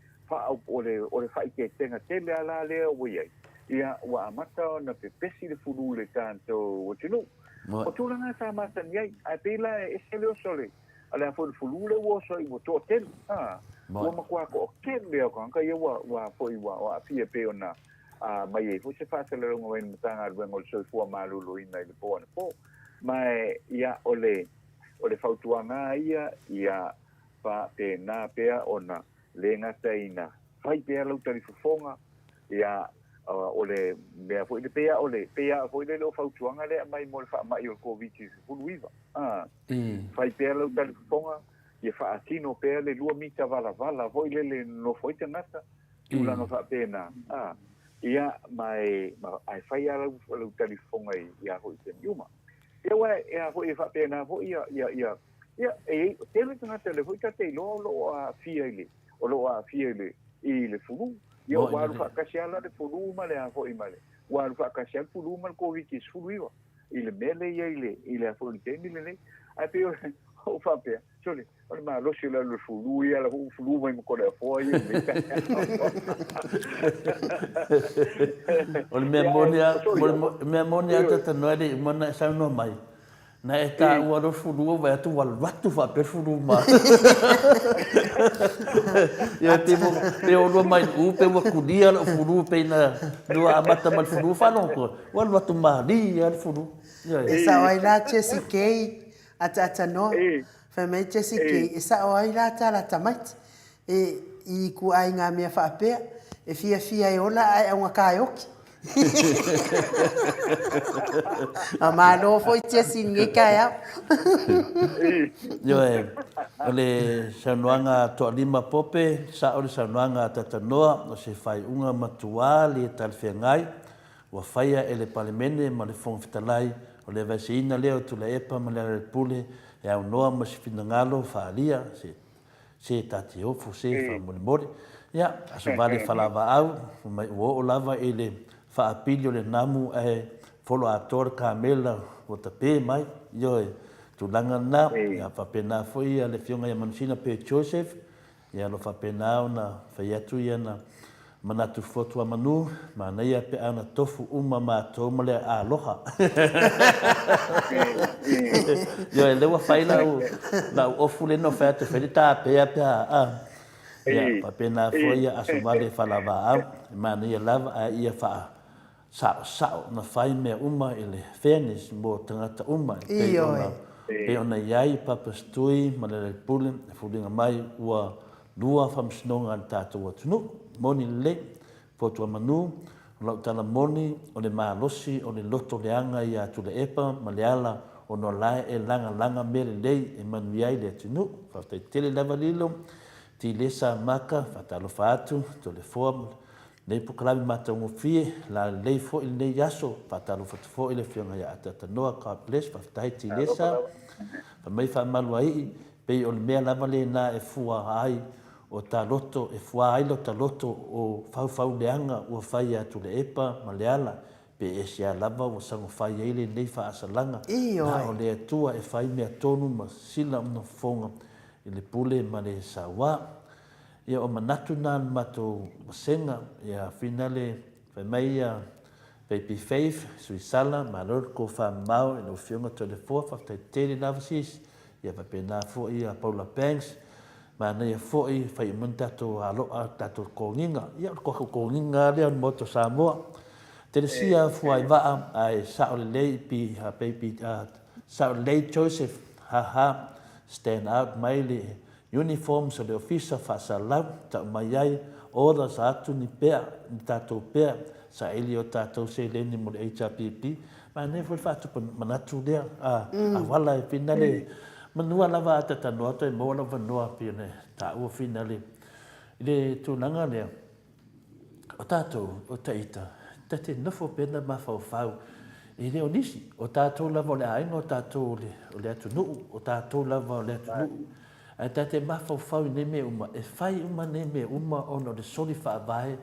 o le o le faaiteetega tele a la lea ua i ai. Ia ua amata ona pepesi le fulu i le tatou atunuu. O tulaga sa masani ai, ae pei la e ese le oso o le o le a foi le fulu lea ua oso ai ua toatele. A, ua matua toatele lava o tagata ia ua ua foi ua aafia e pei ona aumai ai foi se faasalalauga mai le Matagaluega o le Soifua Maloloina i le po anapo. Ma ia, o le, o le fautuaga lava ia, ia faapena pea ona le gata ina fai pea lau talifofoga, ia, o le mea foi lea, pei lava o le, pei lava foi lele o fautuaga lea e aumai mo le faamai o le Koviti-19, a, fai pea lau talifofoga, ia faatino pea le lua mita valavala foi lele e nonofo ai tagata, tulaga faapena, a, ia, ma e, ma, ae fai lava lau, lau talifofoga i, i a foi taimi uma. Ia, aua e a foi e faapena foi ia, ia, ia, ia, e i ai, tele tagata o lea foi ta te iloa o lo o aafia i le, o lo o aafia i le, i le fulu. Ia, ua alu faatasi lava la le fulu ma le a foi ma le, ua alu faatasi lava le fulu ma le Koviti-19 i le mea lea e i ai i le, i le a foi i le taimi lenei. Ae pei o, ou faapea, Sole, o le malosi o le alu i le fulu ia, la ua fulu mai ma Toleafoa ia i lenei taeao. O le mea moni a, o le mea moni a talanoa e le i uma ona e saunoa mai, na e taua loa le fulu ou vaai atu ua alu atu faapea le fulu ma. Ia pe pe olua mai i u pe ua kulia lau fulu pei na lua amata ma le fulu faalogo atu ua alu atu malie lava le fulu. E sao ai la Jessie Kay Ataata noa, fai mai Jessie Kay, e sao ai la tā la tamaiti, e i ku ai ngā mea faapea, e fiafia e ola ae augata e oki. A malo foi Jesse i lenei taeao. Ioe, o le saunoaga a Toalima Pope, sao le saunoaga a Tatanoa, o se faaiuga matua le talafeagai ua faia e le Palemene ma le Fofoga Fetalai, o le aveeseina lea o Tuilaepa ma Lealailepule e aunoa ma se finagalo faaalia, se Se ta te ofo, se faamolemole. Ia, aso vale falavaau, fai mai ua oo lava i le faapili o le namu ae folo atoa le kamela ua tape mai. Ioe, tulaga lena. Ia, faapena foi le Afioga ia Manusina pe Joseph, ia o lo o faapena ona fai atu iana Manatu Fotuamanu, manaia pe a na tofu uma matou ma le aloha. Ioe, lea ua fai lau, lau ofu lea na ou fai atu e fai le tapea pe a, a. Ia, faapena foi ia aso vale falavaau, e manaia lava ae ia faa saosao na fai mea uma i le fairness mo tagata uma e pei ona, pei ona i ai Papa Stui ma Lealailepule e foliga mai ua Lua faamasinoga a le tatou atunuu. Moni lelei, Fotuamanu, o lau tala moni, o le malosi o le loto leaga ia Tuilaepa ma Leala ona o lae e lagalaga mea lelei e manuia ai le atunuu. Faafetai tele lava Lilo, Tilesa, Maka, faatalofa atu, Toleafoa ma lenei polokalame matagofie, la lelei foi lenei aso, faatalofa atu foi le Afioga ia Ataatanoa, God bless, faafetai Tilesa, fai mai faamaluaii, Pei o le mea lava lena e fua ai o ta loto, e fua ai lo ta loto o faufauleaga ua fai ia Tuleepa ma Leala, pe ese a lava ua sagofai ai lenei faasalaga, na o le Atua e fai mea tonu ma sila ona fofoga i le pule ma le sauā. Ia o manatu na le matou vasega, ia finale fai mai ia Baby Faith, Suisala, malo le tofa mamao i lau Afioga Toleafoa, faafetai tele lava sis, Ia faapena foi ia Paula Banks, manaia foi fai uma ni tatou aloa, tatou toniga. Ia o le tatou toniga lava lea o le Maota o Samoa. Telesia Fuaivaa, ae sao lelei pi baby sao lelei Joseph, ha ha, stand out mai le uniforms o le ofisa faasalalau, tau mai ai orders atu ni pea, ni tatou pea, saili o tatou seleni mo le HRPP, Manaia foi le faatupu manatu lea, a auala e finale, manua lava a ta tanoa toe maua lau avanoa pei ona taua finale i le tulaga lea. O tatou, o taita, ta te nofo pea na mafaufau e le o nisi, o tatou lava o le aiga, o tatou o le atunuu, o tatou lava o le atunuu. Ae ta te mafaufau i nei mea uma, e fai uma nei mea uma ona o le soli faavae,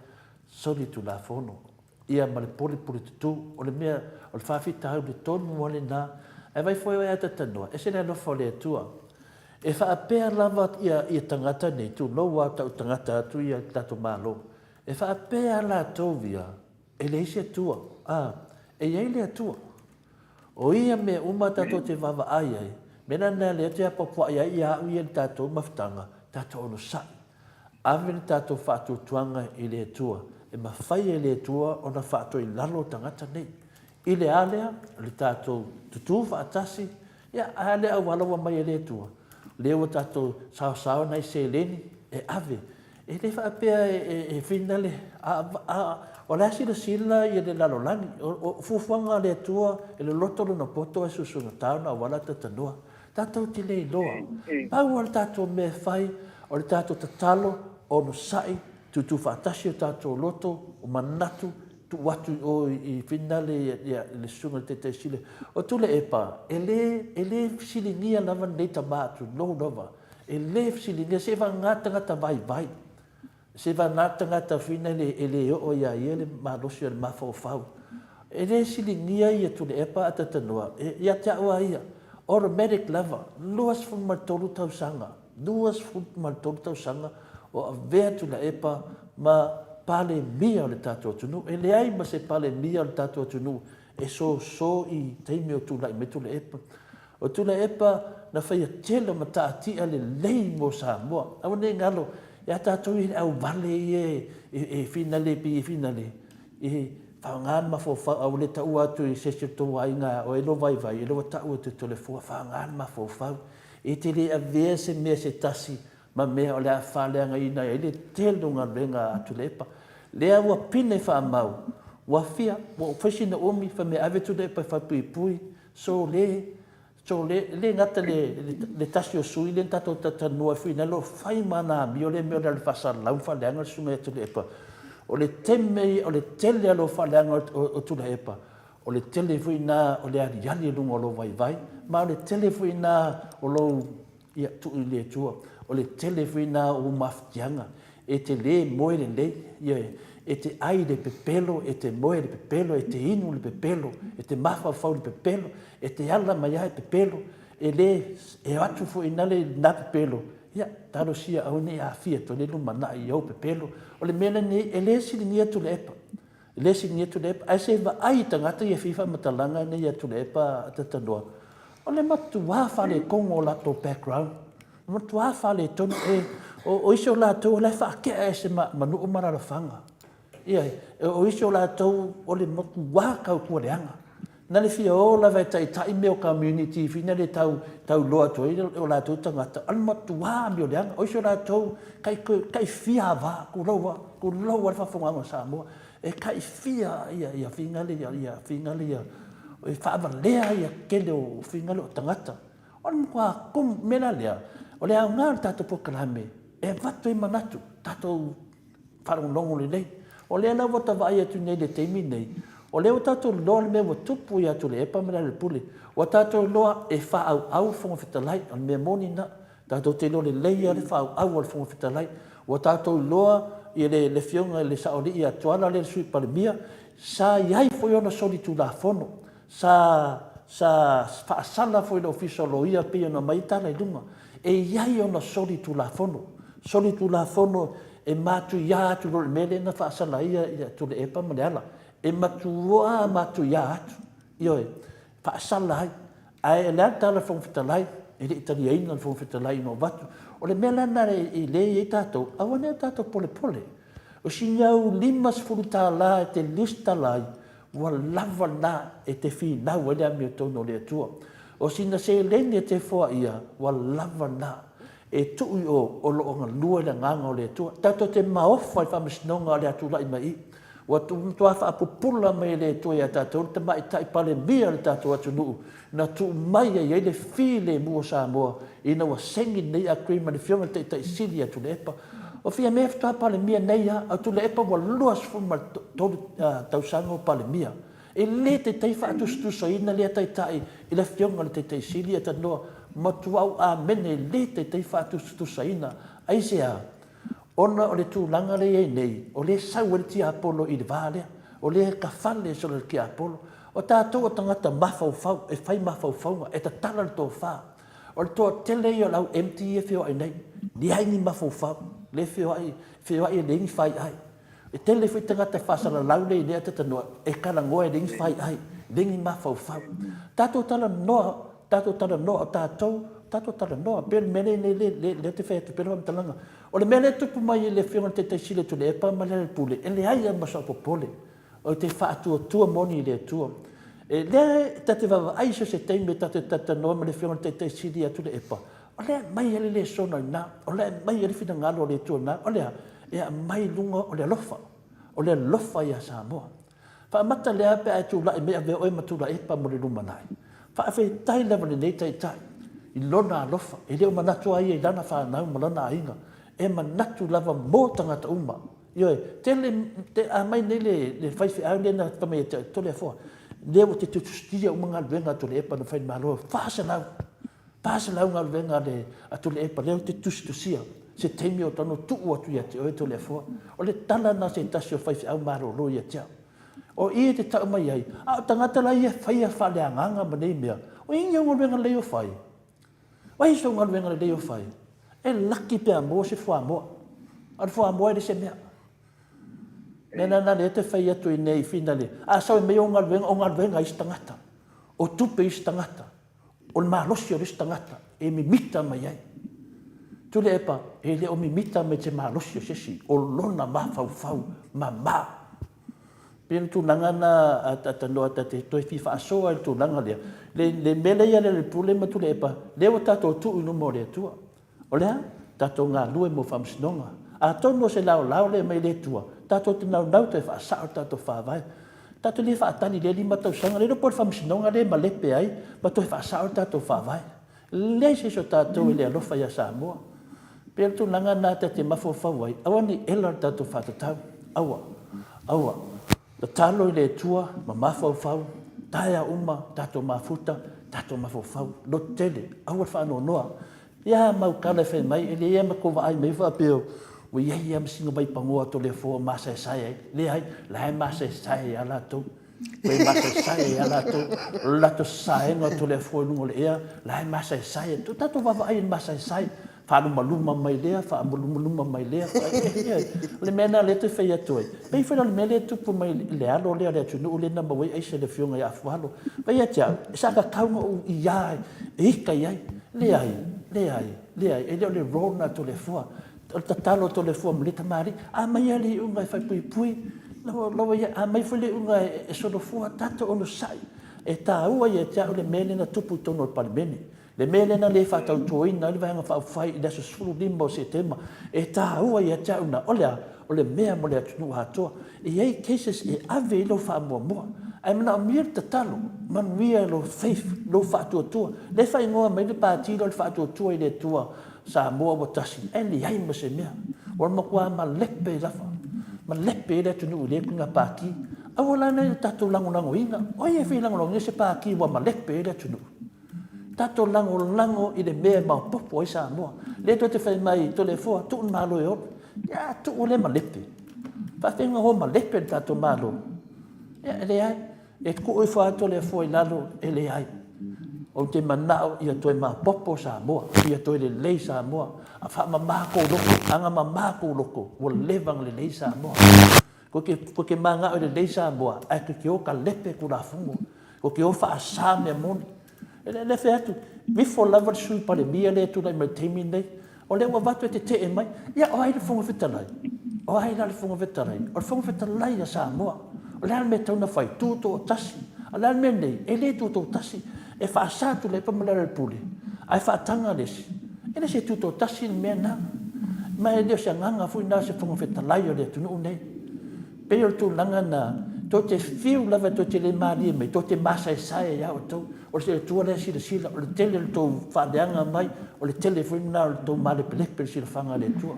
soli tulafono. Ia ma le polepole tutū. O le mea, o le faafitauli tonu lava lena. Ae vaai foi oe Atatanoa, ese le alofa o le Atua. E faapea lava ia, ia tagata nei, tulou lava tau tagata atu ia le tatou Malo, e faapea latou ia, e leai se Atua. A, e i ai le Atua. O ia mea uma tatou te vaavaai ai, mea la lena lea ou te apoapoai ai ia au ia i le tatou mafutaga, tatou onosai. Ave le tatou faatuatuaga i le Atua, e mafai e le Atua ona faatoilalo tagata nei. I le a lea? O le tatou tutū faatasi, ia, a le auala ua mai e le Atua, lea ua tatou saosao nai seleni e ave. E le faapea e finale, a, a, o la e silasila ia le lalolagi. O, o fuafuaga a le Atua, e loloto lona poto ae susugatā ona auala tatanoa. Tatou te le iloa. Pau lava le tatou mea e fai, o le tatou tatalo, onosai, tutu faatasi o tatou loto, o manatu, tuu atu i o i finale i le susuga i le Taitaisili. O Tuilaepa, e le, e le fesiligia lava lenei tama tulou lava. E le fesiligia, seiavagana tagata vaivai. Se vana tagata fina e le oo ia ia le malosi o le mafaufau. E le siligia ia Tuilaepa a Tatanoa, ia te au a ia, automatic lava, 23 tausaga, 23 tausaga o avea Tuilaepa ma Palemia o le tatou atunuu. E leai ma se Palemia o le tatou atunuu e soso i taimi o tulai mai Tuilaepa. O Tuilaepa na faia tele o mataatia lelei mo Samoa. Aua nei galo ia tatou ia le auvale ia e finale pei e finale e faaaoga le mafaufau aua le taua atu i se isi o tou aiga o e lo vaivai e le ua tau atu e Toleafoa faaaoga le mafaufau. E te le avea se mea se tasi ma mea o le a faaleagaina ai le tele o galuega a Tuilaepa. Lea ua pine faamau. Ua fia, ua ou fai sina umi, fai mai ave Tuilaepa e faapuipui, sole, sole, e le gata le, le, le tasi o sui lea na tatou talatalanoa ai foi na lo fai ma ana amio lea mea o le alu faasalalau ma faaleaga le susuga ia Tuilaepa. O le teme, o le tele a lou faaleaga o, o Tuilaepa, o le tele foi na o le aliali i luga o lou vaivai, ma o le tele foi na o lou Ia, tuu i le Atua. O le tele foi lena o ou mafatiaga, e te le moe lelei, ioe, e te ai i le pepelo, e te moe i le pepelo, e te inu i le pepelo, e te mafaufau i le pepelo, e te ala mai lava i pepelo, e le, e o atu foi i lena pepelo, ia, talosia aua ne i aafia atu ai le lumanai i ou pepelo. O le mea lenei, e le siligia Tuilaepa. E le sili atu Tuilaepa, ae se i vaai i tagata ia e fia faamatalaga nei ia Tuilaepa Tatanoa, o le matua faaletonu o latou background, matua faaletonu, e, o, o isi o latou o la e faatea ese ma, ma nuu ma alaalafaga. Ioe, o isi o latou o le matua tautua leaga. Na le fia o lava e taitai mea o community fina le tau tau iloa atu ai o latou tagata, o le matua amio leaga. O isi o latou kai kai fia ava, tulou a, tulou a le faafofogaaga a Samoa, e kai fia ia ia figale ia ia figale ia e faavalea ia tele o figale o tagata. O le matua tumu, mea la lea, o le aoga o le tatou polokalame e avatu ai manatu, tatou faalogologo lelei. O lea la ua ta vaai atu nei i le taimi lenei, o lea ua tatou iloa le mea ua tupu ia Tuilaepa ma Lealailepule. Ua tatou iloa e faaauau le Fofoga Fetalai, o le mea moni lena. Tatou te iloa lelei lava le faaauau a le Fofoga Fetalai. Ua tatou iloa i le, le Afioga i le Saoalii ia Tuala lea le Sui Palemia, sa i ai foi ona solitulafono, sa, sa faasala foi i le Ofisa o Loia pei ona aumai ai tala i luga. E i ai ona solitulafono, solitulafono e matuia atu i lo le mea lea na faasala ai ia Tuilaepa ma Leala. E matua matuia atu, ioe, faasala ai. Ae o le a le tala a le Fofoga Fetalai? E le i taliaina le Fofoga Fetalai ina ua avatu. O le mea la lena e le i ai tatou, aua ne i o tatou polepole. O sina au $50 e te lesitala ai, ua lava lena e te finau ai le amiotonu o le Atua. O sina seleni e te foaia, ua lava lena e tuu i o o lo o galue le Agaga o le Atua. Tatou te maofa i faamasinoga o le a tulai mai i. Ua matua faapupula mai e le Atua ia tatou le Tamaitai Palemia o le tatou atunuu na tuu mai ai ai le filemu o Samoa ina ua saini lenei agreement le Afioga i le Taitai Sili ia Tuilaepa. O Fiamē faatoa Palemia nei lava, a o Tuilaepa ua 23 tausaga o Palemia. E le taitai faatusatusaina lea Taitai i le Afioga i le Taitai Sili ia Tanoa, matua ou amene e le taitai faatusatusaina. Aisea? Ona o le tulaga lea e i ai nei, o lea e sau ai le tiapolo i le va lea, o lea e tafale solo le tiapolo. O tatou o tagata mafaufau, e fai mafaufauga, e tatala le tofa. O le toatele ia o le au empty ia e feoai nei, leai ni mafaufau, lea e feoai, feoai e leai ni faiai. E tele foi tagata e faasalalau lea i lea talanoa, e talanoa e leai ni faiai, leai ni mafaufau. Tatou talanoa, tatou talanoa, o tatou, tatou talanoa. Pei o le mea lea lea ou te fai atu pea le faamatalaga. O le mea lea e tupu mai i le Afioga i le Taitai Sili o Tuilaepa ma Lealailepule, e leai lava ma sou popole. Ou te faatuatua moni i le Atua. E lea ta te vaavaai i so o se taimi ta te talatalanoa ma le Afioga i le Taitai Sili ia Tuilaepa, o lea e aumai ai le lesona i ina, o lea e aumai ai le finagalo o le Atua i ina, o le a? E aumai i luga o le alofa, o le alofa ia Samoa. Faamata lea pe a e tulai mai avea oe ma Tuilaepa mo le lumanai. Faafetai lava i lenei Taitai i lona alofa, e le o manatu lava ia i lana fanau ma lona aiga, e manatu lava mo tagata uma. Ioe, tele, te, a mai nei le, le faifeau lea na fai mai ia te au, Toleafoa, lea ua te tusitusia uma galuega a Tuilaepa na fai i le Malo, 400, 400 galuega a le, a Tuilaepa lea ua te tusitusia, se taimi o tano tuu atu ia te oe Toleafoa. O le tala lena a se tasi o faifeau malolo ia te au. O i e te tau mai ai, a o tagata la ia e faia faaleagaga ma nei mea, o i ni au galuega lelei o fai? O ai sou galuega lelei o fai? E laki pe a maua se fuamoa. A o le fuamoa e le se mea. Mea lena lea te fai atu i nei finale. A sau e mei o galuega, o galuega a isi tagata. O tupe isi tagata. O le malosi o le isi tagata e mimita mai ai. Tuilaepa, e le o mimita mai se malosi o se isi, o lona mafaufau mama. Pei o le tulaga lena a Tanoa ta te toe fia faasoa i le tulaga lea. Le, le mea lea ia Lealailepule ma Tuilaepa, lea ua tatou tuu i luma o le Atua. O le a? Tatou galue mo faamasinoga. Atonu o se laolao lea mai le Atua, tatou te naunau toe faasao le tatou Faavae. Tatou le faatali i lea 5 tausaga, le iloa po o le Faamasinoga lea e malepe ai ma toe faasao le tatou Faavae. Leai se isi o tatou e le alofa ia Samoa. E pei o le tulaga lena ta te mafaufau ai, aua ne i ela le tatou faatatau. Aua. Aua. Tatalo i le Atua ma mafaufau, taeao uma, tatou mafuta, tatou mafaufau, lototele, aua le faanoanoa. Ia mau tala e fai mai, e leai lava ma tou vaai mai faapea ua i ai lava ma sina vaipanoa a Toleafoa o masaesae ai. Leai, la e masaesae ai lava latou. Toe masaesae ai lava latou. O le latou sasaega o Toleafoa i luga o le ea, la e masaesae. Ua tatou vaavaai i le masaesae, faalumaluma mai lea, faalumaluma mai lea. O le mea lena o lea e toe fai atu ai. E pei foi la o le mea lea e tupu mai i le alo lea o le atunuu lea na maua ai aisa e le Afioga ia Afualo. Vaai ia te au, sa tatau ona ou iā e ita i ai. Leai, leai, leai, e le o le role lena a Toleafoa. O le tatalo a Toleafoa ma lea tamalii, a aumai lava le iuga e faipuipui, laua ia, a aumai foi le iuga e solofoa, tatou onosai. E taua ia te au le mea lea na tupu i totonu o le Palemene. Le mea lea na le faatautoina ai le Vaega Faaupufai i le aso 15 o Setema, e taua ia te au na, o le a? O le mea mo le atunuu atoa. E i ai cases e ave i ai lou faamuamua, ae manaomia le tatalo, manuia lou faith, lou faatuatua. Lea e faaigoa mai le Pati lea o le Faatuatua i le Atua Samoa ua tasi, ae leai ma se mea. Ua matua malepe lava, malepe ai le atunuu i lea ituaiga Pati. Aua la ne i tatou lagolagoina, o ai e fia lagolagoina se Pati ua malepe ai le atunuu? Tatou lagolago i le mea e maopoopo ai Samoa. Lea tou te fai mai Toleafoa, tuu le Malo e ola. Ia tuu lea malepe. Faafefea ona o malepe le tatou Malo? Ia e leai. E tuu ifo lava Toleafoa i lalo, e leai. Ou te manao ia toe maopoopo Samoa, ia toe lelei Samoa. Faamama kou loto, agamama kou loto, ua leva ona lelei Samoa. Kou te manao e lelei Samoa, ae tou te o talepe Tulafono. Tou te o faasa mea moni. E le fai atu, ifo lava le Sui Palemia lea e tulai mai i le taimi lenei, o lea ua avatu e tetee mai. Ia, o ai le Fofoga Fetalai? O ai la le Fofoga Fetalai? O le Fofoga Fetalai a Samoa. O le a le mea e tatau ona fai? Tutoatasi. A o le a le mea lenei? E le tutoatasi. E faasa Tuilaepa ma Lealailepule, ae faataga le isi. E le se tutoatasi le mea lena. Ma e le o se agaga foi lena o se Fofoga Fetalai o le atunuu lenei. Pei o le tulaga lena, tou te fiu lava tou te le malie mai, tou te masaesae ai lava outou. O le Atua la e silasila, o le tele o le tou faaleaga mai, o le tele foi lena o le tou malepelepe i le silafaga a le Atua.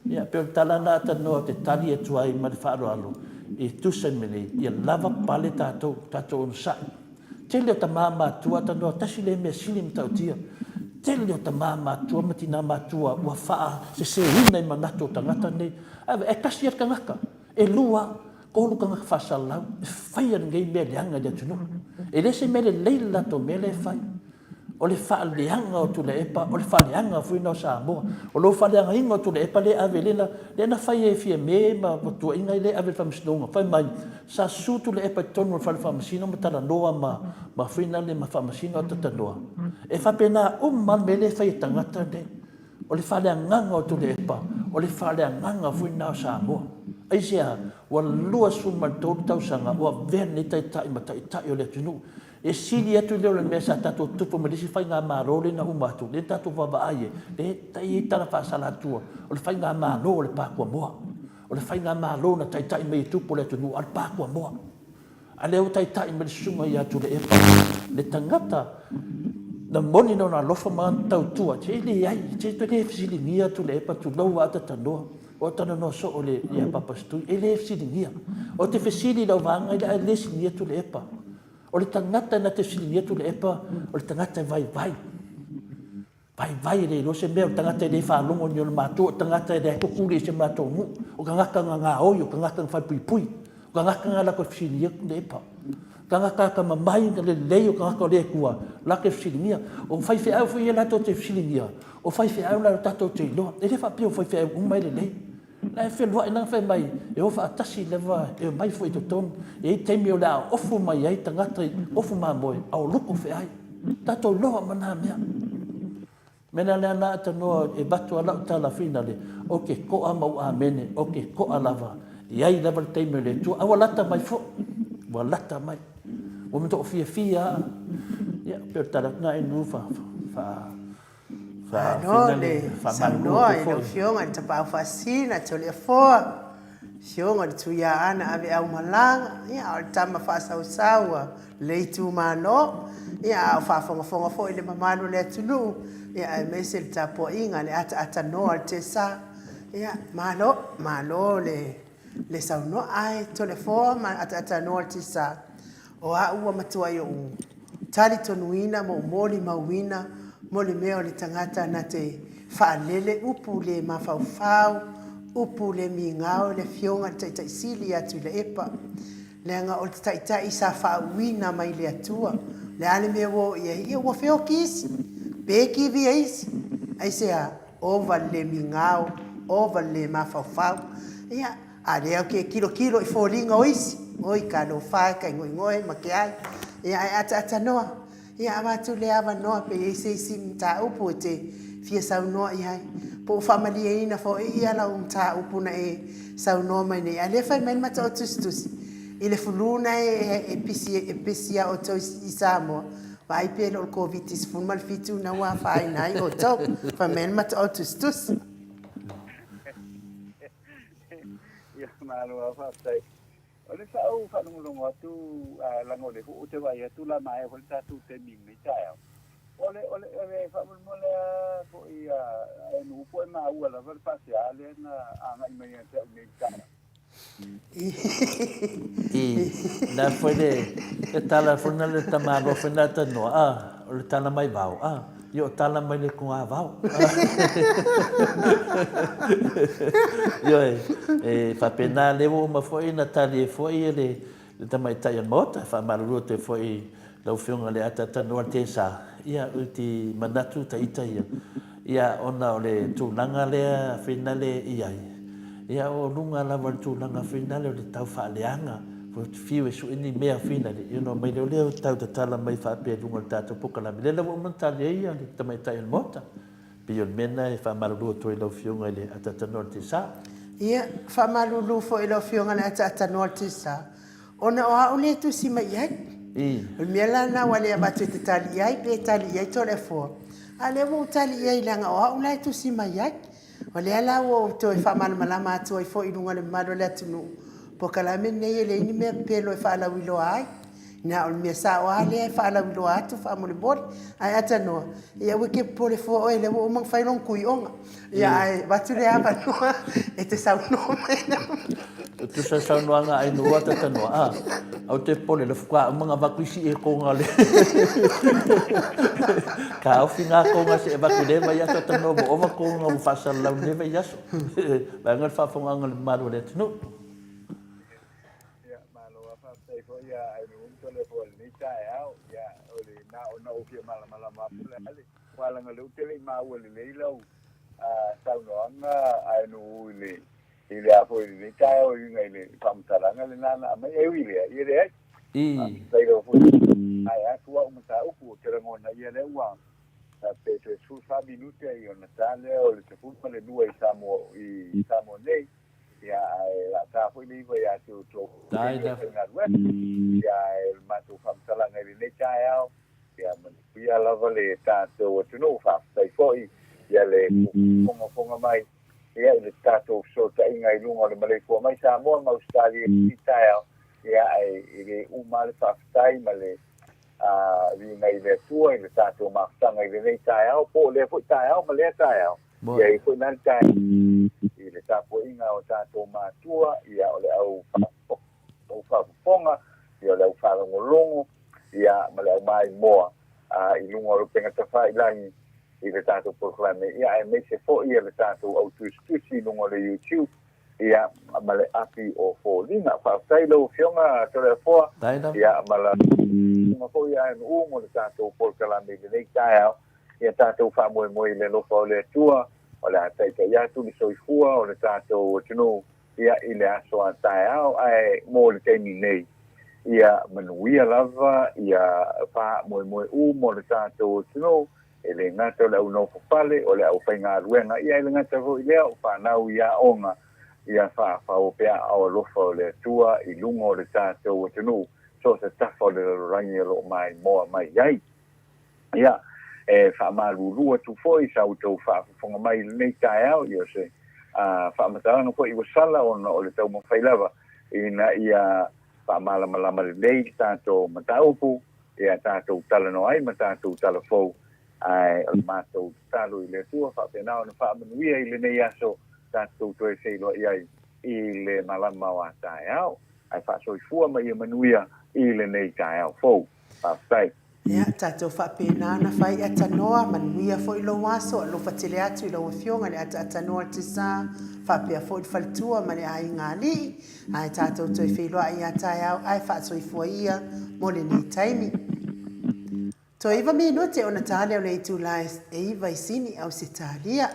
Ia, pei o le tala lena a Tanoa ou te tali atu ai ma le faaaloalo, e tusa ma nei, ia lava pale tatou, tatou onosai. Tele o tama matua Tanoa, tasi lea mea sili matautia. Tele o tama matua ma tina matua ua faaseseina i manatu o tagata nei. Ae, e tasi lava le tagata, e lua, tolu tagata faasalalau e faia lenei mea leaga i le atunuu. E le se mea lelei le latou mea lea e fai. O le faaleaga o Tuilaepa, o le faaleaga foi lena o Samoa. O lou faaleagaina o Tuilaepa lea e ave, lea na fai e Fiame ma tuuaiga lea e ave i le Faamasinoga, fai mai, sa susu Tuilaepa i totonu o le Fale Faamasino ma talanoa ma foi nale ma Faamasino a talanoa. E faapena uma lava le mea lea e fai e tagata nei. O le faaleagaga o Tuilaepa, o le faaleagaga foi lena o Samoa. Aisea? Ua 23 tausaga ua avea lenei Taitai ma Taitai o le atunuu. E sili atu lea o le mea sa tatou tupu mai le isi faigamalo lea na uma atu, lea tatou vaavaai ai, lea e i ai tala faasalatua, o le faigamalo a le Pakuamoa. O le faigamalo na taitai mai e tupu o le atunuu, a o le Pakuamoa. A lea ua taitai mai le susuga ia Tuilaepa, le tagata na moni lona alofa ma lana tautua, e leai, e te le fesiligia Tuilaepa, tulou lava Tatanoa. O talanoa soo le ia Papa Stui, e le fesiligia. Ou te fesili i lau vaega ile ae le fesiligia Tuilaepa. O le tagata na te fesiligia Tuilaepa, o le tagata e vaivai. Vaivai e le iloa se mea, o le tagata e le faalogo i ni ona matua, o le tagata e leai tutuli i se matou nuu, o tagata na gaoi, o tagata na falepuipui, o tagata na latou fesiligia Tuilaepa. Tagata atamamai na lelei o tagata o le Atua latou te fesiligia. O faifeau foi ia latou te fesiligia, o faifeau la tatou te iloa. E le faapea o faifeau uma e lelei. La e feluai la fai mai e o faatasi lava e omai foi i totonu. E i ai taimi o le a ofu mai ai tagata i ofu mamoe a o luku feai. Tatou iloa ma na mea. Mea lea na tanoa e vatu a lau tala finale, o ke koa ma u amene, o ke koa lava. E i ai lava le taimi o le Atua. A ua lata mai foi. Ua lata mai. Ua matoʻofiafia a. Ia, pei o le tala atu lena e nu fa, fa, Malo le saunoa i lau Afioga i le Tapaau Faasisina Toleafoa. Afioga i le Tuiaana Aveaumalaga, ia, a o le tama faasausau a le itumalo, ia, a o faafogafoga foi le mamalu o le atunuu, ia, aemaise le tapuaiga, le ataatanoa o le Tesa. Ia, malo, malo le, le saunoa. Ae Toleafoa ma ataatanoa o le Tesa, o au ua matuai ou talitonuina ma ou molimauina mo le mea o le tagata na te faalele upu le mafaufau, upu le migao i le Afioga i le Taitai Sili ia Tuilaepa. Leaga o le Taitai sa faauuina mai le Atua. O le a le mea ua oo i ai? Ia ua feoki isi, peki via isi. Aisea? Ova le le migao, ova le le mafaufau. Ia, a lea ou te tilotilo i foliga o isi, oi talofa e, taigoigoe ma ke ai. Ia, ae ataatanoa. Ia, avatu lea avanoa pe i ai se isi mataupu e te fia saunoa i ai. Po ua faamalieina foi ia lau mataupu na e saunoa mai nei. A lea fai mai le mata o tusitusi i le flu na e pisi e pisi ia outou i Samoa, vaai pe le o le Koviti-17 na ua afaina ai outou. Fai mai le mata o tusitusi. Ia, malo lava, faafetai. O le sa ou faalogologo atu, leaga o lea foi ou te vaai atu la maea foi le tatou taimi i lenei taeao. O le, o le, o le faamolemole lava foi a Nuu po o e maua lava le faasea lea na agai mai ia te au nei i le taeao. I, la foi le, le tala foi na le tamaloa foi na tanoa, a, o le tala mai vao, a, i o tala mai le kogavao. Ioe, e faapena lea ua uma foi ona tali ai foi e le, le tamaitai o le Maota, e faamalulu atu ai foi i lau Afioga i le Atatanoa Tesa, ia, ou te manatu ta ita ia, ia, ona o le tulaga lea finale i ai, ia, o luga lava o le tulaga finale o le tau faaleaga, fiu e sue ni mea finale, ia ona omai lea o lea tau tatala mai faapea i luga o le tatou polokalame, lea la ua uma ona tali ai le tamaitai o le Maota. Pei o le mea lena e faamalulu atu ai i lau Afioga i le Ataatanoa o le Tesa. Ia, faamalulu foi i lau Afioga i le Ataatanoa o le Tesa, ona o au lea e tusi mai i ai. O le mea la lena ua le avatu e te tali i ai, pe tali i ai Toleafoa, a o lea ua ou tali i ai leaga o au la e tusi mai ai. O lea la ua ou toe faamalamalama atu ai foi i luga o le mamalu o le atunuu, polokalame lenei e leai ni mea pepelo e faalauiloa ai. Na o le mea sao lava lea e faalauiloa atu faamolemole. Ae Atanoa, ia aua e te popole fua oe, lea ua uma ona fai lona tuioga. Ia ae avatu le avanoa e te saunoa mai. E tusa le saunoaga a Ainuu Atatanoa, a, aua te popole, le faatoa uma ona avatu isi etoga o le taofi ngā tonga se e avatu i lea vaiaso Atatanoa ua ova tonga ua faasalalau i lenei vaiaso. Vaeane le faafofogaaga a le mamalu o le atunuu. Ia, malo lava, faafetai foi ia Ainuu ma Toleafoa i lenei taeao. Ia, o le na ona ou fia malamalama atu le ale, aua leaga o lea ou te le i maua lelei lau saunoaga Ainuu i le i le a foi i lenei taeao e uiga i le faamatalaga lena na aumai. E ui i lea, ia leai. Faafetai lava foi. Maea atu au mataupu, ou te lagona ia lea ua pe toe 14 minute ona ta lea o le 12 i Samoa i Samoa nei. Ia, ae o le a ta foi le 9 ia te outou i taimi o faigaluega. Ia, ae o le matou faamatalaga i lenei taeao, ia manuia lava le tatou atunuu. Faafetai foi ia le fogafoga mai ia i le tatou fesootaiga i luga o le maleifua mai Samoa ma Ausetalia i lenei taeao. Ia, ae e le uma lava le faafetai ma le viiga i le Atua i le tatou mafutaga i lenei taeao, po o lea foi taeao ma lea taeao. Ia i ai foi la le taeao i le tapuaiga o tatou matua, ia o le au faafofoga, ia o le au faalogologo, ia ma le au maimoa i luga o le upega tafailagi i le tatou polokalame, ia aemaise foi ia le tatou au tusitusi i luga o le YouTube, ia ma le api o foliga. Faafetai i lau Afioga Toleafoa, ia ma lau Afioga foi ia Nuu mo le tatou polokalame i lenei taeao. Ia tatou faamoemoe i le alofa o le Atua, o le a taitai atu le soifua o le tatou atunuu ia i le aso a taeao, ae mo le taimi nei, ia manuia lava ia faamoemoe uma o le tatou atunuu, e le gata o le au nofo fale, o le au faigaluega, ia e le gata foi i lea, o fanau i aoga, ia faafaoa pea aao alofa o le Atua i luga o le tatou atunuu, so o se tafa o le lalolagi o lo o maimoa mai ai. Ia, e faamalulu atu foi sa outou faafofoga mai i lenei taeao, ia o se Faamatalaga foi ua sala ona o le taumafai lava ina ia faamalamalama lelei le tatou mataupu ia tatou talanoa ai ma tatou tala fou. Ae o le matou tatalo i le Atua faapena ona faamanuia i lenei aso tatou toe feiloai ai i le malama o a taeao. Ae faasoifua ma ia manuia i lenei taeao fou. Faafetai. Ia, tatou faapena ona fai atanoa, manuia foi lou aso, alofa tele atu i lau Afioga i le ataatanoa o le Tisa, faapea foi le faletua ma le aiga alii, ae tatou toe feiloai ia taeao ae faasoifua ia mo lenei taimi. Toe iva minute ona ta lea o le itula e iva i Sini, Ausetalia.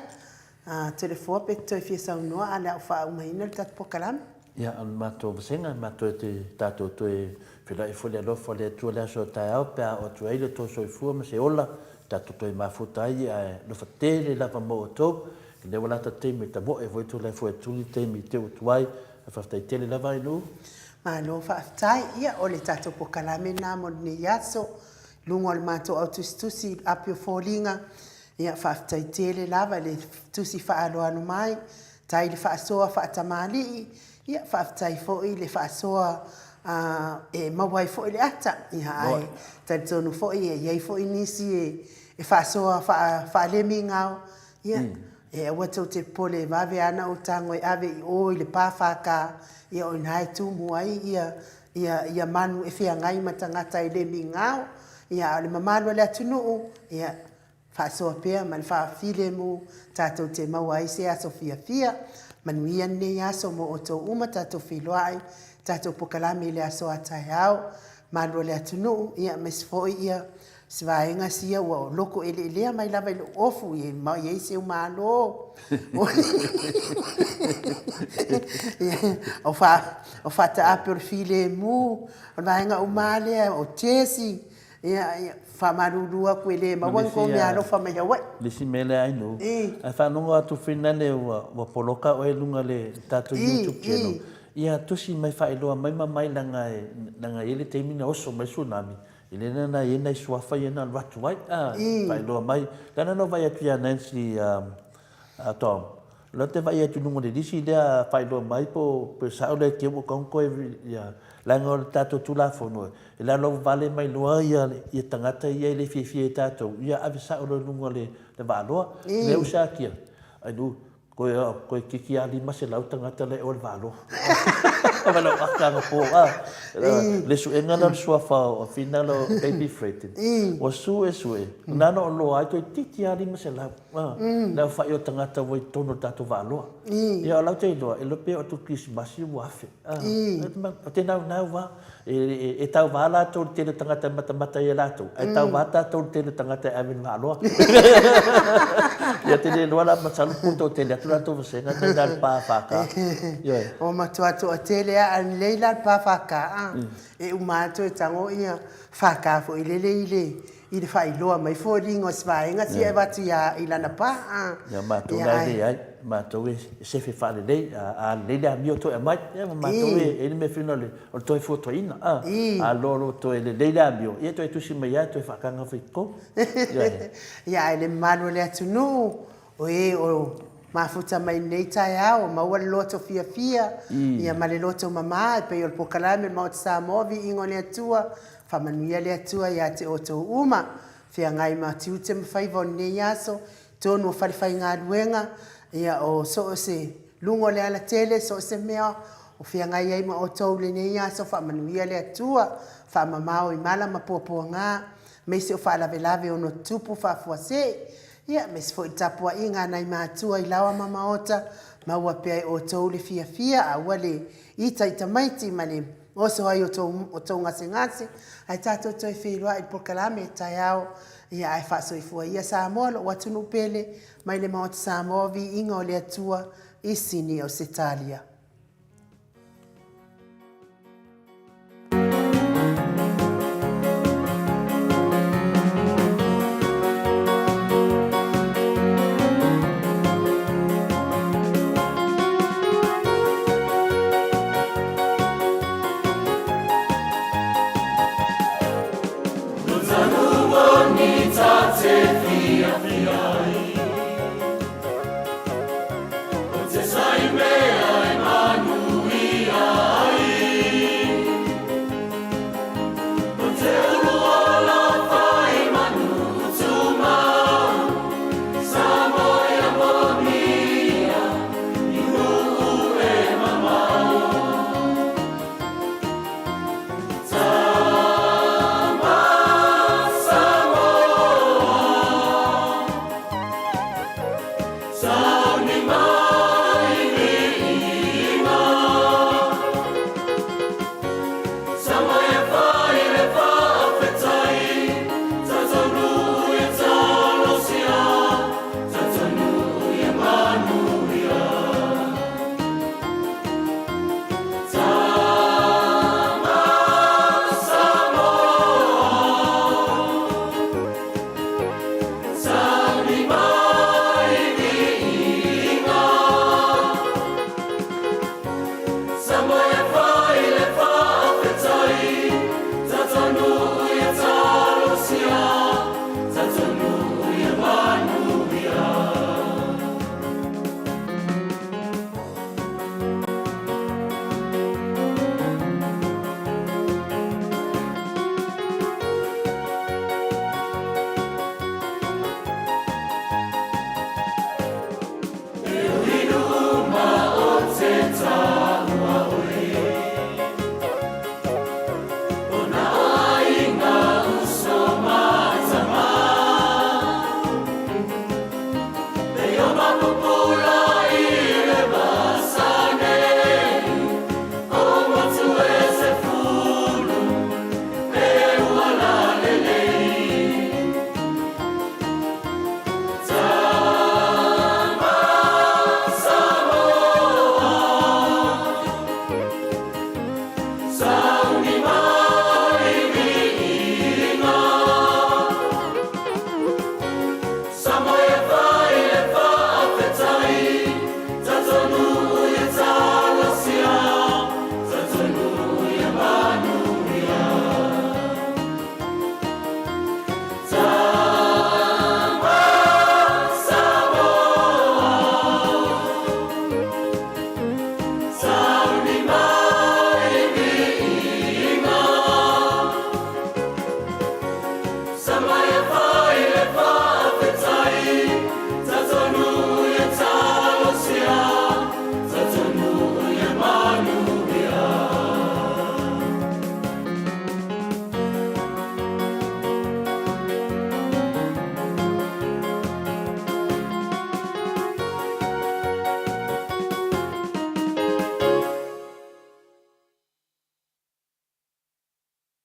Toleafoa pe toe fia saunoa a le a ou faaumaina le tatou polokalame. Ia, o le matou vasega, matou e te tatou toe feiloai foi le alofa o le Atua i le aso o taeao pe a oo atu ai le tou soifua ma se ola, tatou toe mafuta ai ae alofa tele lava mo outou. I lea ua lata taimi e tamoe foi tou lae foi atu ni taimi teu atu ai, ae faafetai tele lava ai nuu. Malo faafetai. Ia, o le tatou polokalame lena mo lenei aso. I luga o le matou au tusitusi api o foliga, ia faafetai tele lava i le tusi faaaloalo mai, tai le faasoa faatamalii, ia faafetai foi i le faasoa e maua ai foi le ata. Ia ae talitonu foi e i ai foi nisi e faasoa faalemi gao, ia e aua tou te popole e vave lava ona ou tago e ave i o i le pa FK, ia o i ina e tumu ai ia ia manu e feagai ma tagata e le migao, ia a o le mamalu o le atunuu, ia faasoa pea ma le faafilemu tatou te maua ai se aso fiafia. Manuia lenei aso mo outou uma tatou feiloai, tatou pokalame i le aso a taeao, malu o le atunuu, ia aemaise foi ia Si vaega sia ua loko eleelea mai lava i lou ofu e mai ai seu malo. O fa o faataape o le filemu, o le vaega uma lava lea, o Jesi, ia, ia, faamalulu atu e le maua ni kou meaalofa mai Hawaii. Le isi mea lea Ainu, ae faalogo atu finale ua ua poloka oe i luga le tatou YouTube channel. Ia tusi mai faailoa mai ma mai leaga e leaga e i ai le taimi na oso mai tsunami. I le lena i ai nai suafa ia na alu atu ai, a, faailoa mai. Lea na ou vaai atu ia Nancy Tom, o lea ou te vaai atu i luga o le lisi lea faailoa mai po o sao lea te ua tatau ona toe, ia, leaga o le tatou Tulafono, e lalauvale mai loa ia tagata ia e le fiafia ia tatou, ia ave sao loa i luga o le vaaloa. Lea ua satia, ai Koe a, koe kiki a 500 tagata la e oe le valo. Vai lau aka ana po a. Le suega la le suafa o Whina lo Baby Freighton. Ua sue sue, na na o loa ai toeitiiti a 500. Le au whai o tagata ua i totonu o le tatou vaaloa. Ia o lau te iloa, e iloa pe oo atu Kirisimasi ua afe. O te naunau a. E tauva latou i le tele o tagata e matamata ia latou, ae tauva tatou i le tele o tagata e ave i le Valoa. Ia te le iloa la masalo po o toatele atu latou vasega nai la le pa FK. Ioe. Ua matua toatele lava, a lelei la le pa FK, e uma atu e tago ia FK foi lele i le i le faailoa mai foliga o se vaega sia e avatu ia i lana pa. Ia matou la e leai, matou e sefe faalelei, a lelei le amio toe aumai, ia ma matou e i ai le mea fina o le toe fuatoina, a loa loa toe lelei le amio, ia toe tusi mai lava toe faataga foi i totonu. Ia ae le mamalu o le atunuu, o e o mafuta mai lenei taeao, maua le loto fiafia, ia ma le loto mama, e pei o le polokalame o le Maota Samoa, Viiga o le Atua, Faamanuia le Atua ia te outou uma, feagai ma tiute ma faiva o lenei aso, tonu o falefaigaluega, ia o so o se luga o le alatele, so o se mea o feagai ai ma outou i lenei aso, faamanuia le Atua, faamamao i mala ma puapuaga, aemaise o faalavelave ono tutupu faafuasei, ia aemaise foi le tapuaiga a nai matua i laoa ma maota, maua pea e outou le fiafia, aua le ita i tamaiti ma le Oso ai o tou gasegase, ae tatou toe feiloai i le polokalame taeao, ia ae faasoifua ia Samoa lou atunuu pele, mai le Maota Samoa, viiga o le Atua i Sini Ausetalia.